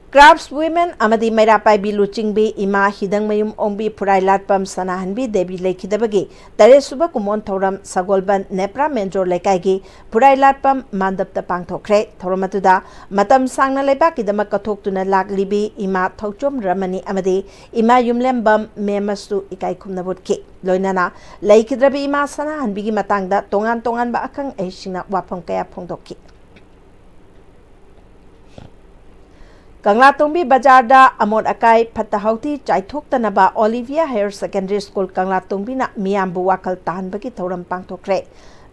Crafts women ꯑꯃꯗꯤ ꯃꯩꯔꯥ ꯄꯥꯏꯕꯤ ꯂꯨꯆꯤꯡꯕꯤ ꯏꯃꯥ ꯍꯤꯗꯪꯃꯌꯨꯝ ꯑꯣꯡꯕꯤ ꯐꯨꯔꯥꯏ ꯂꯥꯠꯄꯝ ꯁꯅꯥꯍꯟꯕꯤ ꯗꯦꯕꯤ ꯂꯩꯈꯤꯗꯕꯒꯤ ꯇꯔꯦꯠ ꯁꯨꯕ ꯀꯨꯝꯑꯣꯟ ꯊꯧꯔꯝ ꯁꯒꯣꯜꯕꯟ ꯅꯦꯄ꯭ꯔꯥ ꯃꯦꯟꯖꯣꯔ ꯂꯩꯀꯥꯏꯒꯤ ꯐꯨꯔꯥꯏ ꯂꯥꯠꯄꯝ ꯃꯥꯟꯗꯞꯇ ꯄꯥꯡꯊꯣꯛꯈ꯭ꯔꯦ꯫ ꯊꯧꯔꯝ ꯑꯗꯨꯗ ꯃꯇꯝ ꯁꯥꯡꯅ ꯂꯩꯕꯥꯛꯀꯤꯗꯃꯛ ꯀꯠꯊꯣꯛꯇꯨꯅ ꯂꯥꯛꯂꯤꯕꯤ ꯏꯃꯥ ꯊꯧꯆꯣꯝ ꯔꯃꯅꯤ ꯑꯃꯗꯤ ꯏꯃꯥ ꯌꯨꯝꯂꯦꯝꯕꯝ ꯃꯦꯝꯃꯁꯨ ꯏꯀꯥꯏ ꯈꯨꯝꯅꯕ ꯎꯠꯈꯤ꯫ ꯂꯣꯏꯅꯅ ꯂꯩꯈꯤꯗ꯭ꯔꯕꯤ ꯏꯃꯥ ꯁꯅꯥꯍꯟꯕꯤꯒꯤ ꯃꯇꯥꯡꯗ ꯇꯣꯉꯥꯟ ꯇꯣꯉꯥꯟꯕ ꯑꯈꯪ ꯑꯍꯩꯁꯤꯡꯅ ꯋꯥꯐꯝ ꯀꯌꯥ ꯐꯣꯡꯗꯣꯛꯈꯤ꯫ ꯀꯪꯂꯥꯇꯣꯡꯕꯤ ꯕꯖꯥꯔꯗ ꯑꯃꯣꯠ ꯑꯀꯥꯏ ꯐꯠꯇ ꯍꯥꯎꯊꯤ ꯆꯥꯏꯊꯣꯛꯇꯅꯕ ꯑꯣꯂꯤꯚꯤꯌꯥ ꯍꯥꯌꯔ ꯁꯦꯀꯦꯟꯗꯔꯤ ꯁ꯭ꯀꯨꯜ ꯀꯪꯂꯥꯇꯣꯡꯕꯤꯅ ꯃꯤꯌꯥꯝꯕꯨ ꯋꯥꯈꯜ ꯇꯥꯍꯟꯕꯒꯤ ꯊꯧꯔꯝ ꯄꯥꯡꯊꯣꯛꯈ꯭ꯔꯦ꯫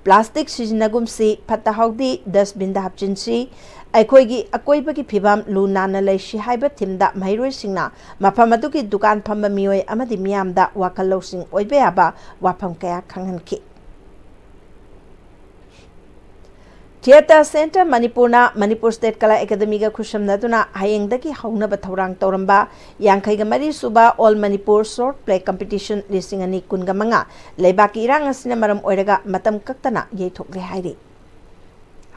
ꯄ꯭ꯂꯥꯁꯇꯤꯛ ꯁꯤꯖꯤꯟꯅꯒꯨꯝꯁꯤ, ꯐꯠꯇ ꯍꯥꯎꯊꯤ ꯗꯁꯕꯤꯟꯗ ꯍꯥꯞꯆꯤꯟꯁꯤ, ꯑꯩꯈꯣꯏꯒꯤ ꯑꯀꯣꯏꯕꯒꯤ ꯐꯤꯕꯝ ꯂꯨ ꯅꯥꯟꯅ ꯂꯩꯁꯤ ꯍꯥꯏꯕ ꯊꯤꯝꯗ ꯃꯍꯩꯔꯣꯏꯁꯤꯡꯅ ꯃꯐꯝ ꯑꯗꯨꯒꯤ ꯗꯨꯀꯥꯟ ꯐꯝꯕ ꯃꯤꯑꯣꯏ ꯑꯃꯗꯤ ꯃꯤꯌꯥꯝꯗ ꯋꯥꯈꯜ ꯂꯧꯁꯤꯡ ꯑꯣꯏꯕ ꯌꯥꯕ ꯋꯥꯐꯝ ꯀꯌꯥ ꯈꯪꯍꯟꯈꯤ꯫ ꯊꯤꯌꯦꯇꯔ ꯁꯦꯟꯇꯔ ꯃꯅꯤꯄꯨꯔꯅ ꯃꯅꯤꯄꯨꯔ ꯁ꯭ꯇꯦꯠ ꯀꯂꯥ ꯑꯦꯀꯥꯗꯃꯤꯒ ꯈꯨꯠꯁꯝꯅꯗꯨꯅ ꯍꯌꯦꯡꯗꯒꯤ ꯍꯧꯅꯕ ꯊꯧꯔꯥꯡ ꯇꯧꯔꯝꯕ ꯌꯥꯡꯈꯩꯒ ꯃꯔꯤ ꯁꯨꯕ all Manipur short play competition ꯂꯤꯁꯤꯡ ꯑꯅꯤ ꯀꯨꯟꯒ ꯃꯉꯥ ꯂꯩꯕꯥꯛꯀꯤ ꯏꯔꯥꯡ ꯑꯁꯤꯅ ꯃꯔꯝ ꯑꯣꯏꯔꯒ ꯃꯇꯝ ꯀꯛꯇꯅ ꯌꯩꯊꯣꯛꯂꯦ ꯍꯥꯏꯔꯤ꯫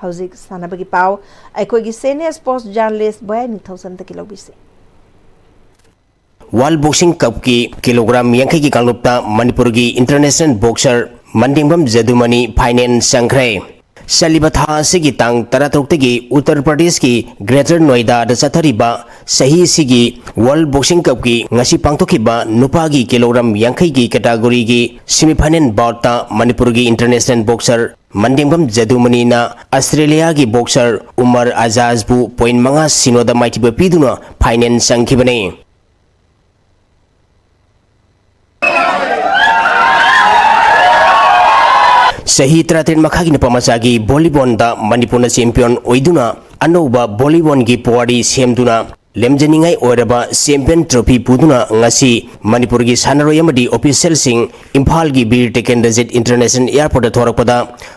ꯍꯧꯖꯤꯛ ꯁꯥꯟꯅꯕꯒꯤ ꯄꯥꯎ ꯑꯩꯈꯣꯏꯒꯤ ꯁꯦꯅꯤꯌꯔ ꯁ꯭ꯄꯣꯔꯠꯁ ꯖꯔꯅꯦꯂꯤꯁ ꯕꯣꯌꯥꯏ ꯅꯤꯡꯊꯧꯖꯝꯗꯒꯤ ꯂꯧꯕꯤꯁꯤ꯫ ꯋꯥꯔꯜ ꯕꯣꯛꯁꯤꯡ ꯀꯞꯀꯤ ꯀꯤꯂꯣꯒ꯭ꯔꯥꯝ ꯌꯥꯡꯈꯩꯒꯤ ꯀꯥꯡꯂꯨꯞꯇ ꯃꯅꯤꯄꯨꯔꯒꯤ ꯏꯟꯇꯔꯅꯦꯁꯅꯦꯜ ꯕꯣꯛꯁꯔ ꯃꯟꯗꯤꯡꯕꯝ ꯖꯗꯨꯃꯅꯤ ꯐꯥꯏꯅꯦꯜ ꯆꯪꯈ꯭ꯔꯦ꯫ ꯆꯠꯂꯤꯕ ꯊꯥ ꯑꯁꯤꯒꯤ ꯇꯥꯡ ꯇꯔꯥꯇꯔꯨꯛꯇꯒꯤ ꯎꯠꯇꯔ ꯄ꯭ꯔꯗꯦꯁꯀꯤ ꯒ꯭ꯔꯦꯇꯔ ꯅꯣꯏꯗꯥꯗ ꯆꯠꯊꯔꯤꯕ ꯆꯍꯤ ꯑꯁꯤꯒꯤ ꯋꯥꯔꯜ ꯕꯣꯛꯁꯤꯡ ꯀꯞꯀꯤ ꯉꯁꯤ ꯄꯥꯡꯊꯣꯛꯈꯤꯕ ꯅꯨꯄꯥꯒꯤ ꯀꯤꯂꯣꯒ꯭ꯔꯥꯝ ꯌꯥꯡꯈꯩꯒꯤ ꯀꯦꯇꯥꯒꯣꯔꯤꯒꯤ ꯁꯦꯃꯤꯐꯥꯏꯅꯦꯜ ꯕꯥꯎꯠꯇ ꯃꯅꯤꯄꯨꯔꯒꯤ international boxer ꯃꯟꯗꯤꯡꯕꯝ ꯖꯗꯨꯃꯅꯤꯅ ꯑꯁꯇ꯭ꯔꯦꯂꯤꯌꯥꯒꯤ boxer Umar ꯑꯖꯥꯖꯕꯨ point ꯃꯉꯥ ꯁꯤꯅꯣꯗ ꯃꯥꯏꯊꯤꯕ ꯄꯤꯗꯨꯅ ꯐꯥꯏꯅꯦꯜ ꯆꯪꯈꯤꯕꯅꯤ꯫ ꯆꯍꯤ ꯇꯔꯥꯇꯔꯦꯠ ꯃꯈꯥꯒꯤ ꯅꯨꯄꯥ ꯃꯆꯥꯒꯤ ꯚꯣꯂꯤꯕꯣꯜꯗ ꯃꯅꯤꯄꯨꯔꯅ ꯆꯦꯝꯄꯤꯌꯟ ꯑꯣꯏꯗꯨꯅ ꯑꯅꯧꯕ ꯚꯣꯂꯤꯕꯣꯜꯒꯤ ꯄꯨꯋꯥꯔꯤ ꯁꯦꯝꯗꯨꯅ ꯂꯦꯝꯖꯅꯤꯡꯉꯥꯏ ꯑꯣꯏꯔꯕ ꯆꯦꯝꯄꯤꯌꯟ ꯇ꯭ꯔꯣꯐꯤ ꯄꯨꯗꯨꯅ ꯉꯁꯤ ꯃꯅꯤꯄꯨꯔꯒꯤ ꯁꯥꯟꯅꯔꯣꯏ ꯑꯃꯗꯤ ꯑꯣꯐꯤꯁꯤꯌꯦꯜꯁꯤꯡ ꯏꯝꯐꯥꯜꯒꯤ ꯕꯤꯔ ꯇꯤꯀꯦꯟꯗ꯭ꯔꯖꯤꯠ ꯏꯟꯇꯔꯅꯦꯁꯅꯦꯜ ꯑꯦꯌꯔꯄꯣꯔꯠꯇ ꯊꯣꯔꯛꯄꯗ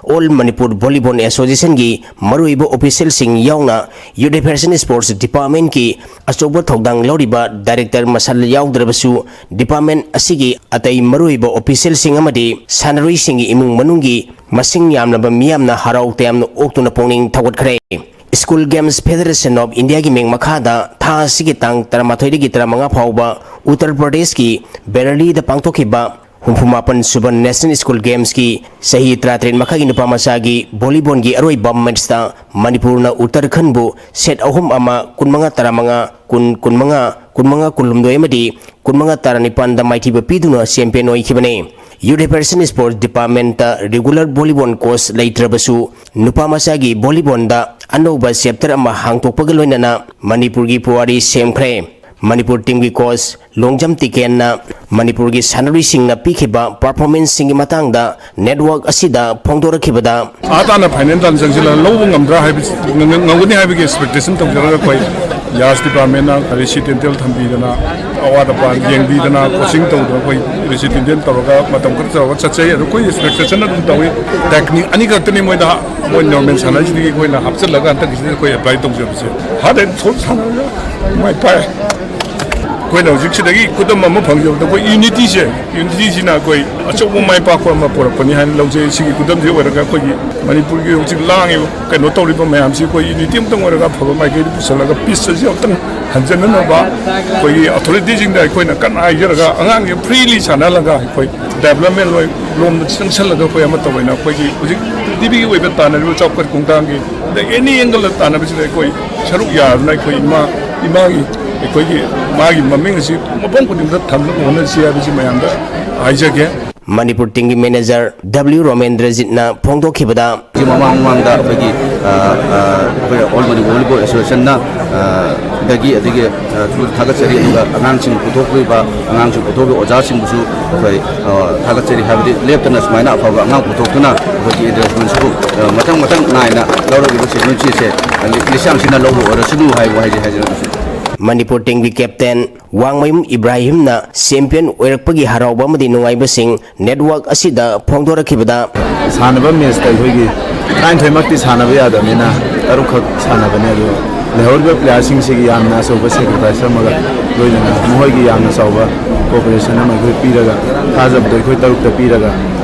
ꯑꯣꯜ ꯃꯅꯤꯄꯨꯔ ꯚꯣꯂꯤꯕꯣꯜ ꯑꯦꯁꯣꯁꯤꯌꯦꯁꯟꯒꯤ ꯃꯔꯨꯑꯣꯏꯕ ꯑꯣꯐꯤꯁꯤꯌꯦꯜꯁꯤꯡ ꯌꯥꯎꯅ ꯌꯨꯠ ꯑꯦꯐꯤꯌꯔꯁ ꯑꯦꯟ ꯁ꯭ꯄꯣꯔꯠꯁ ꯗꯤꯄꯥꯔꯠꯃꯦꯟꯠꯀꯤ ꯑꯆꯧꯕ ꯊꯧꯗꯥꯡ ꯂꯧꯔꯤꯕ ꯗꯥꯏꯔꯦꯛꯇꯔ ꯃꯁꯜ ꯌꯥꯎꯗ꯭ꯔꯕꯁꯨ ꯗꯤꯄꯥꯔꯠꯃꯦꯟꯠ ꯑꯁꯤꯒꯤ ꯑꯇꯩ ꯃꯔꯨꯑꯣꯏꯕ ꯑꯣꯐꯤꯁꯤꯌꯦꯜꯁꯤꯡ ꯑꯃꯗꯤ ꯁꯥꯟꯅꯔꯣꯏꯁꯤꯡꯒꯤ ꯏꯃꯨꯡ ꯃꯅꯨꯡꯒꯤ ꯃꯁꯤꯡ ꯌꯥꯝꯂꯕ ꯃꯤꯌꯥꯝꯅ ꯍꯔꯥꯎ ꯇꯌꯥꯝꯅ ꯑꯣꯛꯇꯨꯅ ꯄꯨꯛꯅꯤꯡ ꯊꯧꯒꯠꯈ꯭ꯔꯦ꯫ School Games Federation of Indiaꯒꯤ ꯃꯤꯡ ꯃꯈꯥꯗ ꯊꯥ ꯑꯁꯤꯒꯤ ꯇꯥꯡ ꯇꯔꯥꯃꯥꯊꯣꯏꯗꯒꯤ ꯇꯔꯥꯃꯉꯥ ꯐꯥꯎꯕ ꯎꯠꯇꯔ ꯄ꯭ꯔꯗꯦꯁꯀꯤ ꯕꯦꯔꯂꯤꯗ ꯄꯥꯡꯊꯣꯛꯈꯤꯕ ꯍꯨꯝꯐꯨ ꯃꯥꯄꯟ ꯁꯨꯕ National School Gamesꯀꯤ ꯆꯍꯤ ꯇꯔꯥꯇꯔꯦꯠ ꯃꯈꯥꯒꯤ ꯅꯨꯄꯥ ꯃꯆꯥꯒꯤ ꯚꯣꯂꯤꯕꯣꯜꯒꯤ ꯑꯔꯣꯏꯕ ꯃꯦꯠꯁꯇ ꯃꯅꯤꯄꯨꯔꯅ ꯎꯠꯇꯔꯈꯟꯕꯨ ꯁꯦꯠ ꯑꯍꯨꯝ ꯑꯃ, ꯀꯨꯟꯃꯉꯥ ꯇꯔꯥꯃꯉꯥ, ꯀꯨꯟ, ꯀꯨꯟꯃꯉꯥ, ꯀꯨꯟꯃꯉꯥ ꯀꯨꯟꯍꯨꯝꯗꯣꯏ ꯑꯃꯗꯤ ꯀꯨꯟꯃꯉꯥ ꯇꯔꯥꯅꯤꯄꯥꯟꯗ ꯃꯥꯏꯊꯤꯕ ꯄꯤꯗꯨꯅ ꯆꯦꯝꯄꯤꯌꯟ ꯑꯣꯏꯈꯤꯕꯅꯤ꯫ Youth Affairs and Sports Departmentꯇ ꯔꯤꯒꯨꯂꯔ ꯚꯣꯂꯤꯕꯣꯜ ꯀꯣꯆ ꯂꯩꯇ꯭ꯔꯕꯁꯨ, ꯅꯨꯄꯥ ꯃꯆꯥꯒꯤ ꯚꯣꯂꯤꯕꯣꯜꯗ ꯑꯅꯧꯕ ꯆꯦꯞꯇꯔ ꯑꯃ ꯍꯥꯡꯗꯣꯛꯄꯒ ꯂꯣꯏꯅꯅ ꯃꯅꯤꯄꯨꯔꯒꯤ ꯄꯨꯋꯥꯔꯤ ꯁꯦꯝꯈ꯭ꯔꯦ꯫ ꯃꯅꯤꯄꯨꯔ ꯇꯤꯝꯒꯤ ꯀꯣꯆ ꯂꯣꯡꯖꯝ ꯇꯤꯀꯦꯟꯅ ꯃꯅꯤꯄꯨꯔꯒꯤ ꯁꯥꯟꯅꯔꯣꯏꯁꯤꯡꯅ ꯄꯤꯈꯤꯕ ꯄꯔꯐꯣꯔꯃꯦꯟꯁꯁꯤꯡꯒꯤ ꯃꯇꯥꯡꯗ ꯅꯦꯠꯋꯥꯔꯛ ꯑꯁꯤꯗ ꯐꯣꯡꯗꯣꯔꯛꯈꯤꯕꯗ, ꯑꯥ ꯇꯥꯅ ꯐꯥꯏꯅꯦꯜ ꯇꯥꯟꯅ ꯆꯪꯁꯤꯜꯂꯒ ꯂꯧꯕ ꯉꯝꯗ꯭ꯔꯥ ꯍꯥꯏꯕꯁꯤ, ꯉꯝꯒꯅꯤ ꯍꯥꯏꯕꯒꯤ ꯑꯦꯛꯁꯄꯦꯛꯇꯦꯁꯟ ꯇꯧꯖꯔꯒ ꯑꯩꯈꯣꯏ ꯌꯥꯁ ꯗꯤꯄꯥꯔꯠꯃꯦꯟꯅ ꯔꯤꯁꯤꯗꯦꯟꯇꯦꯜ ꯊꯝꯕꯤꯗꯅ, ꯑꯋꯥꯠ ꯑꯄꯥ ꯌꯦꯡꯕꯤꯗꯅ, ꯀꯣꯆꯤꯡ ꯇꯧꯗꯅ ꯑꯩꯈꯣꯏ ꯔꯤꯁꯤꯗꯦꯟꯇꯦꯜ ꯇꯧꯔꯒ ꯃꯇꯝ ꯈꯔ ꯇꯧꯔꯒ ꯆꯠꯆꯩ꯫ ꯑꯗꯣ ꯑꯩꯈꯣꯏ ꯑꯦꯛꯁꯄꯦꯛꯇꯦꯁꯟ ꯑꯗꯨꯝ ꯇꯧꯏ꯫ ꯇꯦꯛꯅꯤꯛ ꯑꯅꯤꯈꯛꯇꯅꯤ ꯃꯣꯏꯗ, ꯃꯣꯏ ꯅꯣꯔꯃꯦꯜ ꯁꯥꯟꯅꯔꯤꯁꯤꯗꯒꯤ ꯑꯩꯈꯣꯏꯅ ꯍꯥꯞꯆꯤꯜꯂꯒ ꯍꯟꯗꯛꯀꯤꯁꯤꯗ ꯑꯩꯈꯣꯏ ꯑꯦꯄ꯭ꯂꯥꯏ ꯇꯧꯖꯕꯁꯦ꯫ ꯍꯥꯔꯠ ꯑꯦꯟ ꯁꯣꯜ ꯁꯥꯟꯅꯔꯒ ꯃꯥꯏ ꯄꯥꯛꯑꯦ꯫ ꯑꯩꯈꯣꯏꯅ ꯍꯧꯖꯤꯛꯁꯤꯗꯒꯤ ꯈꯨꯗꯝ ꯑꯃ ꯐꯪꯖꯕꯗ ꯑꯩꯈꯣꯏ ꯌꯨꯅꯤꯇꯤꯁꯦ, ꯌꯨꯅꯤꯇꯤꯁꯤꯅ ꯑꯩꯈꯣꯏ ꯑꯆꯧꯕ ꯃꯥꯏ ꯄꯥꯛꯄ ꯑꯃ ꯄꯨꯔꯛꯄꯅꯤ ꯍꯥꯏꯅ ꯂꯧꯖꯩ꯫ ꯁꯤꯒꯤ ꯈꯨꯗꯝꯁꯤ ꯑꯣꯏꯔꯒ ꯑꯩꯈꯣꯏꯒꯤ ꯃꯅꯤꯄꯨꯔꯒꯤ ꯍꯧꯖꯤꯛ ꯂꯥꯡꯉꯤꯕ, ꯀꯩꯅꯣ ꯇꯧꯔꯤꯕ ꯃꯌꯥꯝꯁꯤ ꯑꯩꯈꯣꯏ ꯌꯨꯅꯤꯇꯤ ꯑꯃꯇꯪ ꯑꯣꯏꯔꯒ ꯑꯐꯕ ꯃꯥꯏꯀꯩꯗ ꯄꯨꯁꯜꯂꯒ ꯄꯤꯁ ꯑꯁꯤ ꯑꯃꯨꯛꯇꯪ ꯍꯟꯖꯟꯅꯅꯕ ꯑꯩꯈꯣꯏꯒꯤ ꯑꯣꯊꯣꯔꯤꯇꯤꯁꯤꯡꯗ ꯑꯩꯈꯣꯏꯅ ꯀꯟꯅ ꯍꯥꯏꯖꯔꯒ ꯑꯉꯥꯡꯁꯦ ꯐ꯭ꯔꯤꯂꯤ ꯁꯥꯟꯅꯍꯜꯂꯒ ꯑꯩꯈꯣꯏ ꯗꯦꯕꯂꯞꯃꯦꯟ ꯂꯣꯝꯗ ꯆꯪꯁꯜꯂꯒ ꯑꯩꯈꯣꯏ ꯑꯃ ꯇꯧꯕ ꯑꯣꯏꯅ ꯑꯩꯈꯣꯏꯒꯤ ꯍꯧꯖꯤꯛ ꯄ꯭ꯔꯤꯊꯤꯕꯤꯒꯤ ꯑꯣꯏꯕ ꯇꯥꯟꯅꯔꯤꯕ ꯆꯥꯎꯈꯠ ꯈꯣꯡꯊꯥꯡꯒꯤ ꯑꯗ ꯑꯦꯅꯤ ꯑꯦꯡꯒꯜꯗ ꯇꯥꯟꯅꯕꯁꯤꯗ ꯑꯩꯈꯣꯏ ꯁꯔꯨꯛ ꯌꯥꯗꯨꯅ ꯑꯩꯈꯣꯏ ꯏꯃꯥ, ꯏꯃꯥꯒꯤ, ꯑꯩꯈꯣꯏꯒꯤ ꯃꯥꯒꯤ ꯃꯃꯤꯡ ꯑꯁꯤ ꯃꯐꯝ ꯈꯨꯗꯤꯡꯃꯛꯇ ꯊꯝꯅꯕ ꯍꯣꯠꯅꯁꯤ ꯍꯥꯏꯕꯁꯤ ꯃꯌꯥꯝꯗ ꯍꯥꯏꯖꯒꯦ꯫ ꯃꯅꯤꯄꯨꯔ ꯇꯤꯝꯒꯤ ꯃꯦꯅꯦꯖꯔ ꯗꯕ꯭ꯂꯤꯎ ꯔꯣꯃꯦꯟꯗ꯭ꯔꯖꯤꯠꯅ ꯐꯣꯡꯗꯣꯛꯈꯤꯕꯗ, ꯁꯤ ꯃꯃꯥꯡ ꯃꯃꯥꯡꯗ ꯑꯩꯈꯣꯏꯒꯤ, ꯑ, ꯑ, ꯑꯩꯈꯣꯏ ꯑꯣꯜ ꯃꯅꯤꯄꯨꯔ ꯚꯣꯂꯤꯕꯣꯜ ꯑꯦꯁꯣꯁꯤꯌꯦꯁꯟꯅ, ꯑ, ꯗꯒꯤ ꯑꯗꯒꯤ, ꯑ, ꯊꯥꯒꯠꯆꯔꯤ꯫ ꯑꯗꯨꯒ ꯑꯉꯥꯡꯁꯤꯡ ꯄꯨꯊꯣꯛꯂꯤꯕ, ꯑꯉꯥꯡꯁꯤꯡ ꯄꯨꯊꯣꯛꯂꯤꯕ ꯑꯣꯖꯥꯁꯤꯡꯕꯨꯁꯨ ꯑꯩꯈꯣꯏ, ꯑ, ꯊꯥꯒꯠꯆꯔꯤ꯫ ꯍꯥꯏꯕꯗꯤ ꯂꯦꯞꯇꯅ ꯁꯨꯃꯥꯏꯅ ꯑꯐꯕ ꯑꯉꯥꯡ ꯄꯨꯊꯣꯛꯇꯨꯅ ꯑꯩꯈꯣꯏꯒꯤ ꯑꯦꯗꯚꯔꯇꯥꯏꯁꯃꯦꯟꯁꯤꯕꯨ, ꯑ, ꯃꯊꯪ ꯃꯊꯪ ꯅꯥꯏꯅ ꯂꯧꯔꯛꯂꯤꯕ ꯆꯦꯝꯄꯤꯌꯟꯁꯤꯞꯁꯦ, ꯑ, ꯂꯤ-, ꯂꯤꯁꯥꯡꯁꯤꯟꯅ ꯂꯧꯕ ꯑꯣꯏꯔꯁꯅꯨ ꯍꯥꯏꯕ ꯋꯥꯍꯩꯁꯦ ꯍꯥꯏꯖꯔꯝꯃꯤ꯫ ꯃꯅꯤꯄꯨꯔ ꯇꯤꯝꯒꯤ ꯀꯦꯞꯇꯦꯟ ꯋꯥꯡꯃꯌꯨꯝ ꯏꯕ꯭ꯔꯥꯍꯤꯝꯅ ꯆꯦꯝꯄꯤꯌꯟ ꯑꯣꯏꯔꯛꯄꯒꯤ ꯍꯔꯥꯎꯕ ꯑꯃꯗꯤ ꯅꯨꯡꯉꯥꯏꯕꯁꯤꯡ ꯅꯦꯠꯋꯥꯔꯛ ꯑꯁꯤꯗ ꯐꯣꯡꯗꯣꯔꯛꯈꯤꯕꯗ, ꯁꯥꯟꯅꯕ ꯃꯦꯠꯁꯇ ꯑꯩꯈꯣꯏꯒꯤ ꯇꯔꯥꯅꯤꯊꯣꯏꯃꯛꯇꯤ ꯁꯥꯟꯅꯕ ꯌꯥꯗꯕꯅꯤꯅ ꯇꯔꯨꯛꯈꯛ ꯁꯥꯟꯅꯕꯅꯦ꯫ ꯑꯗꯨ ꯂꯩꯍꯧꯔꯤꯕ ꯄ꯭ꯂꯦꯌꯥꯔꯁꯤꯡꯁꯤꯒꯤ ꯌꯥꯝꯅ ꯑꯆꯧꯕ ꯁꯦꯀ꯭ꯔꯤꯐꯥꯏꯁ ꯑꯃꯒ ꯂꯣꯏꯅꯅ ꯃꯈꯣꯏꯒꯤ ꯌꯥꯝꯅ ꯆꯥꯎꯕ ꯀꯣꯑꯣꯄꯔꯦꯁꯟ ꯑꯃ ꯑꯩꯈꯣꯏ ꯄꯤꯔꯒ, ꯊꯥꯖꯕꯗꯣ ꯑꯩꯈꯣꯏ ꯇꯔꯨꯛꯇ ꯄꯤꯔꯒ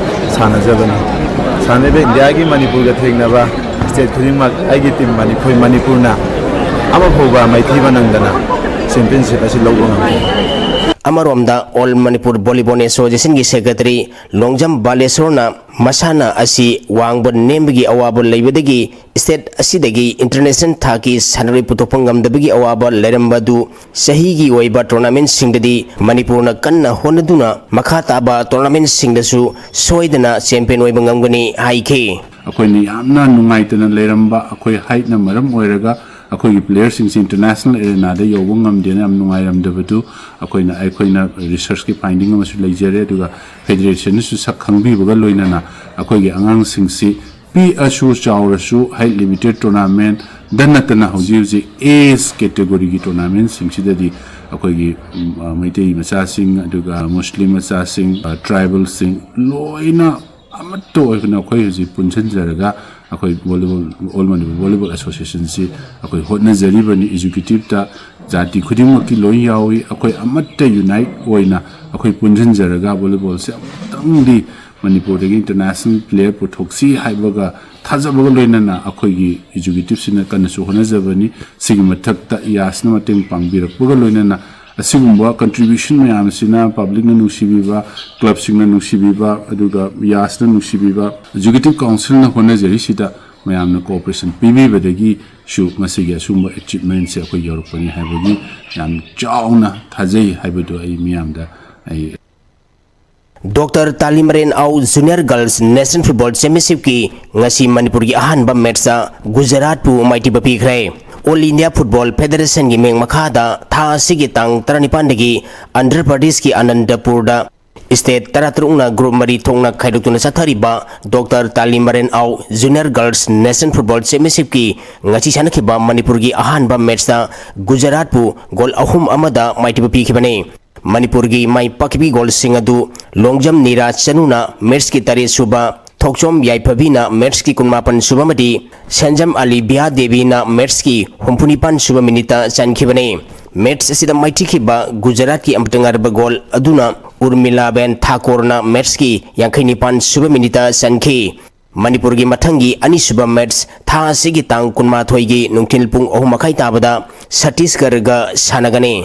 ꯁꯥꯟꯅꯖꯕꯅꯤ꯫ ꯁꯥꯟꯅꯔꯤꯕ ꯏꯟꯗꯤꯌꯥꯒꯤ ꯃꯅꯤꯄꯨꯔꯒ ꯊꯦꯡꯅꯕ ꯁ꯭ꯇꯦꯠ ꯈꯨꯗꯤꯡꯃꯛ ꯑꯩꯒꯤ ꯇꯤꯝ ꯃꯅꯤꯄꯨꯔ, ꯃꯅꯤꯄꯨꯔꯅ ꯑꯃꯐꯥꯎꯕ ꯃꯥꯏꯊꯤꯕ ꯅꯪꯗꯅ ꯆꯦꯝꯄꯤꯌꯟꯁꯤꯞ ꯑꯁꯤ ꯂꯧꯕ ꯉꯝꯈꯤ꯫ ꯑꯃꯔꯣꯝꯗ All Manipur Volleyball Associationꯒꯤ secretary Longjam ꯕꯥꯂꯦꯁꯣꯔꯅ ꯃꯁꯥꯟꯅ ꯑꯁꯤ ꯋꯥꯡꯕ ꯅꯦꯝꯕꯒꯤ ꯑꯋꯥꯕ ꯂꯩꯕꯗꯒꯤ ꯁ꯭ꯇꯦꯠ ꯑꯁꯤꯗꯒꯤ ꯏꯟꯇꯔꯅꯦꯁꯅꯦꯜ ꯊꯥꯛꯀꯤ ꯁꯥꯟꯅꯔꯣꯏ ꯄꯨꯊꯣꯛꯄ ꯉꯝꯗꯕꯒꯤ ꯑꯋꯥꯕ ꯂꯩꯔꯝꯕ ꯑꯗꯨ ꯆꯍꯤꯒꯤ ꯑꯣꯏꯕ ꯇꯣꯔꯅꯥꯃꯦꯟꯁꯤꯡꯗꯗꯤ ꯃꯅꯤꯄꯨꯔꯅ ꯀꯟꯅ ꯍꯣꯠꯅꯗꯨꯅ ꯃꯈꯥ ꯇꯥꯕ ꯇꯣꯔꯅꯥꯃꯦꯟꯁꯤꯡꯗꯁꯨ ꯁꯣꯏꯗꯅ ꯆꯦꯝꯄꯤꯌꯟ ꯑꯣꯏꯕ ꯉꯝꯒꯅꯤ ꯍꯥꯏꯈꯤ꯫ ꯑꯩꯈꯣꯏꯅ ꯌꯥꯝꯅ ꯅꯨꯡꯉꯥꯏꯇꯅ ꯂꯩꯔꯝꯕ, ꯑꯩꯈꯣꯏ ꯍꯥꯏꯠꯅ ꯃꯔꯝ ꯑꯣꯏꯔꯒ ꯑꯩꯈꯣꯏꯒꯤ ꯄ꯭ꯂꯦꯌꯔꯁꯤꯡꯁꯤ ꯏꯟꯇꯔꯅꯦꯁꯅꯦꯜ ꯑꯦꯔꯦꯅꯥꯗ ꯌꯧꯕ ꯉꯝꯗꯦꯅ ꯌꯥꯝ ꯅꯨꯡꯉꯥꯏꯔꯝꯗꯕꯗꯨ ꯑꯩꯈꯣꯏꯅ, ꯑꯩꯈꯣꯏꯅ ꯔꯤꯁꯔꯁꯀꯤ ꯐꯥꯏꯟꯗꯤꯡ ꯑꯃꯁꯨ ꯂꯩꯖꯔꯦ꯫ ꯑꯗꯨꯒ ꯐꯦꯗꯔꯦꯁꯟꯅꯁꯨ ꯁꯛ ꯈꯪꯕꯤꯕꯒ ꯂꯣꯏꯅꯅ ꯑꯩꯈꯣꯏꯒꯤ ꯑꯉꯥꯡꯁꯤꯡꯁꯤ ꯄꯤꯛꯑꯁꯨ ꯆꯥꯎꯔꯁꯨ ꯍꯥꯏꯠ ꯂꯤꯃꯤꯇꯦꯠ ꯇꯣꯔꯅꯥꯃꯦꯟꯗ ꯅꯠꯇꯅ ꯍꯧꯖꯤꯛ ꯍꯧꯖꯤꯛ ꯑꯦꯖ ꯀꯦꯇꯦꯒꯣꯔꯤꯒꯤ ꯇꯣꯔꯅꯥꯃꯦꯟꯁꯤꯡꯁꯤꯗꯗꯤ ꯑꯩꯈꯣꯏꯒꯤ, ꯎꯝ, ꯑ, ꯃꯩꯇꯩ ꯃꯆꯥꯁꯤꯡ, ꯑꯗꯨꯒ ꯃꯨꯁꯂꯤꯝ ꯃꯆꯥꯁꯤꯡ, ꯑ, ꯇ꯭ꯔꯥꯏꯕꯜꯁꯤꯡ ꯂꯣꯏꯅ ꯑꯃꯠꯇ ꯑꯣꯏꯅ ꯑꯩꯈꯣꯏ ꯍꯧꯖꯤꯛ ꯄꯨꯟꯁꯤꯟꯖꯔꯒ ꯑꯩꯈꯣꯏ ꯚꯣꯂꯤꯕꯣꯜ, ꯑꯣꯜ ꯃꯅꯤꯄꯨꯔ ꯚꯣꯂꯤꯕꯣꯜ ꯑꯦꯁꯣꯁꯤꯌꯦꯁꯟꯁꯤ ꯑꯩꯈꯣꯏ ꯍꯣꯠꯅꯖꯔꯤꯕꯅꯤ꯫ ꯑꯦꯖꯨꯀꯦꯇꯤꯞꯇ ꯖꯥꯇꯤ ꯈꯨꯗꯤꯡꯃꯛꯀꯤ ꯂꯣꯏ ꯌꯥꯎꯏ꯫ ꯑꯩꯈꯣꯏ ꯑꯃꯠꯇ ꯌꯨꯅꯥꯏꯠ ꯑꯣꯏꯅ ꯑꯩꯈꯣꯏ ꯄꯨꯟꯁꯤꯟꯖꯔꯒ ꯚꯣꯂꯤꯕꯣꯜꯁꯦ ꯑꯃꯨꯛꯇꯪꯗꯤ ꯃꯅꯤꯄꯨꯔꯗꯒꯤ ꯏꯟꯇꯔꯅꯦꯁꯅꯦꯜ ꯄ꯭ꯂꯦꯌꯔ ꯄꯨꯊꯣꯛꯁꯤ ꯍꯥꯏꯕꯒ ꯊꯥꯖꯕꯒ ꯂꯣꯏꯅꯅ ꯑꯩꯈꯣꯏꯒꯤ ꯑꯦꯖꯨꯀꯦꯇꯤꯞꯁꯤꯅ ꯀꯟꯅꯁꯨ ꯍꯣꯠꯅꯖꯕꯅꯤ꯫ ꯁꯤꯒꯤ ꯃꯊꯛꯇ ꯌꯥꯁꯅ ꯃꯇꯦꯡ ꯄꯥꯡꯕꯤꯔꯛꯄꯒ ꯂꯣꯏꯅꯅ ꯑꯁꯤꯒꯨꯝꯕ ꯀꯟꯇ꯭ꯔꯤꯕ꯭ꯌꯨꯁꯟ ꯃꯌꯥꯝꯁꯤꯅ ꯄꯕ꯭ꯂꯤꯛꯅ ꯅꯨꯡꯁꯤꯕꯤꯕ, ꯀ꯭ꯂꯕꯁꯤꯡꯅ ꯅꯨꯡꯁꯤꯕꯤꯕ, ꯑꯗꯨꯒ ꯌꯥꯁꯅ ꯅꯨꯡꯁꯤꯕꯤꯕ, ꯑꯦꯖꯨꯀꯦꯇꯤꯞ ꯀꯥꯎꯟꯁꯤꯜꯅ ꯍꯣꯠꯅꯖꯔꯤꯁꯤꯗ ꯃꯌꯥꯝꯅ ꯀꯣꯑꯣꯄꯔꯦꯁꯟ ꯄꯤꯕꯤꯕꯗꯒꯤꯁꯨ ꯉꯁꯤꯒꯤ ꯑꯁꯤꯒꯨꯝꯕ ꯑꯦꯆꯤꯞꯃꯦꯟꯁꯦ ꯑꯩꯈꯣꯏ ꯌꯧꯔꯛꯄꯅꯤ ꯍꯥꯏꯕꯒꯤ ꯌꯥꯝ ꯆꯥꯎꯅ ꯊꯥꯖꯩ ꯍꯥꯏꯕꯗꯨ ꯑꯩ ꯃꯤꯌꯥꯝꯗ ꯑꯩ ꯗꯣꯛꯇꯔ ꯇꯥꯂꯤꯃꯔꯦꯟ ꯑꯥꯎ ꯖꯨꯅꯤꯌꯔ ꯒꯔꯜꯁ ꯅꯦꯁꯅꯦꯜ ꯐꯨꯠꯕꯣꯜ ꯆꯦꯝꯄꯤꯌꯟꯁꯤꯞꯀꯤ ꯉꯁꯤ ꯃꯅꯤꯄꯨꯔꯒꯤ ꯑꯍꯥꯟꯕ ꯃꯦꯠꯆꯇ ꯒꯨꯖꯔꯥꯠꯄꯨ ꯃꯥꯏꯊꯤꯕ ꯄꯤꯈ꯭ꯔꯦ꯫ ꯑꯣꯜ ꯏꯟꯗꯤꯌꯥ ꯐꯨꯠꯕꯣꯜ ꯐꯦꯗꯔꯦꯁꯟꯒꯤ ꯃꯤꯡ ꯃꯈꯥꯗ ꯊꯥ ꯑꯁꯤꯒꯤ ꯇꯥꯡ ꯇꯔꯥꯅꯤꯄꯥꯟꯗꯒꯤ ꯑꯟꯙ꯭ꯔ ꯄ꯭ꯔꯗꯦꯁꯀꯤ ꯑꯅꯟꯗꯄꯨꯔꯗ ꯁ꯭ꯇꯦꯠ ꯇꯔꯥꯇꯔꯨꯛꯅ ꯒ꯭ꯔꯨꯞ ꯃꯔꯤ ꯊꯣꯛꯅ ꯈꯥꯏꯗꯣꯛꯇꯨꯅ ꯆꯠꯊꯔꯤꯕ ꯗꯣꯛꯇꯔ ꯇꯥꯂꯤꯃꯔꯦꯟ ꯑꯥꯎ ꯖꯨꯅꯤꯌꯔ ꯒꯔꯜꯁ ꯅꯦꯁꯅꯦꯜ ꯐꯨꯠꯕꯣꯜ ꯆꯦꯝꯄꯤꯌꯟꯁꯤꯞꯀꯤ ꯉꯁꯤ ꯁꯥꯟꯅꯈꯤꯕ ꯃꯅꯤꯄꯨꯔꯒꯤ ꯑꯍꯥꯟꯕ ꯃꯦꯠꯆꯇ ꯒꯨꯖꯔꯥꯠꯄꯨ ꯒꯣꯜ ꯑꯍꯨꯝ ꯑꯃꯗ ꯃꯥꯏꯊꯤꯕ ꯄꯤꯈꯤꯕꯅꯤ꯫ ꯃꯅꯤꯄꯨꯔꯒꯤ ꯃꯥꯏ ꯄꯥꯛꯈꯤꯕ ꯒꯣꯜꯁꯤꯡ ꯑꯗꯨ ꯂꯣꯡꯖꯝ ꯅꯤꯔꯥꯖ ꯆꯅꯨꯅ ꯃꯦꯠꯆꯀꯤ ꯇꯔꯦꯠ ꯁꯨꯕ, ꯊꯣꯛꯆꯣꯝ ꯌꯥꯏꯐꯕꯤꯅ ꯃꯦꯠꯆꯀꯤ ꯀꯨꯟꯃꯥꯄꯟ ꯁꯨꯕ ꯑꯃꯗꯤ ꯁꯦꯟꯖꯝ ꯑꯂꯤ ꯕꯤꯌꯥ ꯗꯦꯕꯤꯅ ꯃꯦꯠꯆꯀꯤ ꯍꯨꯝꯐꯨꯅꯤꯄꯥꯟ ꯁꯨꯕ ꯃꯤꯅꯤꯠꯇ ꯆꯟꯈꯤꯕꯅꯤ꯫ ꯃꯦꯠꯆ ꯑꯁꯤꯗ ꯃꯥꯏꯊꯤꯈꯤꯕ ꯒꯨꯖꯔꯥꯠꯀꯤ ꯑꯃꯠꯇ ꯉꯥꯏꯔꯕ ꯒꯣꯜ ꯑꯗꯨꯅ ꯎꯔꯃꯤꯂꯥꯕꯦꯟ ꯊꯥꯀꯣꯔꯅ ꯃꯦꯠꯆꯀꯤ ꯌꯥꯡꯈꯩꯅꯤꯄꯥꯟ ꯁꯨꯕ ꯃꯤꯅꯤꯠꯇ ꯆꯟꯈꯤ꯫ ꯃꯅꯤꯄꯨꯔꯒꯤ ꯃꯊꯪꯒꯤ ꯑꯅꯤꯁꯨꯕ ꯃꯦꯠꯁ ꯊꯥ ꯑꯁꯤꯒꯤ ꯇꯥꯡ ꯀꯨꯟꯃꯥꯊꯣꯏꯒꯤ ꯅꯨꯡꯊꯤꯜ ꯄꯨꯡ ꯑꯍꯨꯝ ꯃꯈꯥꯏ ꯇꯥꯕꯗ ꯁꯠꯇꯤꯁꯒꯔꯒ ꯁꯥꯟꯅꯒꯅꯤ꯫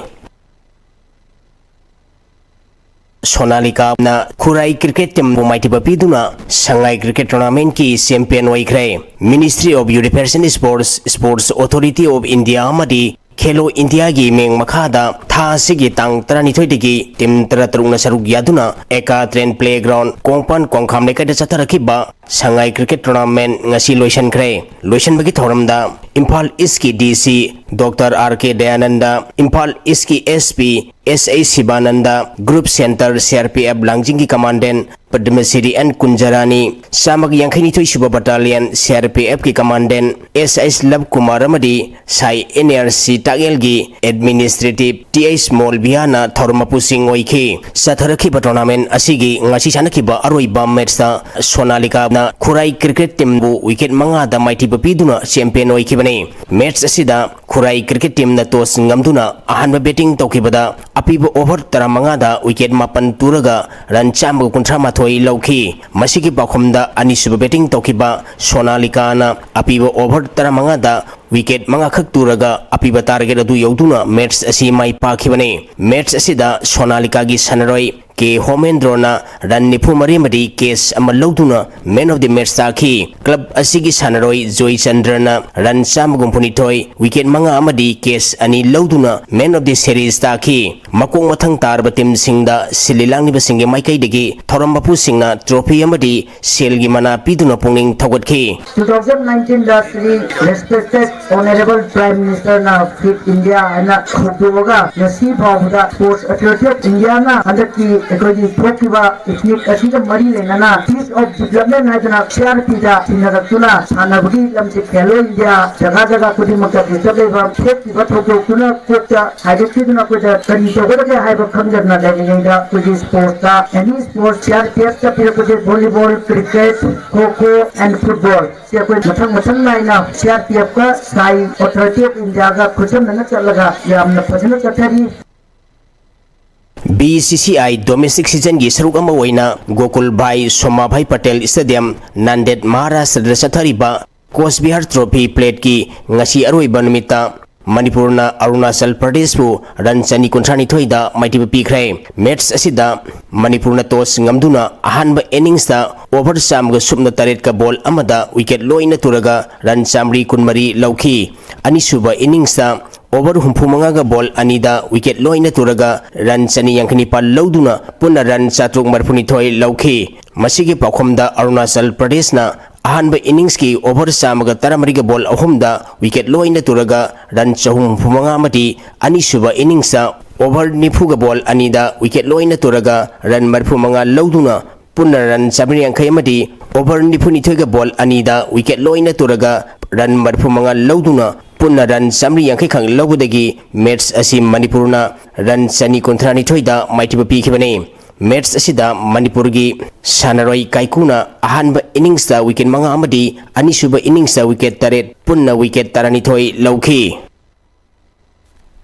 ꯁꯣꯅꯥꯂꯤꯀꯥꯅ ꯈꯨꯔꯥꯏ ꯀ꯭ꯔꯤꯀꯦꯠ ꯇꯤꯝꯕꯨ ꯃꯥꯏꯊꯤꯕ ꯄꯤꯗꯨꯅ ꯁꯉꯥꯏ ꯀ꯭ꯔꯤꯀꯦꯠ ꯇꯣꯔꯅꯥꯃꯦꯟꯠꯀꯤ ꯆꯦꯝꯄꯤꯌꯟ ꯑꯣꯏꯈ꯭ꯔꯦ꯫ Ministry of Youth Affairs and Sports, Sports Authority of India ꯑꯃꯗꯤ ꯈꯦꯂꯣ ꯏꯟꯗꯤꯌꯥꯒꯤ ꯃꯤꯡ ꯃꯈꯥꯗ ꯊꯥ ꯑꯁꯤꯒꯤ ꯇꯥꯡ ꯇꯔꯥꯅꯤꯊꯣꯏꯗꯒꯤ ꯇꯤꯝ ꯇꯔꯥꯇꯔꯨꯛꯅ ꯁꯔꯨꯛ ꯌꯥꯗꯨꯅ ꯑꯦꯀꯥ ꯇ꯭ꯔꯦꯟ ꯄ꯭ꯂꯦꯒ꯭ꯔꯥꯎꯟ, ꯀꯣꯡꯄꯥꯟ ꯀꯣꯡꯈꯥꯝ ꯂꯩꯀꯥꯏꯗ ꯆꯠꯊꯔꯛꯈꯤꯕ ꯁꯉꯥꯏ ꯀ꯭ꯔꯤꯀꯦꯠ ꯇꯣꯔꯅꯥꯃꯦꯟꯠ ꯉꯁꯤ ꯂꯣꯏꯁꯤꯟꯈ꯭ꯔꯦ꯫ ꯂꯣꯏꯁꯤꯟꯕꯒꯤ ꯊꯧꯔꯝꯗ ꯏꯝꯐꯥꯜ ꯏꯁ꯭ꯠꯀꯤ D C doctor R K Dayanand, Imphal ꯏꯁ꯭ꯠꯀꯤ S P S H Shivanand, group centre C R P F ꯂꯥꯡꯖꯤꯡꯒꯤ ꯀꯃꯥꯟꯗꯦꯟꯠ ꯄꯗꯃꯁꯤꯔꯤ ꯑꯦꯟ ꯀꯨꯟꯖꯔꯥꯅꯤ, ꯆꯥꯝꯃꯒ ꯌꯥꯡꯈꯩꯅꯤꯊꯣꯏ ꯁꯨꯕ ꯕꯠꯇꯥꯂꯤꯌꯟ ꯁꯤ ꯑꯥꯔ ꯄꯤ ꯑꯦꯐꯀꯤ commandant S H Laba Kumar ꯑꯃꯗꯤ SAI N A R C ꯇꯥꯛꯌꯦꯜꯒꯤ ꯑꯦꯗꯃꯤꯅꯤꯁꯇ꯭ꯔꯦꯇꯤꯚ ꯇꯤ ꯑꯩꯆ ꯃꯣꯜꯕꯤꯌꯥꯅ ꯊꯧꯔꯝ ꯃꯄꯨꯁꯤꯡ ꯑꯣꯏꯈꯤ꯫ ꯆꯠꯊꯔꯛꯈꯤꯕ ꯇꯣꯔꯅꯥꯃꯦꯟꯠ ꯑꯁꯤꯒꯤ ꯉꯁꯤ ꯁꯥꯟꯅꯈꯤꯕ ꯑꯔꯣꯏꯕ ꯃꯦꯠꯁꯇ ꯁꯣꯅꯥꯂꯤꯀꯥꯅ ꯈꯨꯔꯥꯏ ꯀ꯭ꯔꯤꯀꯦꯠ ꯇꯤꯝꯕꯨ ꯋꯤꯀꯦꯠ ꯃꯉꯥꯗ ꯃꯥꯏꯊꯤꯕ ꯄꯤꯗꯨꯅ ꯆꯦꯝꯄꯤꯌꯟ ꯑꯣꯏꯈꯤꯕꯅꯤ꯫ ꯃꯦꯠꯁ ꯑꯁꯤꯗ ꯈꯨꯔꯥꯏ ꯀ꯭ꯔꯤꯀꯦꯠ ꯇꯤꯝꯅ ꯇꯣꯁ ꯉꯝꯗꯨꯅ ꯑꯍꯥꯟꯕ ꯕꯦꯇꯤꯡ ꯇꯧꯈꯤꯕꯗ ꯑꯄꯤꯕ ꯑꯣꯚꯔ ꯇꯔꯥꯃꯉꯥꯗ ꯋꯤꯀꯦꯠ ꯃꯥꯄꯟ ꯇꯨꯔꯒ ꯔꯟ ꯆꯥꯝꯃꯒ ꯀꯨꯟꯊ꯭ꯔꯥ ꯃꯥꯊꯣꯏ ꯂꯧꯈꯤ꯫ ꯃꯁꯤꯒꯤ ꯄꯥꯎꯈꯨꯝꯗ ꯑꯅꯤꯁꯨꯕ ꯕꯦꯇꯤꯡ ꯇꯧꯈꯤꯕ ꯁꯣꯅꯥꯂꯤꯀꯥꯅ ꯑꯄꯤꯕ ꯑꯣꯚꯔ ꯇꯔꯥꯃꯉꯥꯗ ꯋꯤꯀꯦꯠ ꯃꯉꯥꯈꯛ ꯇꯨꯔꯒ ꯑꯄꯤꯕ ꯇꯥꯔꯒꯦꯠ ꯑꯗꯨ ꯌꯧꯗꯨꯅ ꯃꯦꯠꯁ ꯑꯁꯤ ꯃꯥꯏ ꯄꯥꯛꯈꯤꯕꯅꯤ꯫ ꯃꯦꯠꯁ ꯑꯁꯤꯗ ꯁꯣꯅꯥꯂꯤꯀꯥꯒꯤ ꯁꯥꯟꯅꯔꯣꯏ ꯀꯦ ꯍꯣꯃꯦꯟꯗ꯭ꯔꯣꯅ ꯔꯟ ꯅꯤꯐꯨ ꯃꯔꯤ ꯑꯃꯗꯤ ꯀꯦꯆ ꯑꯃ ꯂꯧꯗꯨꯅ ꯃꯦꯟ ꯑꯣꯐ ꯗꯤ ꯃꯦꯠꯁ ꯇꯥꯈꯤ꯫ ꯀ꯭ꯂꯕ ꯑꯁꯤꯒꯤ ꯁꯥꯟꯅꯔꯣꯏ ꯖꯣꯏ ꯆꯟꯗ꯭ꯔꯅ ꯔꯟ ꯆꯥꯝꯃꯒ ꯍꯨꯝꯐꯨꯅꯤꯊꯣꯏ, ꯋꯤꯀꯦꯠ ꯃꯉꯥ ꯑꯃꯗꯤ ꯀꯦꯆ ꯑꯅꯤ ꯂꯧꯗꯨꯅ ꯃꯦꯟ ꯑꯣꯐ ꯗꯤ ꯁꯤꯔꯤꯖ ꯇꯥꯈꯤ꯫ ꯃꯀꯣꯛ ꯃꯊꯪ ꯇꯥꯔꯕ ꯇꯤꯝꯁꯤꯡꯗ ꯁꯤꯜꯂꯤ ꯂꯥꯡꯂꯤꯕꯁꯤꯡꯒꯤ ꯃꯥꯏꯀꯩꯗꯒꯤ ꯊꯧꯔꯝ ꯃꯄꯨꯁꯤꯡꯅ ꯇ꯭ꯔꯣꯐꯤ ꯑꯃꯗꯤ ꯁꯦꯜꯒꯤ ꯃꯅꯥ ꯄꯤꯗꯨꯅ ꯄꯨꯛꯅꯤꯡ ꯊꯧꯒꯠꯈꯤ꯫ Two thousand nineteenꯗ ꯁ꯭ꯔꯤ ꯔꯦꯁꯄꯦꯛꯇꯦꯗ ꯑꯣꯅꯔꯦꯕꯜ ꯄ꯭ꯔꯥꯏꯝ ꯃꯤꯅꯤꯁꯇꯔꯅ ꯐꯤꯠ ꯏꯟꯗꯤꯌꯥ ꯍꯥꯏꯅ ꯍꯧꯗꯣꯛꯑꯒ ꯉꯁꯤ ꯐꯥꯎꯕꯗ ꯁ꯭ꯄꯣꯔꯠꯁ ꯑꯣꯊꯣꯔꯤꯇꯤ ꯑꯣꯐ ꯏꯟꯗꯤꯌꯥꯅ ꯍꯟꯗꯛꯀꯤ ꯑꯩꯈꯣꯏꯒꯤ ꯊꯣꯛꯈꯤꯕ ꯄꯤꯛꯅꯤꯛ ꯑꯁꯤꯒ ꯃꯔꯤ ꯂꯩꯅꯅ ꯄꯤꯁ ꯑꯣꯐ ꯗꯤꯕ꯭ꯂꯞꯃꯦꯟ ꯍꯥꯏꯗꯅ ꯁꯤ ꯑꯥꯔ ꯄꯤꯗ ꯁꯤꯟꯅꯔꯛꯇꯨꯅ ꯁꯥꯟꯅꯕꯒꯤ ꯂꯝꯁꯤ ꯈꯦꯂꯣ ꯏꯟꯗꯤꯌꯥ ꯖꯒꯥ ꯖꯒꯥ ꯈꯨꯗꯤꯡꯃꯛꯇ ꯄꯤꯁ ꯑꯣꯐ ꯂꯩꯕ ꯊꯣꯛꯈꯤꯕ ꯊꯧꯗꯣꯛꯇꯨꯅ ꯀꯣꯛꯇ ꯍꯥꯏꯒꯠꯈꯤꯗꯨꯅ ꯑꯩꯈꯣꯏꯗ ꯀꯔꯤ ꯇꯧꯒꯗꯒꯦ ꯍꯥꯏꯕ ꯈꯪꯗꯗꯅ ꯂꯩꯔꯤꯉꯩꯗ ꯑꯩꯈꯣꯏꯒꯤ ꯁ꯭ꯄꯣꯔꯠꯁꯇ ꯑꯦꯅꯤ ꯁ꯭ꯄꯣꯔꯠꯁ ꯁꯤ ꯑꯥꯔ ꯄꯤ ꯑꯦꯐꯇ ꯄꯤꯔꯛꯄꯁꯦ volleyball, cricket, kho kho and football. ꯁꯤ ꯑꯩꯈꯣꯏ ꯃꯊꯪ ꯃꯊꯪ ꯅꯥꯏꯅ ꯁꯤ ꯑꯥꯔ ꯄꯤ ꯑꯦꯐꯀ ꯁꯥꯏ ꯑꯣꯊꯣꯔꯤꯇꯤ ꯑꯣꯐ ꯏꯟꯗꯤꯌꯥꯒ ꯈꯨꯠꯁꯝꯅꯅ ꯆꯠꯂꯒ ꯌꯥꯝꯅ ꯐꯖꯅ ꯆꯠꯊꯔꯤ꯫ B C C I Domestic Seasonꯒꯤ ꯁꯔꯨꯛ ꯑꯃ ꯑꯣꯏꯅ ꯒꯣꯀꯨꯜ ꯚꯥꯏ ꯁꯣꯃꯥꯚꯥꯏ ꯄꯇꯦꯜ Stadium, ꯅꯥꯟꯗꯦꯗ, ꯃꯍꯥꯔꯥꯁꯇ꯭ꯔꯗ ꯆꯠꯊꯔꯤꯕ ꯀꯣꯆ ꯕꯤꯍꯥꯔ ꯇ꯭ꯔꯣꯐꯤ ꯄ꯭ꯂꯦꯠꯀꯤ ꯉꯁꯤ ꯑꯔꯣꯏꯕ ꯅꯨꯃꯤꯠꯇ ꯃꯅꯤꯄꯨꯔꯅ ꯑꯔꯨꯅꯥꯆꯜ ꯄ꯭ꯔꯗꯦꯁꯄꯨ ꯔꯟ ꯆꯅꯤ ꯀꯨꯟꯊ꯭ꯔꯥ ꯅꯤꯊꯣꯏꯗ ꯃꯥꯏꯊꯤꯕ ꯄꯤꯈ꯭ꯔꯦ꯫ ꯃꯦꯠꯆ ꯑꯁꯤꯗ ꯃꯅꯤꯄꯨꯔꯅ ꯇꯣꯁ ꯉꯝꯗꯨꯅ ꯑꯍꯥꯟꯕ ꯏꯅꯤꯡꯁꯇ ꯑꯣꯚꯔ ꯆꯥꯝꯃꯒ ꯁꯨꯞꯅ ꯇꯔꯦꯠꯀ ꯕꯣꯜ ꯑꯃꯗ ꯋꯤꯀꯦꯠ ꯂꯣꯏꯅ ꯇꯨꯔꯒ ꯔꯟ ꯆꯥꯃꯔꯤ ꯀꯨꯟꯃꯔꯤ ꯂꯧꯈꯤ꯫ ꯑꯅꯤꯁꯨꯕ ꯏꯅꯤꯡꯁꯇ ꯑꯣꯚꯔ ꯍꯨꯝꯐꯨ ꯃꯉꯥꯒ ꯕꯣꯜ ꯑꯅꯤꯗ ꯋꯤꯀꯦꯠ ꯂꯣꯏꯅ ꯇꯨꯔꯒ ꯔꯟ ꯆꯅꯤ ꯌꯥꯡꯈꯩ ꯅꯤꯄꯥꯜ ꯂꯧꯗꯨꯅ ꯄꯨꯟꯅ ꯔꯟ ꯆꯥꯇ꯭ꯔꯨꯛ ꯃꯔꯤꯐꯨ ꯅꯤꯊꯣꯏ ꯂꯧꯈꯤ꯫ ꯃꯁꯤꯒꯤ ꯄꯥꯎꯈꯨꯝꯗ ꯑꯔꯨꯅꯥꯆꯜ ꯄ꯭ꯔꯗꯦꯁꯅ ꯑꯍꯥꯟꯕ ꯏꯅꯤꯡꯁꯀꯤ ꯑꯣꯚꯔ ꯆꯥꯝꯃꯒ ꯇꯔꯥꯃꯔꯤꯒ ꯕꯣꯜ ꯑꯍꯨꯝꯗ ꯋꯤꯀꯦꯠ ꯂꯣꯏꯅ ꯇꯨꯔꯒ ꯔꯟ ꯆꯍꯨꯝ ꯍꯨꯝꯐꯨ ꯃꯉꯥ ꯑꯃꯗꯤ ꯑꯅꯤꯁꯨꯕ ꯏꯅꯤꯡꯁꯇ ꯑꯣꯚꯔ ꯅꯤꯐꯨꯒ ꯕꯣꯜ ꯑꯅꯤꯗ ꯋꯤꯀꯦꯠ ꯂꯣꯏꯅ ꯇꯨꯔꯒ ꯔꯟ ꯃꯔꯤꯐꯨ ꯃꯉꯥ ꯂꯧꯗꯨꯅ ꯄꯨꯟꯅ ꯔꯟ ꯆꯥꯃꯔꯤ ꯌꯥꯡꯈꯩ ꯑꯃꯗꯤ ꯑꯣꯚꯔ ꯅꯤꯐꯨ ꯅꯤꯊꯣꯏꯒ ꯕꯣꯜ ꯑꯅꯤꯗ ꯋꯤꯀꯦꯠ ꯂꯣꯏꯅ ꯇꯨꯔꯒ ꯔꯟ ꯃꯔꯤꯐꯨ ꯃꯉꯥ ꯂꯧꯗꯨꯅ ꯄꯨꯟꯅ ꯔꯟ ꯆꯥꯃꯔꯤ ꯌꯥꯡꯈꯩ ꯈꯛ ꯂꯧꯕꯗꯒꯤ ꯃꯦꯠꯆ ꯑꯁꯤ ꯃꯅꯤꯄꯨꯔꯅ ꯔꯟ ꯆꯅꯤ ꯀꯨꯟꯊ꯭ꯔꯥ ꯅꯤꯊꯣꯏꯗ ꯃꯥꯏꯊꯤꯕ ꯄꯤꯈꯤꯕꯅꯤ꯫ ꯃꯦꯠꯆ ꯑꯁꯤꯗ ꯃꯅꯤꯄꯨꯔꯒꯤ ꯁꯥꯟꯅꯔꯣꯏ ꯀꯥꯏꯀꯨꯅ ꯑꯍꯥꯟꯕ ꯏꯅꯤꯡꯁꯇ ꯋꯤꯀꯦꯠ ꯃꯉꯥ ꯑꯃꯗꯤ ꯑꯅꯤꯁꯨꯕ ꯏꯅꯤꯡꯁꯇ ꯋꯤꯀꯦꯠ ꯇꯔꯦꯠ, ꯄꯨꯟꯅ ꯋꯤꯀꯦꯠ ꯇꯔꯥꯅꯤꯊꯣꯏ ꯂꯧꯈꯤ꯫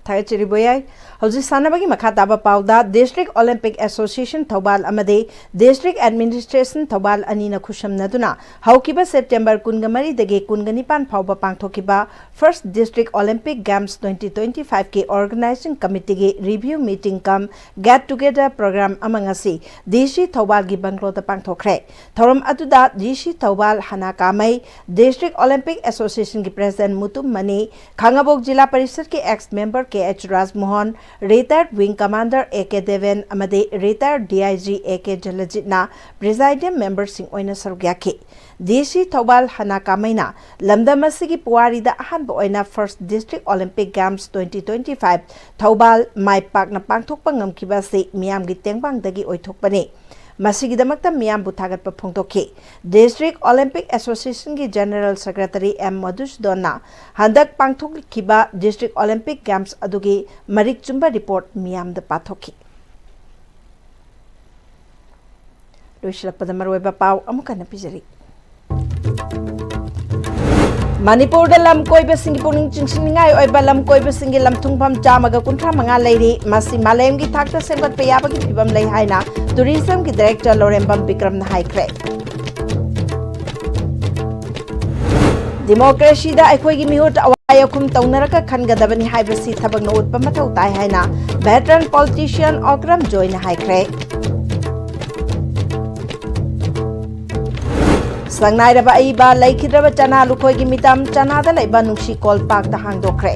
ꯊꯥꯒꯠꯆꯔꯤ ꯕꯣꯌꯥꯏ꯫ ꯍꯧꯖꯤꯛ ꯁꯥꯟꯅꯕꯒꯤ ꯃꯈꯥ ꯇꯥꯕ ꯄꯥꯎꯗ, District Olympic Association ꯊꯧꯕꯥꯜ ꯑꯃꯗꯤ District Administration ꯊꯧꯕꯥꯜ ꯑꯅꯤꯅ ꯈꯨꯠꯁꯝꯅꯗꯨꯅ ꯍꯧꯈꯤꯕ ꯁꯦꯞꯇꯦꯝꯕꯔ ꯀꯨꯟꯃꯔꯤꯗꯒꯤ ꯀꯨꯟꯅꯤꯄꯥꯟ ꯐꯥꯎꯕ ꯄꯥꯡꯊꯣꯛꯈꯤꯕ First District Olympic Games twenty twenty-five ꯀꯤ Organizing Committee ꯒꯤ review meeting cum get together program ꯑꯃ ꯉꯁꯤ D C ꯊꯧꯕꯥꯜꯒꯤ ꯕꯪꯒ꯭ꯂꯣꯗ ꯄꯥꯡꯊꯣꯛꯈ꯭ꯔꯦ꯫ ꯊꯧꯔꯝ ꯑꯗꯨꯗ D C Thoubal Hana Kamei, District Olympic Association ꯒꯤ President ꯃꯨꯇꯨꯝ ꯃꯅꯤ, ꯈꯥꯉꯕꯣꯛ ꯖꯤꯂꯥ ꯄꯔꯤꯁꯠꯀꯤ ex member K H Rajmohan, retired wing commander A K Deben ꯑꯃꯗꯤ retired D I G A K ꯖꯂꯖꯤꯠꯅ presiding member ꯁꯤꯡ ꯑꯣꯏꯅ ꯁꯔꯨꯛ ꯌꯥꯈꯤ꯫ D C ꯊꯧꯕꯥꯜ ꯍꯅꯥ ꯀꯥꯃꯩꯅ ꯂꯝꯗꯝ ꯑꯁꯤꯒꯤ ꯄꯨꯋꯥꯔꯤꯗ ꯑꯍꯥꯟꯕ ꯑꯣꯏꯅ First District Olympic Games twenty twenty-five Thoubal ꯃꯥꯏ ꯄꯥꯛꯅ ꯄꯥꯡꯊꯣꯛꯄ ꯉꯝꯈꯤꯕ ꯑꯁꯤ ꯃꯤꯌꯥꯝꯒꯤ ꯇꯦꯡꯕꯥꯡꯗꯒꯤ ꯑꯣꯏꯊꯣꯛꯄꯅꯤ꯫ ꯃꯁꯤꯒꯤꯗꯃꯛꯇ ꯃꯤꯌꯥꯝꯕꯨ ꯊꯥꯒꯠꯄ ꯐꯣꯡꯗꯣꯛꯈꯤ꯫ District Olympic Association ꯒꯤ General Secretary M ꯃꯙꯨꯁꯨꯗꯟꯅ ꯍꯟꯗꯛ ꯄꯥꯡꯊꯣꯛꯈꯤꯕ District Olympic Games ꯑꯗꯨꯒꯤ ꯃꯔꯤꯛ ꯆꯨꯝꯕ report ꯃꯤꯌꯥꯝꯗ ꯄꯥꯊꯣꯛꯈꯤ꯫ ꯂꯣꯏꯁꯤꯜꯂꯛꯄꯗ ꯃꯔꯨꯑꯣꯏꯕ ꯄꯥꯎ ꯑꯃꯨꯛ ꯍꯟꯅ ꯄꯤꯖꯔꯤ꯫ ꯃꯅꯤꯄꯨꯔꯗ ꯂꯝ ꯀꯣꯏꯕꯁꯤꯡꯒꯤ ꯄꯨꯛꯅꯤꯡ ꯆꯤꯡꯁꯤꯟꯅꯤꯡꯉꯥꯏ ꯑꯣꯏꯕ ꯂꯝ ꯀꯣꯏꯕꯁꯤꯡꯒꯤ ꯂꯝ ꯊꯨꯡꯐꯝ ꯆꯥꯝꯃꯒ ꯀꯨꯟꯊ꯭ꯔꯥ ꯃꯉꯥ ꯂꯩꯔꯤ꯫ ꯃꯁꯤ ꯃꯥꯂꯦꯝꯒꯤ ꯊꯥꯛꯇ ꯁꯦꯝꯒꯠꯄ ꯌꯥꯕꯒꯤ ꯐꯤꯕꯝ ꯂꯩ ꯍꯥꯏꯅ ꯇꯨꯔꯤꯖꯝꯒꯤ ꯗꯥꯏꯔꯦꯛꯇꯔ ꯂꯧꯔꯦꯝꯕꯝ ꯕꯤꯀ꯭ꯔꯝꯅ ꯍꯥꯏꯈ꯭ꯔꯦ꯫ ꯗꯤꯃꯣꯀ꯭ꯔꯦꯁꯤꯗ ꯑꯩꯈꯣꯏꯒꯤ ꯃꯤꯍꯨꯠ ꯑꯋꯥꯏ ꯑꯈꯨꯝ ꯇꯧꯅꯔꯒ ꯈꯟꯒꯗꯕꯅꯤ ꯍꯥꯏꯕꯁꯤ ꯊꯕꯛꯅ ꯎꯠꯄ ꯃꯊꯧ ꯇꯥꯏ ꯍꯥꯏꯅ ꯚꯦꯇꯔꯟ ꯄꯣꯂꯤꯇꯤꯁꯤꯌꯟ ꯑꯣꯀ꯭ꯔꯝ ꯖꯣꯏꯅ ꯍꯥꯏꯈ꯭ꯔꯦ꯫ ꯁꯪꯅꯥꯏꯔꯕ ꯑꯏꯕ ꯂꯩꯈꯤꯗ꯭ꯔꯕ ꯆꯅꯥ ꯂꯨꯈꯣꯏꯒꯤ ꯃꯤꯇꯝ ꯆꯅꯥꯗ ꯂꯩꯕ ꯅꯨꯡꯁꯤ ꯀꯣꯜ ꯄꯥꯛꯇ ꯍꯥꯡꯗꯣꯛꯈ꯭ꯔꯦ꯫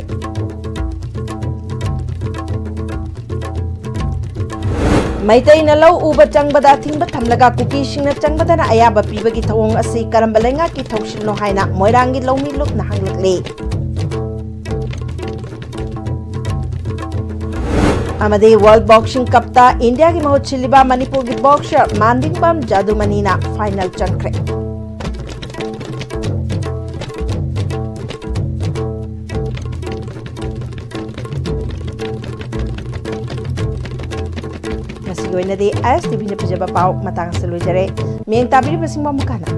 ꯃꯩꯇꯩꯅ ꯂꯧ ꯎꯕ ꯆꯪꯕꯗ ꯑꯊꯤꯡꯕ ꯊꯝꯂꯒ ꯀꯨꯀꯤꯁꯤꯡꯅ ꯆꯪꯕꯗꯅ ꯑꯌꯥꯕ ꯄꯤꯕꯒꯤ ꯊꯧꯑꯣꯡ ꯑꯁꯤ ꯀꯔꯝꯕ ꯂꯩꯉꯥꯛꯀꯤ ꯊꯧꯁꯤꯜꯅꯣ ꯍꯥꯏꯅ ꯃꯣꯏꯔꯥꯡꯒꯤ ꯂꯧꯃꯤ ꯂꯨꯞꯅ ꯍꯪꯂꯛꯂꯤ꯫ ꯑꯃꯗꯤ ꯋꯥꯔꯜ ꯕꯣꯛꯁꯤꯡ ꯀꯞꯇ ꯏꯟꯗꯤꯌꯥꯒꯤ ꯃꯍꯨꯠ ꯁꯤꯜꯂꯤꯕ ꯃꯅꯤꯄꯨꯔꯒꯤ ꯕꯣꯛꯁꯔ ꯃꯥꯟꯗꯤꯡꯕꯝ ꯖꯥꯗꯨꯃꯅꯤꯅ ꯐꯥꯏꯅꯦꯜ ꯆꯪꯈ꯭ꯔꯦ꯫ ꯉꯁꯤꯒꯤ ꯑꯣꯏꯅꯗꯤ ꯑꯦꯁ ꯇꯤ ꯚꯤꯅ ꯄꯤꯖꯕ ꯄꯥꯎ ꯃꯇꯥꯡ ꯑꯁꯤꯗ ꯂꯣꯏꯖꯔꯦ꯫ ꯃꯤꯠꯌꯦꯡ ꯇꯥꯕꯤꯔꯤꯕꯁꯤꯡꯕꯨ ꯑꯃꯨꯛ ꯍꯟꯅ